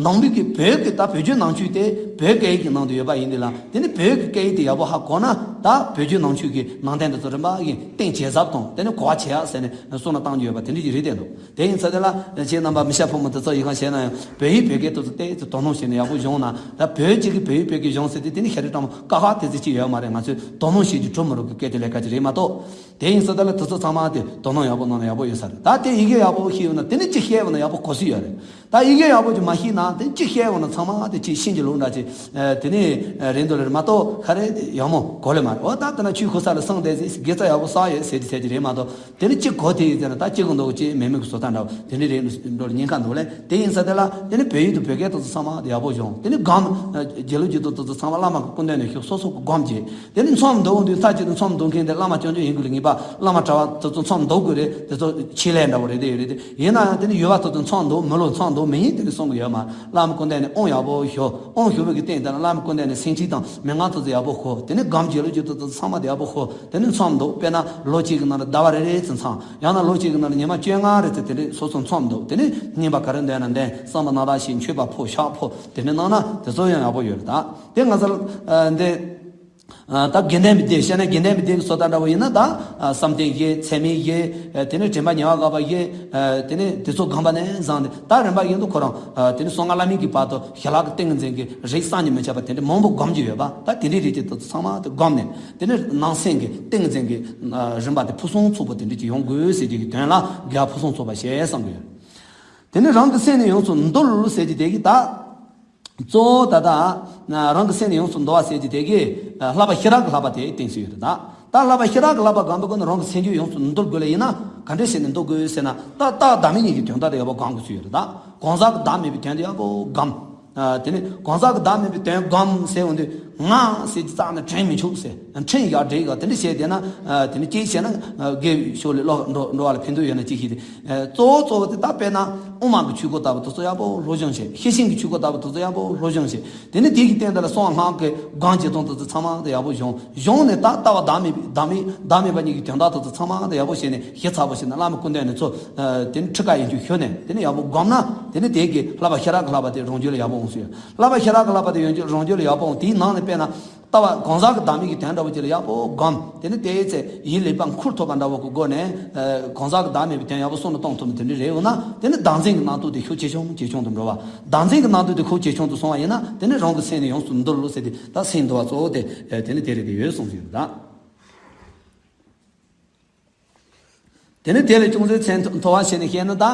ནང་པའི་གི་བོད་ཀྱི་ད་བོད་བརྒྱུད་ནང་ཆོས་དེ་བོད་སྐད་ཡིག་གི་ནང་དུ་ཡོད་པ་ཡིན་དུས་ལ། དེ་ནི་བོད་ཀྱི་སྐད་ཡིག་དེ་ཡག་པོ་ཧ་གོ་ན། ད་བོད་བརྒྱུད་ནང་ཆོས་ཀྱི་ནང་དོན་དེ་ཚོ་རིམ་པ་བཞིན་གཏིང་ཇེ་ཟབ་དང་། དེ་ནི་གོ་བ་ཇེ་ ཡག་ཟེར་ནས་བསམ་བློ་བཏང་རྒྱུ་ཡོད་པ་དེ་འདྲ་ཅིག་རེད་བསྡད་འདུག་དེ་ཡིན་ཙང་དེ་ལ་ཁྱེད་རྣམ་པ་མི་སྐྱ་ཕོ་མོ་དེ་ཚོ་ཡིན་གང་བྱས་ན་ཡང་བོད་ཡིག་བོད་སྐད་དེ་ཚོ་ཏོག་ཙམ་དོ་སྣང་བྱས་ནས་ཡག་པོ་སྦྱོང་ན། ད་བོད་སྤྱི་གི་བོད་ཡིག་བོད་སྐད་སྦྱོང་ཟེར་དུས་དེ་ནི་ཤ་རི་ཀྲང་ཀ་ཧ་དེ་ཚོ་ཅིག་ཡོད་མ་རེད། ང་ཚོས་དོ་སྣང་བྱེད་རྒྱུ་གྲུབ་མི་རུང་གི་སྐད་དེ་ལས་ཀ་ཅིག་རེད་མ་གཏོགས། དེ་ཡིན་ཙང་དེ་ལ་དེ་ཚོ་ཚང་མ་དེ་དོ་སྣང་ཡག་པོ་གནང་ན་ཡག་པོ་ཡོད་ས་རེད། ད་དེ་ཡི་གེ་ཡག་པོ་ཤེས་ཡོད་ན་དེ་ནི་ཅིག་བཤད་པ་ན་ཡག་པོ་གོ་སྲོལ་ཡོད་རེད། ད་ཡི་གེ་ཡག་པོ་ཅིག་མ་ཤེས་ན་དེ་ཅིག་བཤད་པ་ན་ཚང་མ་དེ་ཅིག་ཤིང་གི་ལུགས་འདྲ་ཅིག་དེ་ནི་རེད་འདུག་ལེ་མ་གཏོགས་ག་རེ་ཡག་མོ་གོ་ལེ་མ་རེད། འོ་ད་དེ་ན་ཆོས་ཁོ་ས་ལ་སངས་བསྡད་ཟིག་དགེ་རྩ་ཡག་པོ་བསགས་ཡོད་ཟེར་གྱི་ཟེར་གྱི་རེད་མ་གཏོགས། དེ་ནི་གཅིག་གོ་དེ་ཡིན་ཟེར་ན་ད་གཅིག་གི་འདུག་གཅིག་མེད་མེད་ཀྱི་བཟོ་ལྟ་འདྲ་བོ་དེ་འདྲ་རེད་འགྲོ་ལ་ཉེན་ཁ་འདུག་ལེ། དེ་ཡིན་ས་དེ་ལ་དེ་ནི་བོད་ཡིག་དང་བོད་སྐད་དེ་ཚོ་ཚང་མ་ཡག་པོ་སྦྱོང་། དེ་ནི་སྒོམ་རྒྱལ་ལུགས་ཀྱི་དེ་ཚོ་ཚང་མ་བླ་མ་གི་སྐུ་མདུན་ནས་ཞུགས་སོ་སོ་གི་སྒོམ་བྱེད། དེ་ནི་མཚམས་འདུག་འདུག་ས་ཅིག་ཏུ་མཚམས་འདུག་མཁན་དེ་བླ་མ་རྐྱང་རྐྱང་ཡིན་དགོས་ལ་ངེས་པ་བླ་མ་གྲྭ་བ་དེ་ཚོ་མཚམས་འདུག་དགོས་རེད། དེ་ཚོ་ཆེད་ལས་འདྲ་བོ་རེད། དེ་ཡོད་རེད། དེ་ཡིན་ན་ཡང་དེ་ནི་ཡོད་པ་དེ་ཚོ་མཚམས་འདུག་མི་ལོ་མཚམས་འདུག་མི་ཡིན་དེ་ནི་གསུང་གི་ཡོད་མ། བླ་མ་སྐུ་མདུན་ནས་དབང་ཡག་པོ་ཞུ། དབང་ཞུ་བའི་གི་སྟེང་དེ་ན་བླ་མ་སྐུ་མདུན་ནས་སེམས་ཅན་དང་མི་ང་ཚོ་ཚོ་ཡག་པོ་ཤོག་དེ་ནི་སྒོམ་རྒྱལ་ལུགས་ཀྱི་དེ་ཚོ་ཚང་མ་དེ་ཡག་པོ་ཤོག་དེ་ནི་མཚམས་འདུག་དཔེར་ན་ལོ་གཅིག་གི་ནང་ལ་ཟླ་བ་རེ་རེ་ཙམ་ཚང་། ཡང་ན་ལོ་གཅིག་གི་ནང་ལ་ཉི་མ་བཅོ་ལྔ་རེ་ཙམ་དེ་འདྲའི་སོ་སོ་མཚམས་འདུག་དེ་ནི་བསྙེན་པ་ག་རེ་འདོན་ན་འདོན། བསམ་པ་སྣང་དག་ཤེས། མཆོད་པ་ཕུལ། ཕྱག་ཕུལ། དེ་འདྲ་གནང་ན་དེ་ཚོ་ཡང་ཡག་པོ་ཡོད་རེད། ད་དེ་ང་ཚོ་ཨ་འདི་ཨ་ད་དགེ་ལྡན་པའི་སྡེ་བཤད་ན་དགེ་ལྡན་པའི་སྡེ་གི་བཟོ་ལྟ་འདྲ་བོ་ཡིན་ན་ད་ཨ་བསམ་གཏན་བཞི། ཚད་མེད་བཞི། ཨ་དེ་ནི་དྲན་པ་ཉེ་བར་དགག་པ་བཞི། ཨ་དེ་ནི་དེ་ཚོ་སྒོམ་པ་ནས་བཟུང་སྟེ་ད་རིམ་པ་བཞིན་དུ་ཁོ་རང་ཨ་དེ་ནི་གསང་སྔགས་བླ་མེད་ཀྱི་བར་དུ་ཞི་ལྷག་གི་ཏིང་ངེ་འཛིན་གྱི་རིགས་བསམ་གྱིས་མི་ཁྱབ་པ་དེ་འདྲ་མང་པོ་སྒོམ་གྱི་ཡོད་པ། ད་དེ་འདྲའི་རིགས་དེ་ཚོ་ཚང་མ་དེ་སྒོམ་ནས་དེ་ནི་ནང་སེམས་ཀྱི་ཏིང་ངེ་འཛིན་གྱི་ཨ་རིམ་པ་དེ་ཕུན་སུམ་ཚོགས་པ་དེ་འདྲ་ཅིག་ཡོང་དགོས་ཟེར་རྒྱུ་གི་དོན་ལ་དགེ་བ་ཕུན་སུམ་ཚོགས་པ་ཞེས་བསམ་གྱི་ཡོད། དེ་ནི་རང་གི་སེམས་ནི་ཡོངས་སུ་འདུལ་ཟེར་རྒྱུ་དེ་གི་ད། གཙོ་བོ་ད་ལྟ་རང་གི་སེམས་ནི་ཡོངས་སུ་འདུལ་བ་ཟེར་རྒྱུ་དེ་གིས་བསླབ་པ་ཤེས་རབ་ཀྱི་བསླབ་པ་དེ་བསྟན་སྲོལ་ཡོད་རེད་ད། ད་བསླབ་པ་ཤེས་རབ་ཀྱི་བསླབ་པ་སྒོམ་པའི་སྒོ་ནས་རང་གི་སེམས་རྒྱུད་ཡོངས་སུ་འདུལ་དགོས་ལ་ཡིན་ན་ག་འདྲ་བྱས་ནས་འདུལ་དགོས་ཟེར་ན། ད་བདག་བདག་མེད་གཉིས་ཀྱི་དོན་དག་དེ་ཡག་པོ་སྒོམ་དགོས་ཚུལ་ཡོད་རེད་ད། གང་ཟག་གི་བདག་མེད་པའི་དོན་དེ་ཡག་པོ་སྒོམ། དེ་ནི་གང་ཟག་གི་བདག་མེད་པའི་དོན་སྒོམ་ཟེར་འོང་དུས་ང་ཟེར་གྱི་རྩ་ནས་དྲན་མི་ཆོག་ཟེར། ཕྲན་ཡག་འདྲེ་ཡག་དེ་འདྲ་བྱས་བསྡད་ན་དེ་ནི་སྐྱེས་བྱས་ན་དགེ་ཕྱོགས་ལ་ལོག་འགྲོ་འགྲོ་བ་ལ་ཕན་ཐོགས་ཡོད་ན་ཅི་ཞིག་རེད། གཙོ་བོ་གཙོ་བོ་དེ་ད་དཔེར་ན་དབུ་མ་གི་ཆོས་སྐོར་ལྟ་བུ་དེ་ཚོ་ཡག་པོ་སློབ་སྦྱོང་བྱེད། ཤེར་ཕྱིན་གྱི་ཆོས་སྐོར་ལྟ་བུ་དེ་ཚོ་ཡག་པོ་སློབ་སྦྱོང་བྱེད། དེ་ནི་དེ་གི་སྟེང་དེ་ལ་གསང་སྔགས་ཀྱི་སྒོམ་བྱེད་སྟངས་དེ་ཚོ་ཚང་མ་དེ་ཡག་པོ་སྦྱོང་སྦྱོང་ནས་ད་ལྟ་བ་བདག་མེད་པའི་བདག་མེད་བདག་མེད་པ་གཉིས་ཀྱི་དོན་དག་དེ་ཚོ་ཚང་མ་དེ་ཡག་པོ་བྱས་ནས་ཞིབ་ཚགས་པོ་བྱས་ནས་བླ་མའི་སྐུ་མདུན་ནས་ཚོ་དེ་ནི་ཁྲིད་ཀ་ཡིན་རྒྱུ་ཞུ་ནས་དེ་ནི་ཡག་པོ་སྒོམ་ན་དེ་ནི་དེ་གི་བསླབ་པ་ཤེས་རབ་ཀྱི་བསླབ་པ་དེ་རང་རྒྱུད་ལ་ཡག་པོ་འོང་སྲིད། བསླབ་པ་ཤེས་རབ་ཀྱི་བསླབ་པ་དེ་ཡོང་རྒྱུ་རང་རྒྱུད་ལ་ཡག་པོ་འོང་། དེའི་ནང་ནས་དཔེར་ན། ལྟ་བ་གང་ཟག་གི་བདག་མེད་ཀྱི་དོན་འདྲ་བོ་ཅིག་ལ་ཡག་པོ་སྒོམ། དེ་ནི་དེའི་ཚེ་ཡིད་ལེགས་པར་འཁུར་ཐུབ་པ་འདྲ་བོ་གི་སྒོ་ནས་ཨ་གང་ཟག་གི་བདག་མེད་པའི་དོན་ཡག་པོ་གསུང་ལ་གཏོང་ཐུབ་ན་དེ་འདྲ་རེད། འོ་ན་དེ་ནི་བདག་འཛིན་གྱི་རྣམ་རྟོག་དེ་ཤུགས་ཇེ་ཆུང་ཇེ་ཆུང་དུ་འགྲོ་བ། བདག་འཛིན་གྱི་རྣམ་རྟོག་དེ་ཤུགས་ཇེ་ཆུང་དུ་སོང་བ་ཡིན་ན་དེ་ནི་རང་གི་སེམས་ནི་ཡོངས་སུ་འདུལ་ལོ་ཟེར་ཏེ་ད་སེམས་འདུལ་བ་གཙོ་བོ་དེ་ཨ་དེ་ནི་དེ་རེད་ཀྱི་ཡོད་གསུངས་ཡོད་ད། དེ་ནས་དེ་ལས་ཅུང་ཟད་མཚན་མཐོ་བ་བྱས་ནས་བཤད་ན་ད།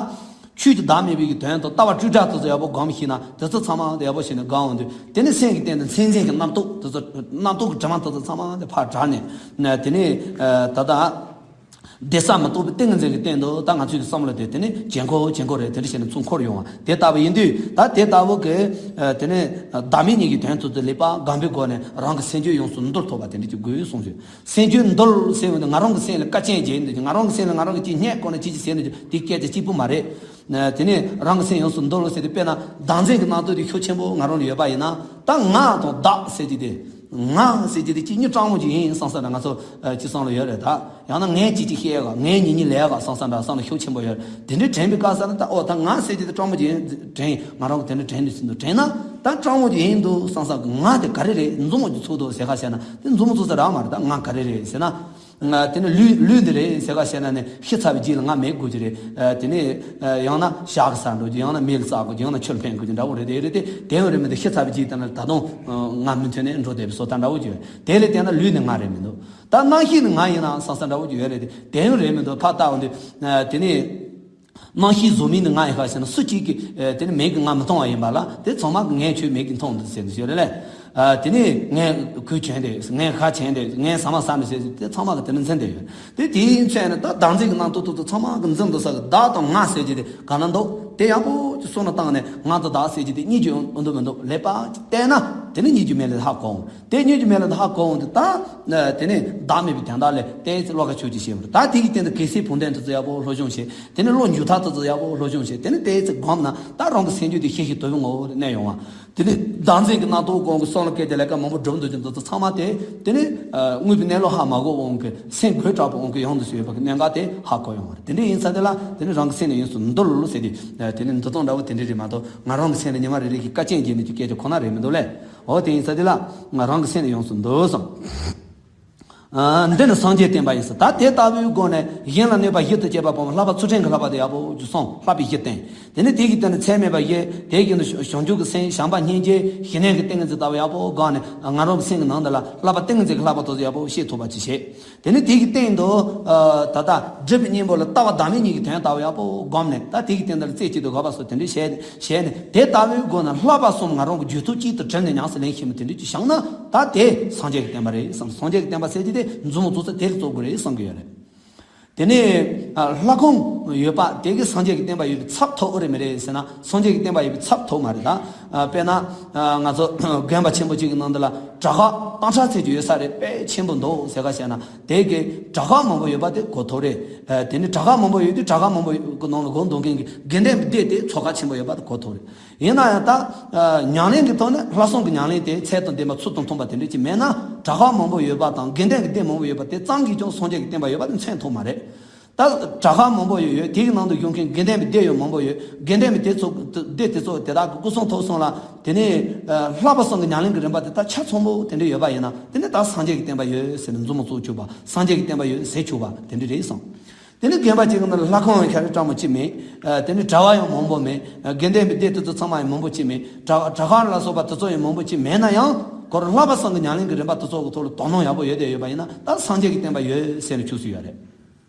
ཆོས་ཀྱི་བདག་མེད་པའི་གི་དོན་དུ་ལྟ་བ་སྤྲོས་བྲལ་དེ་ཚོ་ཡག་པོ་སྒོམ་ཤེས་ན་དེ་ཚོ་ཚང་མ་ཡག་པོ་བྱས་ནས་སྒོམ་འོང་དུས་དེ་ནས་སེམས་ཀྱི་སྟེང་དུ་མཚན་མཚན་གྱི་རྣམ་རྟོག་དེ་ཚོ་རྣམ་རྟོག་གི་དྲི་མ་དེ་ཚོ་ཚང་མ་དེ་ཕར་བྲལ་ནས་དེ་ནས་ད་ལྟ་བདེ་གསལ་མི་རྟོག་པའི་ཏིང་ངེ་འཛིན་གྱི་སྟེང་དུ་ད་ང་ཚོའི་བསམ་བློ་དེ་དེ་ནས་ཇེ་འཁོར་ཇེ་འཁོར་རེད། དེ་འདྲ་བྱས་ནས་ཚུར་འཁོར་ཡོང་བ་དེ་ལྟ་བུ་ཡིན་དུས་ད་དེ་ལྟ་བུ་གི་དེ་ནས་བདག་མེད་གཉིས་ཀྱི་དོན་དུ་དེ་ལེགས་པར་སྒོམ་པའི་སྒོ་ནས་རང་གི་སེམས་རྒྱུད་ཡོངས་སུ་འདུལ་ཐུབ་པ་དེ་འདྲ་ཅིག་དགོས་གསུངས་ཡོད། སེམས་རྒྱུད་འདུལ་ཟེར་བ་ནི་ང་རང་གི་སེམས་ལ་དཀའ་སྤྱད་བྱས་འདུག་ང་རང་གི་སེམས་ལ་ང་རང་གིས་ཅིག་བསྙད་དགོས་ན་ཅིག་ཅིག་ཟེར་འདུག་དེ་སྐད་ཆ་གཅིག་པུ་མ་རེད། དེ་ནས་རང་གི་སེམས་ཡོངས་སུ་འདུལ་ཟེར་དུས་དཔེར་ན་བདག་འཛིན་གྱི་རྣམ་རྟོག་དེ་ཤུགས་ཆེན་པོ་ང་རང་ལ་ཡོད་པ་ཡིན་ན་ད་ང་དང་བདག་ཟེར་གྱི་དེ། ང་ཟེར་གྱི་དེ་གཅིག་གཉིས་སྤྲང་མོ་ཅིག་ཡིན་བསམ་ས་ན་ང་ཚོ་ཅི་བསམ་བློ་ཡོད་རེད་ད། ཡང་ན་ངས་ཅིག་ཅིག་བཤད་ག་ངས་ཉིན་གཉིས་ལས་ག་བསམ་ས་འདྲ་བསམ་བློ་ཤུགས་ཆེན་པོ་ཡོད་རེད། དེ་འདྲའི་དྲན་པའི་སྐབས་ས་ན་ད་ཨོ་ད་ང་ཟེར་གྱི་དེ་སྤྲང་མོ་ཅིག་ཡིན་དྲན་ང་རང་གི་དེ་འདྲ་དྲན་ནས་ཟིན་འདུག་དྲན་ན་ད་སྤྲང་མོ་ཅིག་ཡིན་འདུག་བསམ་ས་གི་ང་དེ་ག་རེ་རེད། འཛུམ་མོ་ཅིག་ཚུགས་འདུག་ཟེར་ག་བཤད་ན་དེ་འཛུམ་མོ་ཚུགས་ས་རག་མ་རེད། ད་ང་ག་རེ་རེད་ཟེར་ན། དེ་ནི་ལུས་ལུས་འདི་རེད་ཟེར་ག་བཤད་ན་ནི་ཤི་ཚར་བའི་རྗེས་ལ་ང་མེད་དགོས་ཀྱི་རེད། དེ་ནི་ཡང་ན་ཞག་གི་ས་འགྲོ་རྒྱུ་ཡང་ན་མེ་ལ་བསྲེག་དགོས་རྒྱུ་ཡང་ན་ཆུར་འཕེན་དགོས་རྒྱུ་འདྲ་བོ་རེད། དེ་རེད་དེ་དེ་ཡང་རེད་མི་འདུག་ཤི་ཚར་བའི་རྗེས་ལ་ད་དུང་ང་མུ་མཐུད་ནས་འགྲོ་བསྡད་པའི་བཟོ་ལྟ་འདྲ་བོ་ཅིག་ཡོད། དེ་ལས་བལྟས་ན་ལུས་ནི་ང་རེད་མི་འདུག་ད་རྣམ་ཤེས་ནི་ང་ཡིན་ནའང་བསམ་ས་འདྲ་བོ་ཅིག་ཡོད་རེད་དེ་དེ་ཡང་རེད་མི་འདུག་ཕར་ལྟ་འོང་དུས་དེ་ནི། རྣམ་ཤེས་གཟུགས་མེད་ནི་ང་ཡིན་ཁ་ཤས་ན་སུ་གཅིག་གིས་དེ་ནི་མེད་ཀྱི་ང་མི་མཐོང་བ་ཡིན་པ་ལ་དེ་ཚང་མ་གིས་ངས་ཁྱོད་མེད་ཀྱི་མཐོང་འདུག་ཟེར་འདུག་ཟེར་རེད་ལས། དེ་ནི་ངས་གོས་གྱོན་དེ་ངས་ཁ་གྱོན་དེ་ངས་ཟ་མ་ཟ་འདུག་ཟེར་དེ་ཚང་མ་གིས་དེ་ནི་འཛིན་བསྡད་ཡོད། དེ་དེའི་ཚེ་ནི་ད་བདག་འཛིན་གྱི་རྣམ་རྟོག་ཏོག་ཏོག་ཚང་མ་གིས་འཛིན་འདུག་ས་གི་བདག་དང་ང་ཟེར་གྱི་དེ་ག་ན་འདུག་དེ་ཡག་པོ་ཅིག་བསམ་བློ་བཏང་ནས་ང་དང་བདག་ཟེར་གྱི་དེ་གཉིས་ཀྱི་འོང་འདུག་མི་འདུག་ལེགས་པར་ཅིག་བལྟས་ན་དེ་ནི་གཉིས་ཀྱི་མེད་ལ་ཧ་གོ་འོང་། དེ་གཉིས་ཀྱི་མེད་ལ་ཧ་གོ་འོང་དུས་ད། དེ་ནས་བདག་མེད་པའི་དོན་དག་ལས་ཏོག་ཙམ་བློ་ཁ་ཕྱོགས་ཀྱི་ཤེས་པ་རེད། ད་དེ་ཡི་སྟེང་དུ་གལ་སྲིད་བུམ་ཐང་དེ་ཚོ་ཡག་པོ་སློབ་སྦྱོང་བྱེད། དེ་ནས་བློ་འཇུག་ཐབས་དེ་ཚོ་ཡག་པོ་སློབ་སྦྱོང་བྱེད། དེ་ནས་ཏོག་ཙམ་སྒོམ་ན་ད་རང་གི་སེམས་རྒྱུད་དེ་ཤེས་ཤེས་དོད་པོའི་ངོ་བོ་རེ་གནས་ཡོང་བ། དེ་ནས་བདག་འཛིན་གྱི་རྣམ་རྟོག་གོང་གི་བསམ་བློ་སྐད་ཆ་ལས་ཀ་མང་པོ་སྒྲུབ་འདུག་ཅིང་དེ་ཚོ་ཚང་མ་དེ་དེ་ནས་དངོས་པོའི་གནས་ལུགས་ཧ་མ་གོ་འོང་གི་སེམས་དགོད་བྲག་པོ་འོང་གི་ཡོང་འདུག་ཟེར་བའི་གནད་འགག་དེ་ཧ་གོ་ཡོང་བ་རེད། དེ་འདྲ་ཡིན་ཙང་དེ་ལ་དེ་ནས་རང་གི་སེམས་ནི་ཡོངས་སུ་འདུལ་ཟེར་ཏེ་དེ་ནས་འདུལ་སྟངས་འདྲ་བོ་དེ་འདྲ་རེད་མ་གཏོགས་ང་རང་གི་སེམས་ལ་ཉི་མ་རེ་རེ་གི་དཀའ་སྤྱད་བྱེད་ནས་ཀྱི་སྐད་ཆ་ཁོ་ན་རེད་མི་འདུག་ལས། འོ་དེ་ཡིན་ཙང་དེ་ལ་ང་རང་གི་སེམས་ནི་ཡོངས་སུ་འདུལ་སོང་། འདི་ནི་སངས་རྒྱས་བསྟན་པ་ཡིན་ཟེར། ད་དེ་ལྟ་བུའི་སྒོ་ནས་གཞན་ལ་གནོད་པ་བཞི་དང་བཅས་པ་སྤོང་བ། བསླབ་པ་ཚུལ་ཁྲིམས་ཀྱི་བསླབ་པ་དེ་ཡག་པོ་ཅིག་སྲུང་། བསླབ་པའི་གཞི་བསྟེན། དེ་ནས་དེ་གི་སྟེང་ནས་ཚད་མེད་པ་བཞི། དེ་གི་ནི་བྱང་ཆུབ་ཀྱི་སེམས། བྱམས་པ་སྙིང་རྗེ། ཞི་གནས་ཀྱི་ཏིང་ངེ་འཛིན་ལྟ་བུ་ཡག་པོ་སྒོ་ནས་ང་རང་གི་སེམས་ཀྱི་ནང་དུ་ལ་བསླབ་པ་ཏིང་ངེ་འཛིན་གྱི་བསླབ་པ་དེ་ཚོ་ཡག་པོ་ཤེས་ཐུབ་པ་ཅིག་བྱེད། དེ་ནས་དེ་གི་སྟེང་དུ་ད་ལྟ་སྒྲིབ་པའི་གཉེན་པོ་ལ་ལྟ་བ་བདག་མེད་གཉིས་ཀྱི་དོན་ལྟ་བུ་ཡག་པོ་བསྒོམས་ནས། ད་དེ་གི་སྟེང་དུ་ལ་རྩེ་གཅིག་ཏུ་དགོངས་པ་སོགས་དེ་འདྲ་བྱས་བྱས་ནས། དེ་ལྟ་བུའི་སྒོ་ནས་བསླབ་པ་གསུམ་ང་རང་གི་རྒྱུད་ཐོག་གཅིག་ཏུ་དྲིལ་ནས་ཉམས་སུ་ལེན་ཤེས་མི་དེ་འདྲ་ཅིག་བྱུང་ན། ད་དེ་སངས་རྒྱས་ཀྱི་བསྟན་པ་རེད་བསམ། སངས་རྒྱས་ཀྱི་བསྟན་པ་ཟེར་གྱི་དེ་མཛུབ་མོ་བཙུགས་ས་དེ་ལ་བཙུགས་དགོས་རེད་བསམ་གྱི་ཡོད་རེད། དེ་ནས་ཨ་ལྷ་ཁང་ཡོད་པ་དེ་གི་སངས་རྒྱས་ཀྱི་བསྟན་པ་ཡོད་པའི་ཚབ་ཐོབ་ཨེ་རེད་མི་རེད་ཟེར་ན། སངས་རྒྱས་ཀྱི་བསྟན་པ་ཡོད་པའི་ཚབ་ཐོབ་མ་རེད། ད་ཨ་དཔེར་ན་ཨ་ང་ཚོ་དགོན་པ་ཆེན་པོ་གཅིག་གི་ནང་དུ་ལ་གྲྭ་ཁག་སྟོང་ཕྲག་ཚད་ཅིག་ཡོད་ས་རེད། དཔེ་ཆེན་པོ་འདུག་ཟེར་ག་བཤད་ན། དེ་གི་གྲྭ་ཁག་མང་པོ་ཡོད་པ་དེ་གོ་ཐོབ་རེད། ཨ་དེ་ནས་གྲྭ་ཁག་མང་པོ་ཡོད་དུས་གྲྭ་ཁག་མང་པོ་གི་ནང་ལ་སྒོ་འདོན་མཁན་གྱི་དགེ་འདུན་པའི་སྡེ་དེ་ཚོགས་ཁག་ཆེན་པོ་ཡོད་པ་དེ་གོ་ཐོབ་རེད། ཡིན་ན་ཡང་ད་ཨ་ཉམས་ལེན་གྱི་ཐོག་ནས་ལྷག་བསམ་གྱི་ཉམས་ལེན་དེ་ཚད་དང་ལྡན་པ་ཚུལ་དང་མཐུན་པ་དེ་འདྲ་ཅིག་མེད་ན། གྲྭ་ཁག་མང་པོ་ཡོད་པ་དང་དགེ་འདུན་གྱི་སྡེ་མང་པོ་ཡོད་པ་དེ་ཙམ་གྱིས་ཀྱང་སངས་རྒྱས་ཀྱི་བསྟན་པ་ཡོད་པ་དེ་མཚོན་ཐུབ་མ་རེད། ད་གྲྭ་ཁག་མང་པོ་ཡོད་ཡོད། དེའི་ནང་དུ་ཡོང་མཁན་དགེ་འདུན་པའི་སྡེ་ཡང་མང་པོ་ཡོད། དགེ་འདུན་པའི་སྡེ་ཚོ་སྡེ་དེ་ཚོ་དེ་དག་གི་སྐུ་གསུང་ཐུགས་གསུམ་ལ། དེ་ནས་ཨ་བསླབ་པ་གསུམ་གྱི་ཉམས་ལེན་གྱི་རིམ་པ་དེ་དག་ཆ་ཚང་པོ་དེ་འདྲ་ཡོད་པ་ཡིན་ན། དེ་ནས་ད་སངས་རྒྱས་ཀྱི་བསྟན་པ་ཡོད་ཟེར་ནས་མཛུབ་མོ་བཙུགས་ཆོག་པ། སངས་རྒྱས་ཀྱི་བསྟན་པ་ཡོད་ཟེར་ཆོག་པ་དེ་འདྲ་རེད་བསམ། དེ་ནས་དགོན་པ་གཅིག་གི་ནང་ལ་ལྷ་ཁང་ཤར་གྲངས་མང་པོ་ཅིག་མེད། ཨ་དེ་ནས་གྲྭ་བ་ཡང་མང་པོ་མེད། ཨ་དགེ་འདུན་པའི་སྡེ་དེ་ཚོ་ཚང་མ་ཡང་མང་པོ་ཅིག་མེད། གྲྭ་གྲྭ་ཁག་ལ་སོགས་པ་དེ་ཚོ་ཡང་མང་པོ་ཅིག་མེད་ན་ཡང་། ཁོ་རང་བསླབ་པ་གསུམ་གྱི་ཉམས་ལེན་གྱི་རིམ་པ་དེ་ཚོ་གི་ཐོག་ལ་དོ་སྣང་ཡག་པོ་ཡོད་དེ་ཡོད་པ་ཡིན་ན། ད་སངས་རྒྱས་ཀྱི་བསྟན་པ་ཡོད་ཟེར་ནས་ཆོག་སྲིད་ཡོད་རེད།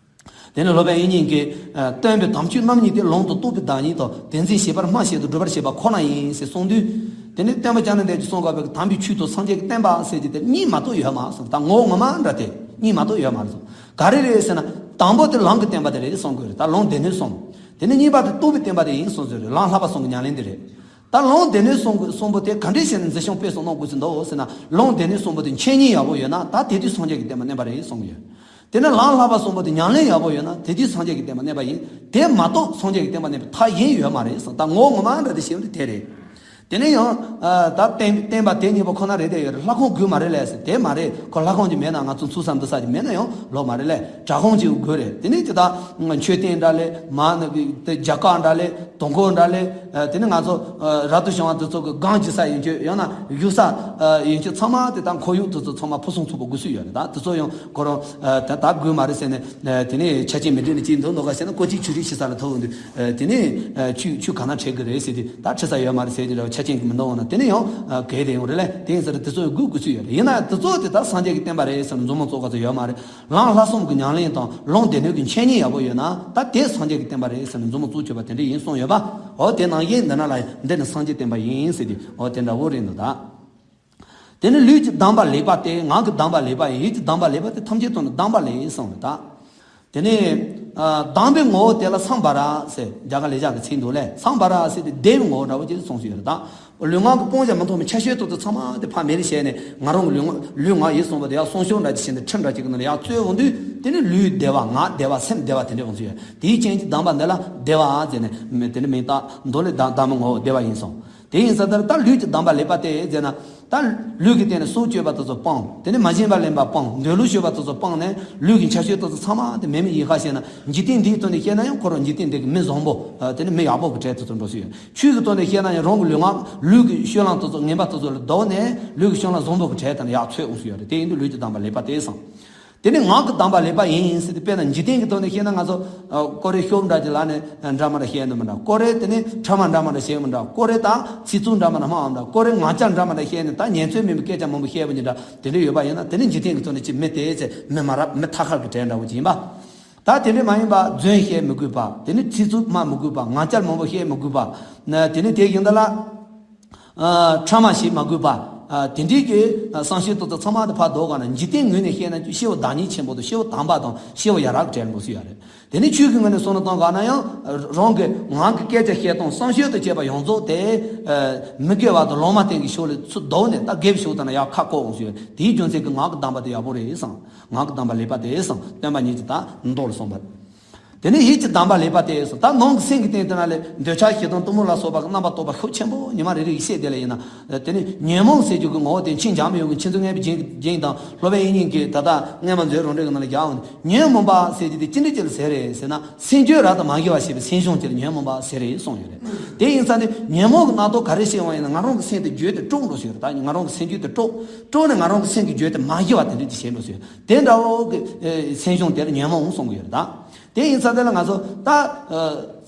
དེ་ནས་སློབ་དཔོན་དབྱིག་གཉེན་གྱིས་ཨ་སྟོན་པའི་དམ་ཆོས་རྣམ་གཉིས་ཏེ། ལུང་དང་རྟོགས་པའི་བདག་ཉིད་དོ། དེ་འཛིན་བྱེད་པར་སྨྲ་ཤེས་དང་། སྒྲུབ་པར་བྱེད་པ་ཁོ་ན་ཡིན་ཟེར་གསུངས་དུས། དེ་ནས་སྟོན་པ་བྱམས་ལྡན་འདས་ཀྱིས་གསུངས་པའི་དམ་པའི་ཆོས་དང་སངས་རྒྱས་ཀྱི་བསྟན་པ་ཟེར་གྱི་དེ་གཉིས་མ་གཏོགས་ཡོད་མ་སོང་། ད་ངོ་བོ་ངོ་མ་འདྲ་དེ་གཉིས་མ་གཏོགས་ཡོད་མ་རེད་སོང་། ག་རེ་རེད་ཟེར་ན། དང་པོ་དེ་ལུང་གི་བསྟན་པ་དེ་རེད་གསུང་དགོས་རེད། ད་ལུང་སྡེ་སྣོད་གསུམ། དེ་ནས་གཉིས་པ་དེ་རྟོགས་པའི་བསྟན་པ་དེ་ཡིན་གསུང་དགོས་རེད། ལམ་བསླབ་པ་གསུམ་གྱི་ཉམས་ལེན་དེ་རེད། ད་ལུང་སྡེ་སྣོད་གསུམ་གསུམ་པོ་དེ་ག་འདྲས་བྱས་ནས་འཛིན་སྐྱོང་སྤེལ་གསུམ་གནང་དགོས་ཀྱི་འདུག་ཟེར་ན། ལུང་སྡེ་སྣོད་གསུམ་པོ་དེ་འཆད་ཉན་ཡག་པོ་ཡོད་ན། ད་དེ་དུས་སངས་རྒྱས་ཀྱི་བསྟན་པ་གནས་པ་རེད་གསུང་གི་ཡོད། དེ་ནས་ལམ་བསླབ་པ་གསུམ་པོ་དེ་ཉམས་ལེན་ཡག་པོ་ཡོད་ན། དེ་དུས་སངས་རྒྱས་ཀྱི་བསྟན་པ་གནས་པ་ཡིན། དེ་མ་གཏོགས་སངས་རྒྱས་ཀྱི་བསྟན་པ་གནས་པའི་མཐའ་གཞན་ཡོད་མ་རེད་གསུངས། ད་ངོ་བོ་ངོ་མ་འདྲ་དེ་ཞེས་པ་དེ་རེད། དེ་ནས་ཡང་ཨ་ད་བསྟན་བསྟན་པ་དེ་གཉིས་པོ་ཁོ་ན་རེད་དེ་ཡོད་རེད། ལྷ་ཁང་དགོས་མ་རེད་ལས་ཟེར། དེ་མ་རེད། ཁོ་ལྷ་ཁང་ཅིག་མེད་ན་ང་ཚོ་ཚུགས་ས་འདུག་ས་ཅིག་མེད་ན་ཡང་ལོ་མ་རེད་ལས། གྲྭ་ཁང་ཅིག་དགོས་རེད། དེ་ནས་ཇི་ལྟར་མཆོད་རྟེན་འདྲ་ལས་མ་ནི་དེ་རྒྱ་གར་འདྲ་ལས་དུང་འཁོར་འདྲ་ལས། ཨ་དེ་ནས་ང་ཚོ་ཨ་རབ་ཏུ་བྱུང་བ་དེ་ཚོ་གི་སྒང་འཛུལ་ས་ཡིན་རྒྱུ། ཡང་ན་བཞུགས་ས་ཨ་ཡིན་རྒྱུ་ཚང་མ་དེ་དག་ཁོར་ཡུག་དེ་ཚོ་ཚང་མ་ཕུན་སུམ་ཚོགས་པོ་དགོས་སུ་ཡོད་རེད། ད་དེ་ཚོ་ཡང་ཁོ་རང་ཨ་ད་ད་དགོས་མ་རེད་ཟེར་ནས། ཨ་དེ་ནས་ཆ་རྐྱེན་མི་འགྲིག་ནས་ཅིག་འདུག་འདུག་ག་ཟེར་ན། ཀོ་ཅིག་ཆུ་རིགས་ཤི་ས་ལ་ཐོག་འདུག་ཨ་དེ་ནས་ཨ་ཆུ་ཆུ་ག་ན་ཁྲིད་གི་རེད་ཟེར་དུས། ད་ཁྲིད་ས་ཡོད་མ་རེད་ཟེར་གྱི་རེད། ཆ་རྐྱེན་གྱི་མི་འདུག་ན། དེ་ནས་ཡང་ཨ་གལ་ཏེ་ཡོང་རེད་ལས། དེ་ཡིན་ཟེར་དེ་ཚོ་ཡང་དགོས་དགོས་སུ་ཡོད་རེད། ཡིན་ན་དེ་ཚོ་དེ་ད་སངས་རྒྱས་ཀྱི་བསྟན་པ་རེད་ཟེར་ནས་མཛུབ་མོ་བཙུགས་ག་ཚོད་ཡོད་མ་རེད། ལམ་བསླབ་གསུམ་གྱི་ཉམས་ལེན་དང་ལུང་སྡེ་སྣོད་ཀྱི་འཆད་ཉན་ཡག་པོ་ཡོད་ན། ད་དེ་སངས་རྒྱས་ཀྱི་བསྟན་པ་རེད་ཟེར་ནས་མཛུབ་མོ་བཙུགས་ཆོག་པ་དེ་འདྲ་ཡིན་གསུངས་ཡོད་པ། འོ་དེ་ནང་བཞིན་འདི་ན་ལ་འདི་ནི་སངས་རྒྱས་བསྟན་པ་ཡིན་ཟེར་ཏེ། འོ་དེ་འདྲ་བོ་རེད་འདུག་ད། དེ་ནི་ལུས་ཀྱི་གདམས་པ་ལེགས་པ་སྟེ། ངག་གི་གདམས་པ་ལེགས་པ་ཡིན། ཡིད་ཀྱི་གདམས་པ་ལེགས་པ་སྟེ། ཐམས་ཅད་དུ་ནི་གདམས་པ་ལེགས་གསུངས་པ་དང་། དེ་ནས་ཨ་གདམས་པའི་ངོ་བོ་དེ་ལ་སཾ་བྷ་ར་ཟེར། རྒྱ་གར་ལེགས་སྦྱར་གྱི་ཚིག་འདུག་ལས། སཾ་བྷ་ར་ཟེར་དེ་བདེ་བའི་ངོ་བོ་འདྲ་བོ་ཅིག་གསུངས་སུ་ཡོད་རེད་ད། ལུས་ངག་གི་སྤང་བྱ་མི་མཐུན་པའི་ཆ་ཤས་དེ་ཚོ་ཚང་མ་དེ་ཕར་མེད་པ་བྱས་ནས། ང་རང་གི་ལུས་ངག་ལུས་ངག་ཡིད་གསུམ་པོ་དེ་ཡང་སྲུང་སྐྱོབ་འདྲ་ཅིག་བྱས་ནས། ཁྲིམས་འདྲ་ཅིག་གི་ནང་ལ་ཡར་བཙོས་འོང་དུས། དེ་ནི་ལུས་བདེ་བ། ངག་བདེ་བ། སེམས་བདེ་བ་དེ་འདྲ་འོང་སུ་ཡོད། དེའི་རྐྱེན་གྱིས་གདམས་པ་འདི་ལ་བདེ་བ་ཟེར་ནས་དེ་ནི་མིང་བཏགས། མདོ་ལས་གདམས་གདམས་པའི་ངོ་བོ་བདེ་བ་ཡིན་གསུངས། དེ་ཡིན་ཙང་ད་ལྟ་ལུས་ཀྱི་གདམས་པ་ལེགས་པ་སྟེ་ཟེར་ན། ད་ལུས་ཀྱི་སྟེང་ནས་སྲོག་གཅོད་པ་དེ་ཚོ་སྤང་། དེ་ནས་མ་བྱིན་པ་ལེན་པ་སྤང་། འདོད་ལུགས་སྤྱོད་པ་དེ་ཚོ་སྤངས་ནས། ལུས་ཀྱི་ཆ་ཤས་དེ་ཚོ་ཚང་མ་དེ་མེད་མེད་ཡིན་ཁ་བཤད་ན། འཇིག་རྟེན་འདིའི་ཐོག་ནས་བཤད་ན་ཡང་ཁོ་རང་འཇིག་རྟེན་འདི་གི་མི་བཟང་པོ། ཨ་དེ་ནི་མི་ཡག་པོ་གི་གྲས་དེ་ཚོ་འགྲོ་སྲིད་ཡོད། ཆོས་ཀྱི་ཐོག་ནས་བཤད་ན་ཡང་རང་གི་ལུས་ངག་ལུས་ཀྱི་སྤྱོད་ལམ་དེ་ཚོ་ངན་པ་དེ་ཚོ་ལ་ལྡོག་ནས། ལུས་ཀྱི་སྤྱོད་ལམ་བཟང་པོ་གི་གྲས་དེ་ནི་ཡར་འཚོལ་འོང་སྲིད་ཡོད་རེད། དེ་ཡིན་དུས་ལུས་ཀྱི་གདམས་པ་ལེགས་པ་སྟེ་གསུངས། དེ་ནི་ངག་གི་གདམས་པ་ལེགས་པ་ཡིན་ཟེར་ཏེ། དཔེར་ན་འཇིག་རྟེན་གྱི་ཐོག་ནས་བཤད་ན། ང་ཚོ་ཨ་ཀོ་རེ་ཤོབ་འདྲ་ཅིག་ལ་ནས་འདྲ་མི་འདྲ་བཤད་ནི་མི་འདྲ། ཀོ་རེ་དེ་ནི་ཕྲ་མ་འདྲ་མི་འདྲ་བཤད་མི་འདྲ། ཀོ་རེ་ད་ཚིག་རྩུབ་འདྲ་མི་འདྲ་སྨྲ་བ་འདྲ། ཀོ་རེ་ངག་འཁྱལ་འདྲ་མི་འདྲ་བཤད་ནས། ད་ཉན་ཚོད་མེད་པའི་སྐད་ཆ་མང་པོ་བཤད་པ་ཅིག་འདྲ། དེ་འདྲ་ཡོད་པ་ཡིན་ན། དེ་ནི་འཇིག་རྟེན་གྱི་ཐོག་ནས་ཅིག་མི་དེ་ཚེ་མི་མ་རབས་མི་ཐ་ཤལ་གྱི་གྲས་འདྲ་བོ་ཅིག་ཡིན་པ། ད་དེ་འདྲ་མ་ཡིན་པ། རྫུན་བཤད་མི་དགོས་པ། དེ་ནི་ཚིག་རྩུབ་སྨྲ་མི་དགོས་པ། ངག་འཁྱལ་མང་པོ་བཤད་མི་དགོས་པ། ན་དེ་ནི་དེ་ཡིན་ད་ལ། ཨ་ཕྲ་མ་བྱེད་མ་དགོས་པ། ཨ་དེ་འདྲའི་གི་ཨ་བསམ་ཤེས་ཏོག་ཙམ་ཚང་མ་དེ་ཕར་ལྡོག་ག་ན། འཇིག་རྟེན་ངོས་ནས་བཤད་ན་ཅིག་སྐྱེ་བོ་བདག་ཉིད་ཆེན་པོ་དང་། སྐྱེ་བོ་དམ་པ་དང་། སྐྱེ་བོ་ཡ་རབས་གྲས་མང་པོ་ཞིག་ཡོད་རེད། དེ་ནི་ཆོས་ཀྱི་ངོས་ནས་བསམ་བློ་བཏང་ག་ན་ཡང་། རང་གི་ངག་གི་སྐད་ཆ་བཤད་སྟངས་བསམ་ཤེས་དང་བཅས་པ་ཡོངས་རྫོགས་དེ་ཨ་མི་དགེ་བ་དང་ལོག་སྨྲ་སྟེང་གི་ཕྱོགས་ལ་ཚུར་ལྡོག་ནས། ད་དགེ་བའི་ཕྱོགས་དང་ན་ཡར་ཁ་བསྐོར་འོང་ཞུ། དེའི་རྒྱུ་མཚན་གྱིས་ངག་གི་གདམས་པ་དེ་ཡག་པོ་རེད་གསུངས། ངག་གི་གདམས་པ་ལེགས་པ་སྟེ་གསུངས། སྟོན་པ་ཉིད་ཀྱིས་ད་མདོ་ལ་གསུངས་པ། དེ་ནས་ཡིད་ཀྱི་གདམས་པ་ལེགས་པ་སྟེ་སོ། ད་ནང་གི་སེམས་ཀྱི་སྟེང་དེ་ན་ལས་འདོད་ཆགས་ཞེ་སྡང་གཏི་མུག་ལ་སོགས་པ་གི་རྣམ་པར་རྟོག་པ་ཤུགས་ཆེན་པོ་ཉི་མ་རེ་རེ་ཡི་ཤས་དེ་ལ་ཡིན་ན། དེ་ནས་ཉོན་མོངས་ཟེར་རྒྱུ་གི་ངོ་བོ་དེ་ཕྱིན་འཇགས་མི་ཡོང་གི་མཁྱེན་བརྩེ་ངན་པའི་རྒྱན་དང་སློབ་དཔོན་དབྱིག་གཉེན་གྱིས་ད་ལྟ་སྔས་མ་མཛོད་རང་འགྲེལ་གྱི་ནང་ལ་བཞག་འོང་། ཉོན་མོངས་པ་ཟེར་རྒྱུ་དེ་ཅི་འདྲ་ཅིག་ལ་ཟེར་རེད་ཟེར་ན། སེམས་རྒྱུད་རབ་ཏུ་མ་བསྒྱིར་བར་བྱེད་པའི་སེམས་བྱུང་དེ་ལ་ཉོན་མོངས་པ་ཟེར་རེད་གསུངས་ཡོད་རེད། དེ་ཡིན་ཙང་དེ་ཉོན་མོངས་ཀྱི་རྣམ་རྟོག་ག་རེ་སྐྱེ་བ་ཡིན་ན། ང་རང་གི་སེམས་དེ་རྒྱུད་དེ་དཀྲུགས་འགྲོ་ཟེར་ཡོད་རེད། ད་ང་རང་གི་སེམས་རྒྱུད་དེ་དཀྲུགས་དཀྲུགས་ནས་ང་རང་གི་སེམས་ཀྱི་རྒྱུད་དེ་མ་བསྒྱིར་བ་དེ་འདྲ་ཅིག་བྱས་འགྲོ་ཟེར་ཡོད། དེ་འདྲ་བོ་གི་ཨེ་སེམས་བྱུང་དེ་ལ་ཉོན་མོངས་གསུང་གི་ཡོད་རེད་ད། དེ་ཡིན་ཙང་དེ་ལ་ང་ཚོ་ད་ཨ་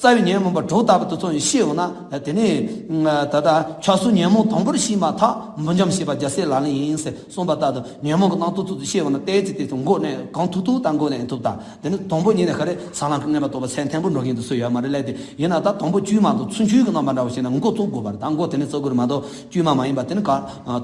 རྩ་བའི་ཉོན་མོངས་པ་དྲུག་ལྟ་བུ་དེ་ཚོ་ཡང་ཤེས་འོང་ན། དེ་ནས་ཨ་ད་ལྟ་ཆགས་སོགས་ཉོན་མོངས་དང་པོར་ཞི་མ་ཐག་འབུར་འཇོམས་ཤེས་པ་རྒྱལ་སྲས་ལག་ལེན་ཡིན་ཟེར་གསུངས་པ་ལྟར་དུ། ཉོན་མོངས་ཀྱི་རྣམ་རྟོག་ཚོ་ཚོ་ཤེས་འོང་ན། ཏོག་ཙམ་ཏོག་ཙམ་མགོ་ནས་གང་ཐུབ་ཐུབ་ད་མགོ་ནས་ཐུབ་ད། དེ་ནས་དང་པོ་ཉིད་ནས་ག་རེ་ས་ལམ་གྱི་མངོན་པར་རྟོགས་པ་ཚད་མཐོན་པོ་འགྲོ་མཁན་དེ་ཚོ་ཡོད་མ་རེད་ལས། དེ་ཡིན་ན་ད་དང་པོ་བཅོས་མ་གཏོགས་ཚུར་འཆོས་ཀྱི་རྣམ་པ་འདྲ་བོ་བྱས་ན་མགོ་བཙུགས་དགོས་པ་རེད། ད་མགོ་དེ་ནས་བཙུགས་དགོས་རེད་མ་གཏོགས་བཅོས་མ་མ་ཡིན་པ་དེ་ནི་ག་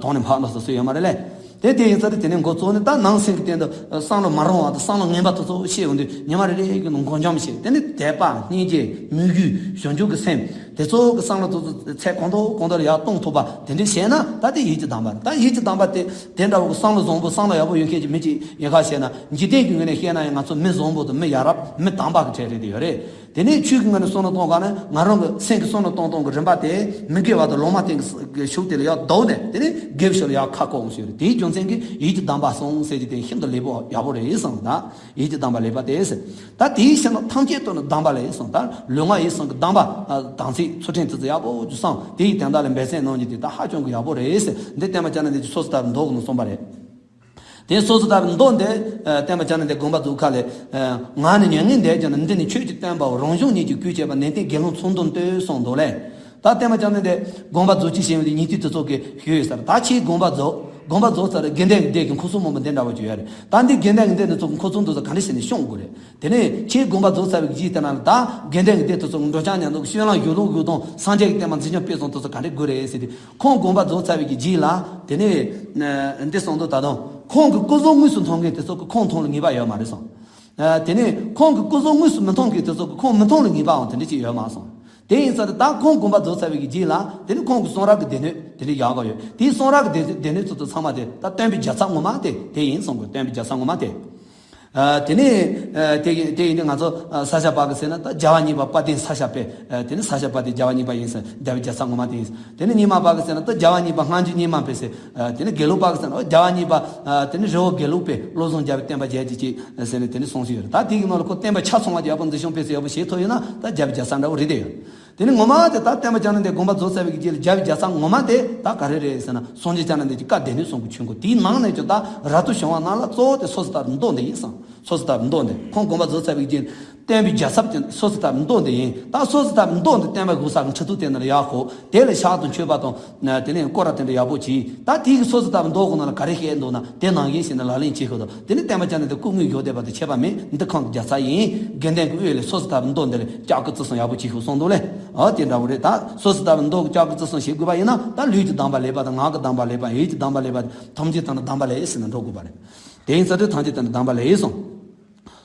དོང་ནས་འཕགས་ལ་སོགས་སུ་ཡོད་མ་རེད་ལས། དེ་དེ་ཡིན་ཙང་དེ་ནས་མགོ་བཙུགས་ནས་ད་ནང་སེམས་ཀྱི་སྟེང་དུ་བསམ་བློ་མ་རུང་བ་དང་བསམ་བློ་ངན་པ་དེ་ཚོ་ཤེས་འོང་དུས་ཉི་མ་རེ་རེ་གི་ནང་མགོ་འཇོམས་བྱེད། དེ་ནས་དད་པ་སྙིང་རྗེ་མོས་གུས་བྱང་ཆུབ་ཀྱི་སེམས་དེ་ཚོ་གི་བསམ་བློ་དེ་ཚོ་ཚད་གང་དུ་གང་དུ་ལ་ཡར་གཏོང་ཐུབ་པ་དེ་འདྲ་བྱས་ན། ད་དེ་ཡིད་ཀྱི་གདམས་པ་རེད། ད་ཡིད་ཀྱི་གདམས་པ་དེ་དེ་འདྲ་བོ་གི་བསམ་བློ་བཟང་པོ་བསམ་བློ་ཡག་པོ་ཡོད་མཁན་གྱི་མི་གཅིག་ཡིན་ཁ་བཤད་ན། འཇིག་རྟེན་གྱི་ངོས་ནས་བཤད་ན་ཡང་ང་ཚོ་མི་བཟང་པོ་དང་མི་ཡ་རབས་མི་དམ་པ་གི་གྲས་རེད་དེ་ཡོད་རེད། དེ་ནས་ཆོས་ཀྱི་ངོས་ནས་བསམ་བློ་གཏོང་ག་ན་ང་རང་གི་སེམས་ཀྱི་བསམ་བློ་གཏོང་སྟངས་ཀྱི་རིམ་པ་དེ་མི་དགེ་བ་དང་ལོག་སྨྲ་སྟེང་གི་ཤུགས་དེ་ལ་ཡར་ལྡོག་ནས། དེ་ནས་དགེ་བའི་ཕྱོགས་ལ་ཡར་ཁ་བསྐོར་འོང་ཟེར་རེད། དེའི་རྒྱུ་མཚན་གྱིས་ཡིད་ཀྱི་གདམས་པ་གསུངས་ཟེར་གྱི་དེ་ཤིན་ཏུ་ལེགས་པོ་ཡག་པོ་རེད་གསུངས། ད་ཡིད་ཀྱི་གདམས་པ་ལེགས་པ་དེ་ཟེར། ད་དེའི་ཕྱིར་ན་ཐམས་ཅད་དོན་ནི་གདམས་པ་ལས་གསུངས། ད་ལུས་ངག་ཡིད་གསུམ་གྱི་གདམས་པ་དམ་ཚིག་ཚུལ་ཁྲིམས་ཚུལ་ཚུལ་ཡག་པོ་ཅིག་གསུངས། དེ་ཡི་དོན་དག་ལ་འབད་བརྩོན་གནང་རྒྱུ་དེ་ད་ཧ་ཅང་གི་ཡག་པོ་རེད་ཟེར། འདི་བསྟན་པ་བྱ་ན་འདི་ཚོ་སོ་སོ་ལྟར་མདོ་གི་ནང་གསུངས་པ་རེད། དེ་སོ་སོ་ལྟར་མདོ་འདི་ཨ་བསྟན་པ་བྱ་ན་འདི་དགོངས་པ་རྫོགས་ཁ་ལས། ཨ་ངག་ནི་མྱ་ངན་འདས་ཀྱང་ན། འདི་ནི་ཆོས་ཀྱི་བསྟན་པའོ། རང་གཞུང་ཉིད་ཀྱིས་བཀོད་བྱས་པ། ནན་ཏན་དགེ་སློང་ཚུལ་དུ་ལྟོས་གསུངས་འདུག་ལས། ད་བསྟན་པ་བྱ་ན་འདི་དགོངས་པ་རྫོགས་ཀྱི་ཞེས་པ་འདི་ཉན་ཐོས་དེ་ཚོ་གིས་ཞུས་ཡོད་ས་རེད། ད་ཁྱེད་དགོངས་པ་རྫོགས། དགོངས་པ་རྫོགས་ཚར་རེད། དགེ་འདུན་གྱི་སྡེ་གི་འཁོར་ཚོགས་མང་པོ་འདི་འདྲ་བ་ཅིག་ཡོད་རེད། ད་འདི་དགེ་འདུན་གྱི་སྡེ་འདི་ཚོ་གི་འཁོར་ཚོགས་འདི་ཚོ་ག་འདྲ་བྱས་ནས་སྐྱོང་དགོས་རེད། དེ་ནས་ཁྱེད་དགོངས་པ་རྫོགས་ཚར་བའི་རྗེས་དེ་ན་ལ། ད་དགེ་འདུན་གྱི་སྡེ་དེ་ཚོ་འགྲོ་ལྕགས་ཉམས་རྟོགས་སྤྱོད་ལམ་བཞུགས་སྟངས་བཞུགས་སྟངས་སངས་རྒྱས་ཀྱི་བསྟན་པ་འཛིན་སྐྱོང་སྤེལ་གསུམ་དེ་ཚོ་ག་འདྲ་དགོས་རེད་ཟེར་ཏེ། ཁོང་དགོངས་པ་རྫོགས་ཚར་བའི་གི་རྗེས་ལ། དེ་ནས་ཨ་འདི་གསུངས་འདུག། ད་དུང་ཁོང་གི་སྐུ་གཟུགས་དངོས་སུ་མཐོང་མཁན་དེ་ཚོ་གིས་ཁོང་མཐོང་ལ་ངེས་པ་ཡོད་མ་རེད་གསུངས། ཨ་དེ་ནས་ཁོང་གི་སྐུ་གཟུགས་དངོས་སུ་མི་མཐོང་མཁན་དེ་ཚོ་གིས་ཁོང་མི་མཐོང་ལ་ངེས་པའང་དེ་འདྲ་ཅིག་ཡོད་མ་གསུངས། དེ་ཡིན་ཙང་དེ་ད་ཁོང་དགོངས་པ་རྫོགས་ཚར་བའི་གི་རྗེས་ལ། དེ་ནས་ཁོང་གི་གསུང་རབ་ཀྱི་སྡེ་སྣོད་དེ་འདྲ་ཡག་ག་ཡོད། དེའི་གསུང་རབ་ཀྱི་སྡེ་སྡེ་སྣོད་ཚོ་ཚོ་ཚང་མ་དེ་ད་སྟོན་པའི་རྒྱལ་ཚབ་ངོ་མ་དེ་དེ་ཡིན་གསུང་དགོས། སྟོན་པའི་རྒྱལ་ཚབ་ངོ་མ་དེ། ཨ་དེ་ནས་ཨ་དེ་དེ་ཡིན་དུས་ང་ཚོ་ཨ་ས་སྐྱ་པ་གི་ཟེར་ན་ད་རྒྱལ་བ་གཉིས་པ་དཔལ་ལྡན་ས་སྐྱ་པས། ཨ་དེ་ནས་ས་སྐྱ་པ་དེ་རྒྱལ་བ་གཉིས་པ་ཡིན་ཟེར། སྟོན་པའི་རྒྱལ་ཚབ་ངོ་མ་དེ་ཡིན་ཟེར། དེ་ནས་རྙིང་མ་པ་གི་ཟེར་ན་ད་རྒྱལ་བ་གཉིས་པ་སྔགས་འཆང་རྙིང་མ་པས་ཟེར། ཨ་དེ་ནས་དགེ་ལུགས་པ་གི་ཟེར་ན་ཨོ་རྒྱལ་བ་གཉིས་པ། ཨ་དེ་ནས་རི་བོ་དགེ་ལུགས་པས་བློ་བཟང་རྒྱལ་བའི་བསྟན་པ་རྒྱས་ཀྱི་ཅིག་ཟེར་ནས་དེ་ནས་གསུངས་ཤིག་ཡོད་རེད། ད་དེ་གི་ནང་ལ་ཁོ་བསྟན་པ་ཆ་ཚང་བ་དེ་ཡག་པོ་འཛིན་སྐྱོང་སྤེལ་ཚུལ་ཡག་པོ་བྱེད་ཐུབ་ཡོད་ན་ད་རྒྱལ་བའི་རྒྱལ་ཚབ་འདྲ་བོ་རེད་དེ་ཡོད། དེ་ནས་ངོ་མ་དེ་ད་བསྟན་པ་བྱ་ན་འདི་དགོངས་པ་རྫོགས་ཚར་བའི་གི་རྗེས་ལ་རྒྱལ་བའི་རྒྱལ་ཚབ་ངོ་མ་དེ་ད་ག་རེ་རེད་ཟེར་ན། སངས་རྒྱས་བྱ་ན་འདི་གི་བཀའ་སྡེ་སྣོད་གསུམ་གྱི་ཆོས་འཁོར་དེའི་ནང་ནས་ཀྱང་ད་རབ་ཏུ་བྱུང་བ་རྣམས་ལ་གཙོ་བོ་དེ་སོ་སོ་ལྟར་མདོ་འདི་ཡིན་གསུངས། སོ་སོ་ལྟར་མདོ་འདི་ཁོང་དགོངས་པ་རྫོགས་ཚར་བའི་གི་རྗེས་བསྟན་པའི་རྒྱལ་ཚབ་ཀྱི་སོ་སོ་ལྟར་མདོ་འདི་ཡིན། ད་སོ་སོ་ལྟར་མདོ་འདི་བསྟན་པ་ཡོད་ས་གི་ཁྲི་གདུགས་དེ་ནས་ཡར་ཁོ་དེ་ལ་ཕྱག་དང་མཆོད་པ་དང་། དེ་ནས་སྐོར་ར་དེ་འདྲ་ཡག་པོ་གྱིས། ད་དེའི་གི་སོ་སོ་ལྟར་མདོ་གི་ནང་ལ་ག་རེ་བཤད་འདུག་ན། དེ་ནང་བཞིན་བྱས་ནས་ལག་ལེན་བྱེད་ཤོག་དང་། དེ་ནི་བསྟན་པ་བྱ་ན་འདི་སྐུ་དངོས་བཞུགས་བསྡད་པ་དང་ཁྱད་པར་མེད། འདི་ཁོང་གི་རྒྱལ་ཚབ་ཡིན། དགེ་འདུན་གྱི་དབུས་ལས་སོ་སོ་ལྟར་མདོ་འདི་ལ་ལྕགས་སྐུལ་བརྩི་སྲུང་ཡག་པོ་བྱེད་ཤོག་གསུངས་འདུག་ལས། ཨ་དེ་འདྲ་བོ་རེད། ད་སོ་སོ་ལྟར་མདོ་གི་ལྕགས་སྐུལ་བརྩི་སྲུང་བྱེད་དགོས་པ་ཡིན་ན། ད་ལུས་ཀྱི་གདམས་པ་ལེགས་པ་དང་། ངག་གི་གདམས་པ་ལེགས་པ། ཡིད་ཀྱི་གདམས་པ་ལེགས་པ། ཐམས་ཅད་དོན་ནི་གདམས་པ་ལས་ཟེར་ནས་འགྲོ་དགོས་པ་རེད། དེ་ཡིན་ཙང་དེ་ཐམས་ཅད་དོན་ནི་གདམས་པ་ལས་གསུངས།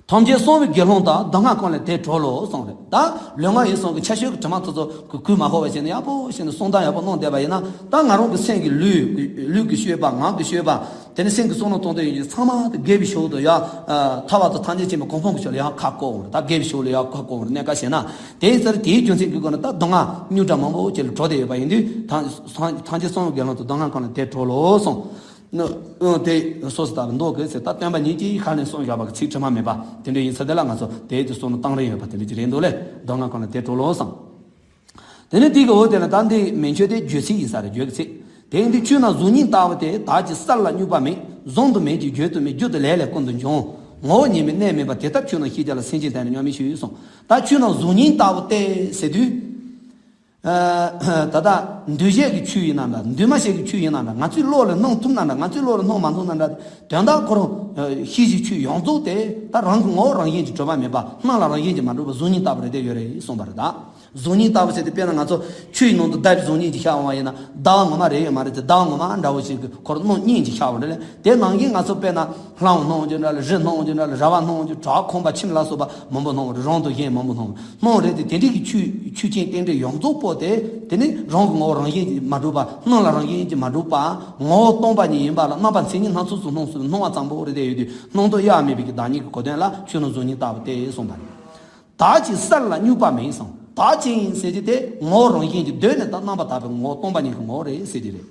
ཐམས་ཅད་གསང་བའི་དགེ་སློང་དག། གདམས་ངག་ཀུན་ལས་དེར་གྲོལ་ལོ་གསུངས་རེད། ད་ལུས་ངག་ཡིད་གསུམ་གྱི་ཆ་ཤས་ཀྱི་དྲི་མ་ཚོ་ཚོ་གུ་གུས་མ་ཕོག་པ་བྱས་ནས་ཡག་པོ་བྱས་ནས་གསང་གདམས་ཡག་པོ་གནང་བསྡད་པ་ཡིན་ན། ད་ང་རང་གི་སེམས་ཀྱི་ལུས་ལུས་ཀྱི་སྤྱོད་པ། ངག་གི་སྤྱོད་པ། དེ་ནས་སེམས་ཀྱི་བསམ་བློ་གཏོང་སྟངས་ཡིན་གྱི་ཚང་མ་དེ་དགེ་བའི་ཕྱོགས་དུ་ཡར་ཨ་ཐར་པ་དང་ཐམས་ཅད་མཁྱེན་པའི་གོ་འཕང་གི་ཕྱོགས་ལ་ཡར་ཁ་བསྐོར་འོང་རེད། ད་དགེ་བའི་ཕྱོགས་ལ་ཡར་ཁ་བསྐོར་འོང་རེད། གནད་འགག་བྱས་ན། དེ་ཡིན་ཙང་དེའི་རྒྱུ་མཚན་གྱི་སྒོ་ནས་ད་གདམས་ངག་རྙོག་དྲ་མང་པོ་ཅིག་ལ་གྲོལ་བསྡད་ཡོད་པ་ཡིན་དུས། ཐམས་ཐམས་ཅད་གསང་བའི་དགེ་སློང་དག། གདམས་ངག་ཀུན་ལས་དེར་གྲོལ་ལོ་གསུངས། ཨ་དེ་སོ་སོ་ལྟར་མདོ་གི་ཟེར། ད་སྟོན་པ་ཉིད་ཀྱིས་ཧ་ལས་གསུངས་བཞག་པ་གི་ཚིག་དྲི་མ་མེད་པ་དེ་འདྲ་ཡིན་ཙང་། དེ་ལ་ང་ཚོ་དེ་དེ་གསུང་ནི་གཏང་རིན་ཡོད་པ་དེ་འདྲ་ཅིག་རེད་འདུག་ལས། གདམས་ངག་ཀུན་ལས་དེར་གྲོལ་ལོ་གསུངས། དེ་ནས་དེ་གི་འོག་དེ་ལ་ད་འདི་མན་ཆད་དེ་བརྗོད་ཚིག་ཡིན་ས་རེད། བརྗོད་ཀྱི་ཚིག་དེ་ཡིན་དུས། ཆོས་རྣམས་གཟུགས་བརྙན་ལྟ་བུ་སྟེ། བདག་གི་སར་ལ་སྙུག་པ་མེད། གཟུང་དུ་མེད་ཀྱང་བརྗོད་དུ་མེད། རྒྱུ་དང་ལས་ལས་ཀུན་ཏུ་འབྱུང་། ངོ་བོ་ཉིད་མེད་གནས་མེད་པ། དེ་ལྟར་ཆོས་རྣམས་ཤེས་བྱ་ལ། སེམས་ཅན་དོན་ནི་གཉུག་མའི་ཆོས་གསུངས། ད་ཆོས་རྣམས་གཟུགས་བརྙན་ལྟ་བུ་སྟེ་ཟེར་དུས། ཨ་ད་ལྟ་འདུས་བྱས་ཀྱི་ཆོས་ཡིན་ན་འདྲ། འདུས་མ་བྱས་ཀྱི་ཆོས་ཡིན་ན་འདྲ། ང་ཚོའི་བློ་ལ་སྣང་ཐུབ་ན་འདྲ། ང་ཚོའི་བློ་ལ་སྣང་མ་ཐུབ་ན་འདྲ། དོན་དག་ཁོ་རང་ཤེས་བྱའི་ཆོས་ཡོངས་རྫོགས་དེ་ད་རང་གི་ངོ་བོ་རང་བཞིན་གྱིས་གྲུབ་པ་མེད་པ། སྣང་ལ་རང་བཞིན་གྱིས་མ་གྲུབ་པ་གཟུགས་བརྙན་ལྟ་བུ་རེད་དེ་ཡོད་རེད་གསུངས་པ་རེད་ད། གཟུགས་བརྙན་ལྟ་བུ་ཟེར་དུས། དཔེར་ན་ང་ཚོ་ཆུ་ཡི་ནང་དུ་ཟླ་བའི་གཟུགས་བརྙན་ཅིག་ཤར་འོང་བ་ཡིན་ན། ཟླ་བ་ངོ་མ་རེད་ཡོད་མ་རེད་དེ། ཟླ་བ་ངོ་མ་འདྲ་བོ་ཞིག་གི་ཁོ་རང་སྣང་བརྙན་ཅིག་ཤར་འོང་རེད་ལ། དེ་ནང་བཞིན་ང་ཚོ་དཔེར་ན་ལྷ་བ་སྣང་བ་ཅིག་འདྲ་ལ། རི་སྣང་བ་ཅིག་འདྲ་ལ། ར་བ་སྣང་བ་ཅིག་བྲག་ཁང་པ་ཁྱིམ་ལ་སོགས་པ་མང་པོ་སྣང་བ་རེད། རང་དང་གཞན་མང་པོ་སྣང་བ་སྣང་བ་རེད་དེ། དེ་འདྲའི་གི་ཆོས་ཆོས་ཅན་རྟེན་འབྲེལ་ཡོངས་རྫོགས་པོ་དེ། དེ་ནི་རང་གི་ངོ་བོ་རང་བཞིན་གྱིས་མ་གྲུབ་པ། སྣང་ལ་རང་བཞིན་གྱིས་མ་གྲུབ་པ། ངོ་བོ་སྟོང་པ་ཉིད་ཡིན་པ་ལ། རྣམ་པ་མཚན་ཉིད་སྣ་ཚོགས་སུ་སྣང་ཟེར་སྣང་བ་ཙམ་པོ་རེད་དེ་ཡོད་དུས། སྣང་སྟོང་དབྱེར་མེད་པའི་གི་བདག་ཉིད་ཀྱི་གོ་དོན་ལ་ཆོས་རྣམས་གཟུགས་བརྙན་ལྟ་བུ་སྟེ་གསུངས་པ་རེད། བདག་གི་སར་ལ་སྙུག་པ་མེད་གསུངས། བདག་ཅན་ཟེར་གྱི་དེ་ངོ་བོ་རང་བཞིན་གྱིས་གདོད་ནས་ད་རྣམ་པར་དག་པའི་ངོ་བོ་སྟོང་པ་ཉིད་ཀྱི་ངོ་བོ་རེད་ཟེར་གྱི་རེད།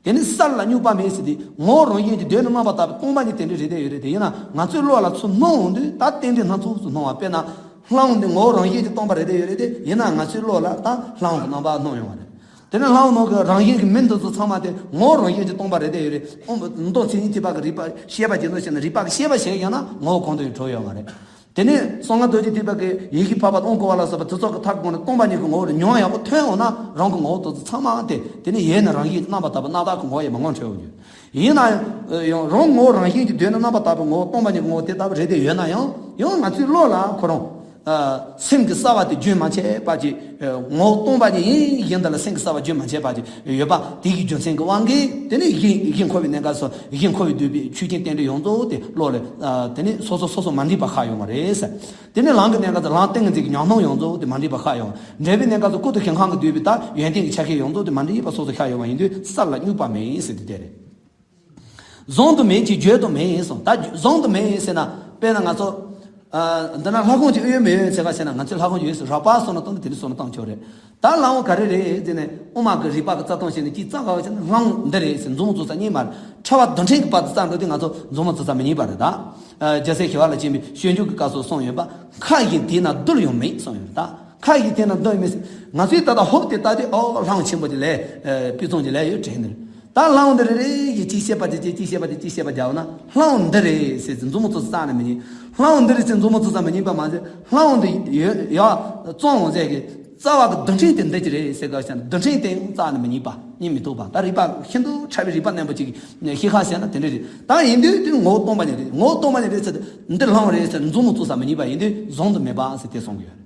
དེ་ནི་སར་ལ་སྙུག་པ་མེད་ཟེར་དེ་ངོ་བོ་རང་བཞིན་གྱིས་གདོད་ནས་རྣམ་པར་དག་པའི་སྟོང་པ་ཉིད་རྟེན་འབྲེལ་རེད་བསྡད་ཡོད་རེད་དེ། ཡིན་ན་ང་ཚོའི་བློ་ལ་ཚུར་སྣང་འོང་དུས་ད་རྟེན་འབྲེལ་སྣ་ཚོགས་སུ་སྣང་བ། དཔེར་ན། ལྷ་འོང་དེ་ངོ་བོ་རང་བཞིན་གྱིས་སྟོང་པ་རེད་བསྡད་ཡོད་རེད་དེ། ཡིན་ན་ང་ཚོའི་བློ་ལ་ད་ལྷ་འོང་གི་རྣམ་པ་སྣང་ཡོང་བ་རེད། དེ་ནས་ལྷ་འོང་གི་རང་བཞིན་གྱི་མིང་འདི་ཚོ་ཚང་མ་དེ་ངོ་བོ་རང་བཞིན་གྱིས་སྟོང་པ་རེད་བསྡད་ཡོད་རེད། ཨོ་མདོ་མཚན་ཉིད་ཐེག་པ་གི་རིགས་པ་ཤེས་པ་བྱེད་འདོད་བྱས་ན་རིགས་པ་གི་ཤེས་པ་བྱས་ཡོང་ན་ངོ་བོ་གང་དུ་ཡང་གྲུབ་ཡོང་བ་རེད། དེ་ནས་གསང་སྔགས་རྡོ་རྗེ་ཐེག་པ་གི་ཡེ་ཤེས་འཕགས་པ་དབང་བསྐུར་བ་ལ་སོགས་པ་དེ་ཚོ་གི་མཐའ་སྒོ་ནས་སྟོང་པ་ཉིད་ཀྱི་ངོ་བོ་ལ་མྱོང་ཡག་པོ་ཐོན་འོང་ན་རང་གི་ངོ་བོ་དེ་ཚོ་ཚང་མ་དེ་དེ་ནས་ཡེ་ནས་རང་བཞིན་གྱི་རྣམ་པར་དག་པའི་རྣམ་དག་གི་ངོ་བོ་ཡིན་པ་ངོ་འཕྲོད་འོང་རྒྱུ། ཡིན་ན་ཡང་རང་ངོ་བོ་རང་བཞིན་གྱིས་གདོད་ནས་རྣམ་པར་དག་པའི་ངོ་བོ་སྟོང་པ་ཉིད་ཀྱི་ངོ་བོ་དེ་ལྟ་བུ་རེད་དེ། ཡོད་ན་ཡང་ཡང་ང་ཚོའི་བློ་ལ་ཁོ་རང་སེམས་ཀྱི་གསལ་བ་དེ་རྒྱུན་མ་ཆད་པ་ཅིག་ངོ་བོ་སྟོང་པ་ཉིད་ཡིན་ཡིན་དེ་ལ་སེམས་ཀྱི་གསལ་བ་རྒྱུན་མ་ཆད་པ་ཅིག་ཡོད་པ་དེ་གི་རྒྱུ་མཚན་གྱི་དབང་གིས་དེ་ནས་གཞི་གཞི་འཁོར་བའི་གནས་སྐབས་སུ་གཞི་འཁོར་བའི་འདུས་པའི་ཆོས་ཅན་རྟེན་འབྲེལ་ཡོངས་རྫོགས་དེ་བློ་ལ་དེ་ནས་སོ་སོ་སོ་སོ་མ་འདྲེས་པ་ཤར་ཡོང་བ་རེད་ཟེར། དེ་ནས་ལམ་གྱི་གནས་སྐབས་སུ་ལམ་ཏིང་ངེ་འཛིན་གྱི་ཉམས་སྣང་ཡོངས་རྫོགས་དེ་མ་འདྲེས་པ་ཤར་ཡོང་བ། འབྲས་བུའི་གནས་སྐབས་སུ་སྐུ་དང་ཞིང་ཁམས་ཀྱིས་བསྡུས་པའི་ད་ཡོན་ཏན་གྱི་ཆ་ཤས་ཡོངས་རྫོགས་དེ་མ་འདྲེས་པ་སོ་སོ་ཤར་ཡོང་བ་ཡིན་དུས་སར་ལ་སྙུག་པ་མེད་ཟེར་དེ་དེ་རེད། བཟང་དུ་མེད་ཅིང་བརྗོད་དུ་མེད་གསུངས། ད་བཟང་དུ་མེད་ཟེར་ན་དཔེར་ན་ང་ཚོ་ཨ་འདི་ན་ལྷ་ཁང་ཅིག་ཨེ་ཡོད་མེད་ཡོད་ཟེར་ག་ཟེར་ན། ང་ཚོའི་ལྷ་ཁང་ཅིག་ཡོད་ཟེར་རགས་པ་སོང་ན་སྟོང་དེ་དེ་འདྲ་སོང་ན་བཏང་ཆོག་རེད། ད་ལྷ་ཁང་ག་རེ་རེད་ཟེར་ནས་དབུ་མ་གི་རིགས་པ་གི་རྩ་སྟོང་བྱས་ནས་ཅིག་རྩ་ག་བ་བྱས་ན་ལྷ་ཁང་འདི་རེད་ཟེར་མཛུབ་མོ་བཙུགས་ས་རྙེད་མ་རེད། ཕྲ་བ་རྡུལ་ཕྲན་གྱི་བར་དུ་རྩ་འགྲོ་དུས་ང་ཚོ་མཛུབ་མོ་བཙུགས་ས་མི་རྙེད་པ་རེད། ད་ཨ་རྒྱལ་སྲས་ཞི་བ་ལྷས་མཆིས་པའི་སྤྱོད་འཇུག་གི་སྐབས་སུ་གསུངས་ཡོད་པ། མཁའ་བཞིན་དེ་ན་རྡུལ་ཡང་མེད་གསུངས་ཡོད་རེད། ད་མཁའ་བཞིན་དེ་ན་རྡུལ་མེད་ཟེར། ང་ཚོས་ད་ལྟ་ཧོབ་སྟེ་ལྟ་དུས་ཨོ་ལྷ་ཁང་ཆེན་པོ་དེ་ལས་ཨ་དཔེ་མཚོན་གྱི་ལས་ཡོད་དྲན་ནས། ད་ལྷ་ཁང་འདི་རེ་རེ་ཡིས་གཅིག་བཤད་པ་དེ་གཅིག་གཅིག་བཤད་པ་དེ་གཅིག་བཤད་པ་རྒྱག་ན་ལྷ་ཁང་འདི་རེད་ཟེར་ཟེར་མཛུབ་མོ་བཙུགས་ས་རྩ་ནས་མི་རྙེད། ལྷ་ཁང་འདི་རེད་ཟེར་མཛུབ་མོ་བཙུགས་ས་མི་རྙེད་པ་མ་ཟད་ལྷ་ཁང་འདི་ཡོད་ཡ་བཙོང་འོང་ཟེར་གི་རྩ་བ་གི་རྡུལ་ཕྲན་དེ་འདི་ཅི་རེད་ཟེར་ག་བྱས་ན་རྡུལ་ཕྲན་དེ་ཡང་རྩ་ནས་མི་རྙེད་པ་རྙེད་མི་ཐུབ་པ། ད་རིགས་པ་ཤིན་ཏུ་ཕྲ་བའི་རིགས་པ་རྣོན་པོ་ཅིག་གིས་ཤེས་ཁ་བཤད་ན་དེ་འདྲ་རེད། ད་ཡིན་དུས་དེ་ངོ་བོ་སྟོང་པ་ཉིད་རེད། ངོ་བོ་སྟོང་པ་ཉིད་རེད་ཟེར་ཏེ་འདི་ལྷ་ཁང་རེད་ཟེར་མཛུབ་མོ་བཙུགས་ས་མི་རྙེད་པ་ཡིན་དུས་བཟང་དུ་མེད་པ་ཟེར་དེ་གསུང་གི་ཡོད་རེད།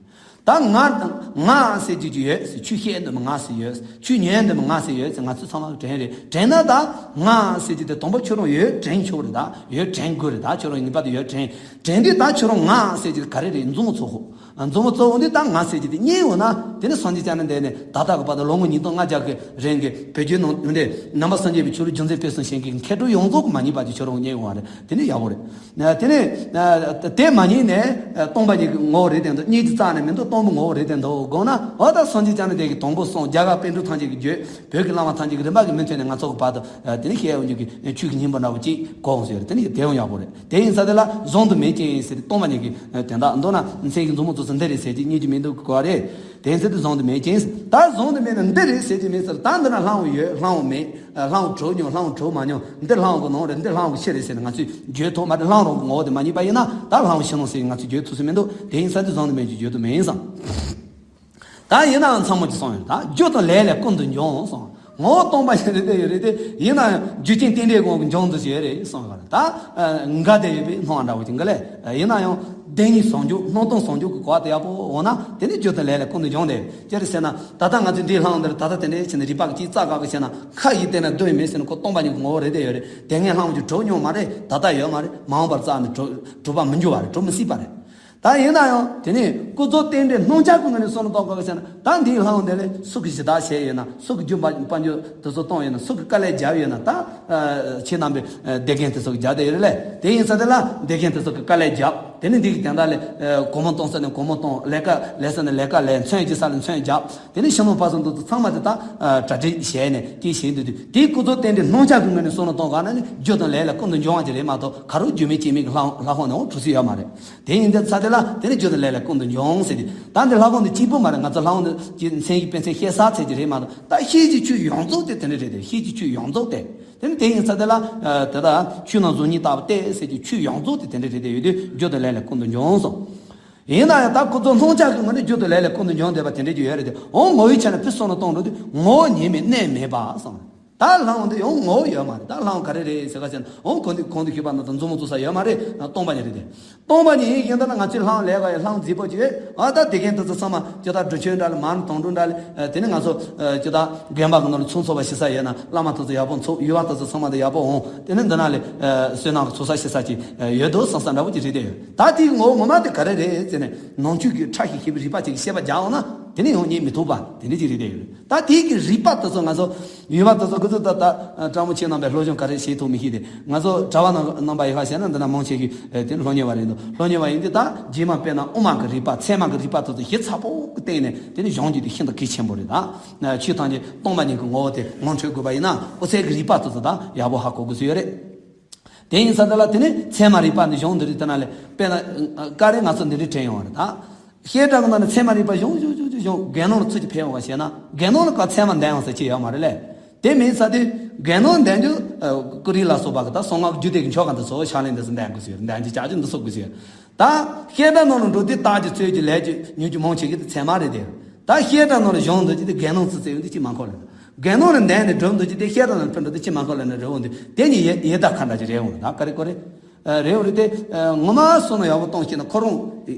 ད་ང་ང་ཟེར་རྒྱུ་ཅིག་ཡོད་ཟེར། ཆོས་བཤད་འདོད་མི་ང་ཟེར་ཡོད། ཆོས་ཉན་འདོད་མི་ང་ཟེར་ཡོད་ཟེར། ང་ཚོ་ཚང་མ་དྲན་རེད། དྲན་ན་ད་ང་ཟེར་རྒྱུ་དེ་དང་པོ་ཁྱོད་རང་ཡོད་དྲན་ཆོག་རེད། ད་ཡོད་དྲན་དགོས་རེད། ད་ཁྱོད་རང་ངེས་པར་དུ་ཡོད་དྲན། དྲན་དུས་ད་ཁྱོད་རང་ང་ཟེར་རྒྱུ་ག་རེ་རེད། མཛུབ་མོ་བཙུགས་ཤོག་མཛུབ་མོ་བཙུགས་འོང་དུས་ད་ང་ཟེར་རྒྱུ་དེ་རྙེད་འོང་ན་དེ་ནི་སངས་རྒྱས་བསྐྱངས་ནས་བསྡད་ནས་ད་ལྟ་གི་བར་དུ་ལོ་ངོ་ཉིས་སྟོང་ལྔ་བརྒྱ་གི་རིང་གི་བོད་བརྒྱུད་ནང་འདི་ནང་པ་སངས་རྒྱས་པའི་ཆོས་ལུགས་རྒྱུན་འཛིན་སྤེལ་གསུམ་བྱེད་མཁན་གྱི་མཁས་གྲུབ་ཡོངས་རྫོགས་ཀྱིས་མ་རྙེད་པ་ཅིག་ཁྱོད་རང་རྙེད་འོང་བ་རེད། དེ་ནི་ཡག་པོ་རེད། དེ་ནས་དེ་མ་རྙེད་ནས་སྟོང་པ་ཉིད་ཀྱི་ངོ་བོ་རེད་དེ་འདུག་རྙེད་རྒྱུ་རྩ་ནས་མི་འདུག་སྟོང་པའི་ངོ་བོ་རེད་དེ་འདུག་དགོངས་ན། འོ་ད་སངས་རྒྱས་བསྐྱངས་ནས་བསྡད་ཀྱི་དང་པོ་གསུངས། རྒྱ་གར་པཎ་གྲུབ་ཐམས་ཅད་ཀྱིས་བརྗོད། བོད་ཀྱི་བླ་མ་ཐམས་ཅད་ཀྱིས་རིམ་པ་གིས་མུ་མཐུད་ནས་ང་ཚོ་གི་བར་དུ་དེ་ནི་བཤད་ཡོང་རྒྱུ་གི་ཆོས་ཀྱི་སྙིང་པོ་འདྲ་བོ་ཅིག་གོ་འོང་ཟེར། དེ་ནི་དེ་ཡང་ཡག་པོ་རེད། དེ་ཡིན་ཙང་དེ་ལ་བཟང་དུ་མེད་ཅིང་ཟེར་སྟོང་པ་ཉིད་ཀྱི་དོན་དག་མདོར་ན་མཚན་གྱི་མཛུབ་མོ་བཙུགས་ས་འདི་རེད་ཟེར་གྱི་རྙེད་རྒྱུ་མི་འདུག་གོ་རེད། དེ་ཚེ་དུ་བཟང་དུ་མེད་ཅིང་། ད་བཟང་དུ་མེད་ན་འདི་རེད་ཟེར་གྱི་མེད་ཟེར། ད་འདི་ན་ལྷ་ཁང་ཡོད་ལྷ་ཁང་མེད། ལྷ་ཁང་གྲུབ་མྱོང་ལྷ་ཁང་གྲུབ་མ་མྱོང་། འདི་ལྷ་ཁང་གི་ནང་རེད། འདི་ལྷ་ཁང་གི་ཕྱི་རེད་ཟེར་ནས་ང་ཚོས་བརྗོད་ཐུབ་མ་རེད། ལྷ་ཁང་རང་གི་ངོ་བོ་དེ་མ་རྙེད་པ་ཡིན་ན་ད་ལྷ་ཁང་ཕྱི་ནང་ཟེར་ང་ཚོས་བརྗོད་ཐུབ་ས་མི་འདུག་དེ་ཡིན་ཙང་དུ་བཟང་དུ་མེད་ཅིང་བརྗོད་དུ་མེད་ཡིན་བསམ། ད་ཡིན་ནའང་ཚང་མ་ཅིག་གསུངས་ཡོད། ད་རྒྱུ་དང་ལས་ལས་ཀུན་ཏུ་འབྱུང་གསུངས། ངོ་བོ་སྟོང་པ་ཞིག་རེད་དེ་ཡོད་རེད་དེ། ཡིན་ན་ཡང་རྒྱུ་རྐྱེན་རྟེན་འབྲེལ་གོང་གི་འབྱུང་དུ་བྱེད་རེད་གསུངས་པ་རེད། ད་འགའ་དེ་ཡོད་པའི་སྣང་བ་འདྲ་བོ་ཅིག་འགའ་ལས་ཡིན་ན་ཡང་བདེན་གཉིས་ཟུང་འཇུག་སྣང་སྟོང་ཟུང་འཇུག་གི་གོ་བ་དེ་ཡག་པོ་འོང་ན་དེ་ནི་རྒྱུ་དང་ལས་ལས་ཀུན་ཏུ་འབྱུང་དེ་ཅི་རེད་ཟེར་ན། ད་ལྟ་ང་ཚོས་འདིའི་ལྷ་ཁང་འདིར་ད་ལྟ་དེ་འདྲའི་བྱས་ནས་རིགས་པ་གི་ཅིག་རྩ་དགག་གི་བྱས་ན་མཁའ་ཡི་སྟེང་ན་རྡུལ་མེད་ཟེར་ན་ཁོ་སྟོང་པ་ཉིད་ཀྱི་ངོ་བོ་རེད་དེ་ཡོད་རེད། དེ་སྔའི་ལྷ་ཁང་ཅིག་གྲུབ་མྱོང་མ་རེད། ད་ལྟ་ཡོད་མ་རེད། མ་འོངས་པར་རྩ་ནས་གྲུབ་གྲུབ་པ་མི་འགྱུར་བ་རེད། གྲུབ་མི་སྲིད་པ་རེད། ད་ཡིན་ན་ཡང་དེ་ནས་ཀུན་རྫོབ་རྟེན་འབྲེལ་སྣང་ཆ་གི་ངོས་ནས་བསམ་བློ་གཏོང་དགོས་ཟེར་ན། ད་འདིའི་ལྷ་ཁང་འདི་ལ་སུ་གིས་གཞི་བདག་བྱས་ཡོད་ན། སུ་གིས་རྒྱུ་འབའ་འབའ་འབྱོར་དེ་ཚོ་གཏོང་ཡོད་ན། སུ་གིས་དཀའ་ལས་བརྒྱབ་ཡོད་ན། ད་ཁྱེད་རྣམ་པས་སྡེ་དགོན་དེ་ཚོ་གིས་བརྒྱབ་བསྡད་ཡོད་རེད། དེ་ཡིན་ཙང་དེ་ལ་སྡེ་དགོན་དེ་ཚོ་གིས་དཀའ་ལས་བརྒྱབ། དེ་ནས་འདི་གི་དོན་དག་ལ་སྒོར་མོ་གཏོང་ས་ནས་སྒོར་མོ་གཏོང་། ལས་ཀ་ལས་ས་ནས་ལས་ཀ་ལས། མཚོན་རྒྱག་ས་ལ་མཚོན་རྒྱག་དེ་ནས་ཕྱི་ནང་བར་གསུམ་དུ་ཚང་མ་དེ་ད་གྲ་སྒྲིག་བྱས་ནས་དེ་བྱེད་འདུག་དུས་དེའི་ཀུན་རྫོབ་རྟེན་འབྲེལ་སྣང་ཆ་གི་ངོས་ནས་བསམ་བློ་གཏོང་ག་ན་ནི་རྒྱུ་དང་ལས་ལ་ཀུན་ཏུ་འབྱུང་བ་ཅིག་རེད་མ་གཏོགས་ག་རུ་རྒྱུ་མེད་རྐྱེན་མེད་ཀྱི་ལྷ་ལྷ་ཁང་ནས་འོང་གྲུབ་ས་ཡོད་མ་རེད། དེ་ཡིན་དུས་ཙང་དེ་ལ་དེ་ནི་རྒྱུ་དང་ལས་ལ་ཀུན་ཏུ་འབྱུང་ཟེར་ཏེ། ད་འདི་ལྷ་ཁང་འདི་གཅིག་པུ་མ་རེད། ང་ཚོ་ལྷ་ཁང་འདི་ཀྱི་མཚན་གྱི་དཔེ་མཚོན་བཤད་ས་ཚད་ཅིག་རེད་མ་གཏོགས། ད་ཤེས་ཀྱི་ཆོས་ཡོངས་རྫོགས་དེ་དེ་འདྲ་རེད་དེ། ཤེས་ཀྱི་ཆོས་ཡོངས་རྫོགས་དེ། དེ་ནི་དེ་ཡིན་ཙང་དེ་ལ་དེ་དག་ཆོས་རྣམས་གཟུགས་བརྙན་ལྟ་བུ་སྟེ་ཟེར་གྱི་ཆོས་ཡོངས་རྫོགས་དེ་དེ་འདྲ་རེད་དེ་ཡོད་དུས་རྒྱུ་དང་ལས་ལ་ཀུན་ཏུ་འབྱུང་གསུངས། ཡིན་ན་ཡང་ད་ཀུན་རྫོབ་སྣང་ཆ་གི་ངོས་ནས་རྒྱུ་དང་ལས་ལ་ཀུན་ཏུ་འབྱུང་བསྡད་པ་དེ་འདྲ་ཅིག་ཡོད་རེད་དེ། འོང་ངོ་བོའི་ཆ་ནས་ཕུད་སོང་ན་གཏོང་འགྲོ་དུས་ངོ་བོ་ཉིད་མེད་གནས་མེད་པ་གསུངས། ད་ལྷ་ཁང་འདི་ཡང་ངོ་བོ་ཡོད་མ་རེད། ད་ལྷ་ཁང་ག་རེ་རེད་ཟེར་ག་ཟེར་ན། འོང་གོང་དུ་གོང་དུ་ཞུས་པ་ནང་དུ་མཛུབ་མོ་བཙུགས་ས་ཡོད་མ་རེད། སྟོང་པ་ཉིད་རེད་དེ། སྟོང་པ་ཉིད་ཡིན་ན་ང་ཚོའི་ལྷ་ཁང་ལས་ཀ་ཡི་ལྷ་ཁང་རྫིག་པོ་ཅིག་ཡོད། ཨ་ད་དེ་གན་དེ་ཚོ་ཚང་མ་ཅི་ད་འབྲུ་མཆོད་འདྲ་ལ་མར་དང་འབྲུ་འདྲ་ལ། དེ་ནས་ང་ཚོ་ཅི་ད་དགོན་པ་གི་ནང་ལ་ཚོགས་འཚོགས་པ་ཞིག་ས་ཡོད་ན་བླ་མ་དེ་ཚོ་ཡག་པོ་འཚོགས། ཡུལ་བ་དེ་ཚོ་ཚང་མ་དེ་ཡག་པོ་འོང་། དེ་ནས་འདི་ན་ལས་བསོད་ནམས་ཀྱི་ཚོགས་ས་ཞིག་ས་ཅིག་ཡོད་དོ་བསམ་ས་འདྲ་བོ་ཅིག་རེད་དེ། ད་དེའི་ངོ་བོ་ངོ་མ་དེ་ག་རེ་རེད་ཟེར་ནས་ནང་ཆོས་ཀྱི་ཕྲ་ཞིང་ཞིབ་པའི་རིགས་པ་ཅིག་བཤད་པ་རྒྱག་འོང་ན། དེ་ནས་ཡང་རྙེད་མི་ཐུབ་པ་དེ་འདྲ་ཅིག་རེད་དེ་ཡོད་རེད། ད་དེའི་གི་རིགས་པ་དེ་ཚོ་ང་ཚོ་ཡོད་པ་དེ་ཚོ་ཁོ་ཚོ་ད་ད་སྤྲང་པོ་ཁྱེད་རྣམ་པས་སློབ་སྦྱོང་ག་རེ་བྱེད་ཐུབ་མི་ཤེས་ཏེ། ང་ཚོ་གྲྭ་བ་རྣམ་རྣམ་པ་ཡོད་ཁ་བྱས་ན་འདི་ན་མང་ཆེ་གི་དེ་ནི་སློབ་གཉེར་བ་རེད་འདུག་སློབ་གཉེར་བ་ཡིན་དུས་ད་རྗེས་མ་དཔེར་ན་དབུ་མ་གི་རིགས་པ་ཚད་མ་གི་རིགས་པ་དེ་ཚོ་ཞིབ་ཚགས་པོ་གི་སྟེང་ནས་དེ་ནི་སྦྱོང་རྒྱུ་དེ་ཤིན་ཏུ་གལ་ཆེན་པོ་རེད། ད་ཆོས་ཐམས་ཅད་སྟོང་པ་ཉིད་ཀྱི་ངོ་བོ་དེ་ངོ་འཕྲོད་དགོས་པ་ཡིན་ན་ཨོ་ཚད་ཀྱི་རིགས་པ་དེ་ཚོ་ད་ཡག་པོ་ཧ་གོ་དགོས་ཀྱི་ཡོད་རེད། དེ་ཡིན་ས་དེ་ལ་དེ་ནི་ཚད་མ་རིག་པ་འདི་སྦྱོང་འདི་རིགས་དེ་ན་ལས་དཔེར་ན་ཀ་རེ་ང་ཚོ་འདི་འདྲའི་དྲན་ཡོང་བ་རེད་ད། བཤད་གྲྭ་གི་ནང་ནས་ཚད་མ་རིག་པ་སྦྱོང་སྦྱོང་སྦྱོང་སྦྱོང་དགེ་སློང་ལ་ཚུར་གྱི་ཕེབས་ཡོང་བ་བྱས་ན་དགེ་སློང་ལ་ག་ཚད་མ་འདོན་ཡོང་ས་ཅི་ཡོད་མ་རེད་ལས། དེ་མིན་ས་དེ་དགེ་སློང་འདོན་རྒྱུ་ཀུ་རེ་ལ་སོགས་པ་གི་ད་གསང་སྔགས་རྒྱུད་སྡེ་གི་མཆོག་ག་འདི་ཚོ་ཕྱག་ལེན་འདི་ཚོ་འདོན་དགོས་ཟེར་འདོན་རྒྱུ་བྱ་རྒྱུ་འདི་ཚོ་དགོས་ཟེར། ད་བཤད་གྲྭ་ནང་ལ་འགྲོ་དུས་རྟགས་ཀྱི་ཚོད་ཀྱི་ལས་ཀྱི་ཉོན་གྱི་མང་ཆེ་གི་དེ་ཚད་མ་རེད་དེ། ད་བཤད་གྲྭ་ནང་ལ་སྦྱོང་འདོད་ཀྱི་དེ་དགེ་སློང་ཚུར་ཚུར་ཡོང་དུས་ཅི་མ་མཁོ་ལ། དགེ་སློང་ལ་འདོན་ནས་སྒྲུབ་འདོད་ཀྱི་དེ་བཤད་གྲྭ་ནང་ཕེབས་འགྲོ་དུས་ཅི་མ་མཁོ་ལ་ནི་རེ་བོ་འདི་དེ་ཉིད་ཡེ་ཡེ་ད་ཁ་འདྲ་ཅིག་རེད་འོང་ད་ཀ་རེ་ཀོ་རེ། རེ་བོ་རེད་དེ། ངོ་མ་སོང་ན་ཡག་པོ་གཏོང་ཤེས་ན་ཁོ་རང་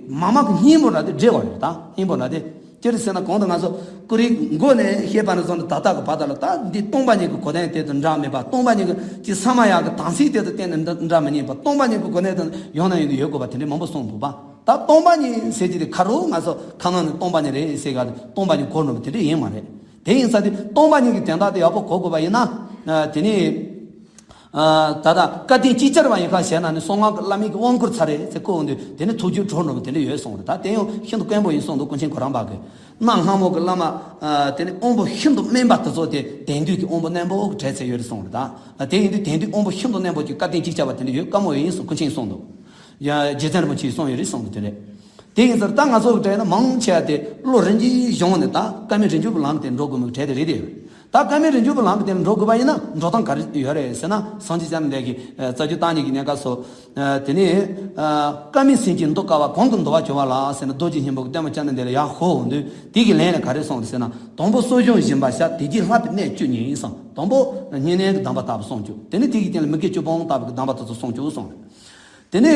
མ་མ་གི་སྙིང་པོ་ལ་དེ་འདྲེ་བ་རེད་ད་སྙིང་པོ་ལ་དེ། ཅི་རེད་ཟེར་ན་གོང་དུ་ང་ཚོ་ཀུ་རེ་མགོ་ནས་བཤད་པ་ནས་བཟུང་ནས་ད་ལྟ་གི་བར་དག་ལ་ད་འདི་སྟོང་པ་ཉིད་ཀྱི་གོ་དོན་དེ་དང་འདྲ་མེད་པ། སྟོང་པ་ཉིད་ཀྱི་ཅི་ས་མ་ཡ་གི་དམ་ཚིག་དེ་དང་གཏན་ནས་འདྲ་མི་ཉན་པ། སྟོང་པ་ཉིད་ཀྱི་གོ་གནས་དང་ཡང་ན་ཡོང་དུ་ཡོད་དགོས་པ་དེ་འདྲའི་མང་པོ་གསུངས་འདུག་པ། ད་སྟོང་པ་ཉིད་ཟེར་གྱི་དེ་ཁ་རོག་ང་ཚོ་ཁ་ནང་ནས་སྟོང་པ་ཉིད་རེད་ཟེར་ག་དེ་སྟོང་པ་ཉིད་གོ་འགྲོ་བ་དེ་འདྲ་ཡིན་མ་རེད། དེ་ཡིན་ས་དེ་སྟོང་པ་ཉིད་ཀྱི་དོན་དག་དེ་ཡག་པོ་གོ་དགོས་པ་ཡིན་ན། དེ་ནས། ད་ལྟ་སྐལ་ལྡན་ཅིག་ཅར་བ་ཡིན་ཁ་བྱས་ན་ནི་གསང་སྔགས་ཀྱི་བླ་མེད་ཀྱི་དབང་བསྐུར་ཚར་རེད་ཟེར་བཀོད་འོང་དུས་དེ་ནི་ཐུགས་རྒྱུད་གྲོལ་འགྲོ་བ་དེ་འདྲ་ཡོད་གསུངས་རེད། ད་དེ་ཡང་ཤིན་ཏུ་དཀོན་པོ་ཡིན་གསུངས་འདུག་ཀུན་མཁྱེན་གོ་རམས་པ་གིས། གནའ་སྔ་མོ་གི་བླ་མ། དེ་ནི་དབང་པོ་ཤིན་ཏུ་དམན་པ་དེ་ཚོ་དེ་དེང་དུས་ཀྱི་དབང་པོ་རྣོན་པོ་གི་གྲས་ཚད་ཡོད་རེད་གསུངས་རེད་ད། དེ་ཡིན་དུས་དེང་དུས་དབང་པོ་ཤིན་ཏུ་རྣོན་པོ་ཅིག་སྐལ་ལྡན་ཅིག་ཅར་བ་དེ་འདྲ་ཡོད་དཀའ་མོ་ཡོད་ཡིན་གསུངས་ཀུན་མཁྱེན་གསུངས་འདུག་ཡ་རྗེ་བཙུན་རིན་པོ་ཆེས་གསུངས་ཡོད་རེད་གསུངས་འདུག་དེ་རེད། དེ་ཡིན་ཙང་ད་ང་ཚོ་གི་གྲས་ན་མང་ཆེ་བ་དེ་བློ་རིམ་གྱིས་སྦྱོང་ནས་ད་བཀའ་མའི་རིགས་འཇུག་གི་ལམ་དེ་འགྲོ་དགོས་མིན་གྲས་དེ་རེད་དེ། ད་བཀའ་མའི་རིགས་འཇུག་གི་ལམ་དེ་འགྲོ་དགོས་པ་ཡིན་ན་འགྲོ་སྟངས་ག་རེ་ཡོད་རེད་ཟེར་ན། སངས་རྒྱས་བཅོམ་ལྡན་འདས་ཀྱིས་རྩ་རྒྱུད་བརྟག་གཉིས་ཀྱི་གནས་སྐབས་སུ། དེ་ནས། བཀའ་མའི་སེམས་ཀྱིས་མདོ་དཀའ་བ་གང་གིས་འདུལ་བར་གྱུར་པ་ལ་ཟེར་ན། རྡོ་རྗེ་སྙིང་པོ་གི་གཏེར་མ་བཅོམ་ལྡན་འདས་ལ་ཡར་ཞུ་འོང་དུས་དེ་གི་ལན་ལ་ག་རེ་གསུངས་རེད་ཟེར་ན། དང་པོ་གསོ་སྦྱོང་སྦྱིན་པ་བྱ། དེ་རྗེས་བསླབ་པའི་གནད་བཅུ་ཉིད་ཡིན་གསུངས། དང་པོ་བསྙེན་གནས་ཀྱི་གདམས་པ་ལྟ་བུ་གསུངས་བཅུག་དེ་ནས་དེ་གི་སྟེང་ལ་མི་དགེ་བཅུ་སྤོང་ལྟ་བུ་གི་གདམས་པ་དེ་ཚོ་གསུངས་བཅུག་གསུངས་རེད། དེ་ནས།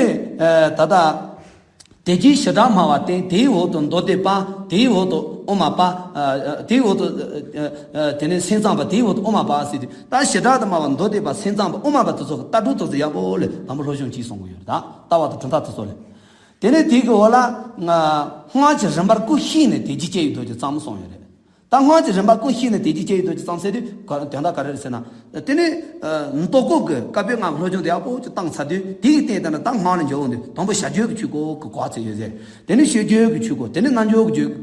ད་ལྟ། དེ་རྗེས་བྱེ་བྲག་སྨྲ་བ་སྟེ། དེའི་འོག་ཏུ་མདོ་སྡེ་པ། དེའི་འོག་ཏུ་དབུ་མ་པ། དེའི་འོག་ཏུ། དེ་ནས་སེམས་ཙམ་པ། དེའི་འོག་ཏུ་དབུ་མ་པ་ཟེར་དུས་ད་བྱེ་བྲག་ཏུ་སྨྲ་བ་མདོ་སྡེ་པ་སེམས་ཙམ་པ་དབུ་མ་པ་དེ་ཚོ་གི་ལྟ་གྲུབ་དེ་ཚོ་ཡག་པོ་ལས་དང་པོ་སློབ་སྦྱོང་གྱིས་གསུང་གི་ཡོད་རེད་ད། ལྟ་བ་དང་གྲུབ་མཐའ་དེ་ཚོ་ལས། དེ་ནས་དེ་གི་འོག་ལ། སྔགས་ཀྱི་རིམ་པར་བཀོད་ཤེས་ནས་དེ་རྗེས་སྐྱེ་བའི་རྡོ་རྗེ་ཙམ་གསུངས་ཡོད་རེད། ད་སྔགས་ཀྱི་རིམ་པ་བཀོད་ཤེས་ནས་དེ་རྗེས་སྐྱེ་བའི་རྡོ་རྗེ་ཙམ་ཟེར་དུས་ག་དོན་དག་ག་རེ་རེད་ཟེར་ན། དེ་ནི། མདོ་བཀོད་ཀྱི་བཀའ་པོད་ལྔ་སློབ་སྦྱོང་དེ་ཡག་པོ་ཅིག་བཏང་ཚར་དུས་དེ་ཡི་སྟེང་དེ་ན་ད་སྔགས་ལ་འཇོག་འོང་དུས་དང་པོ་བྱ་རྒྱུད་ཀྱི་ཆོས་སྐོར་གྱི་གོ་ཚད་ཡོད་ཟེར། དེ་ནི་ཤེས་རྒྱུད་ཀྱི་ཆོས་སྐོར། དེ་ནི་རྣལ་འབྱོར་གྱི་རྒྱུད།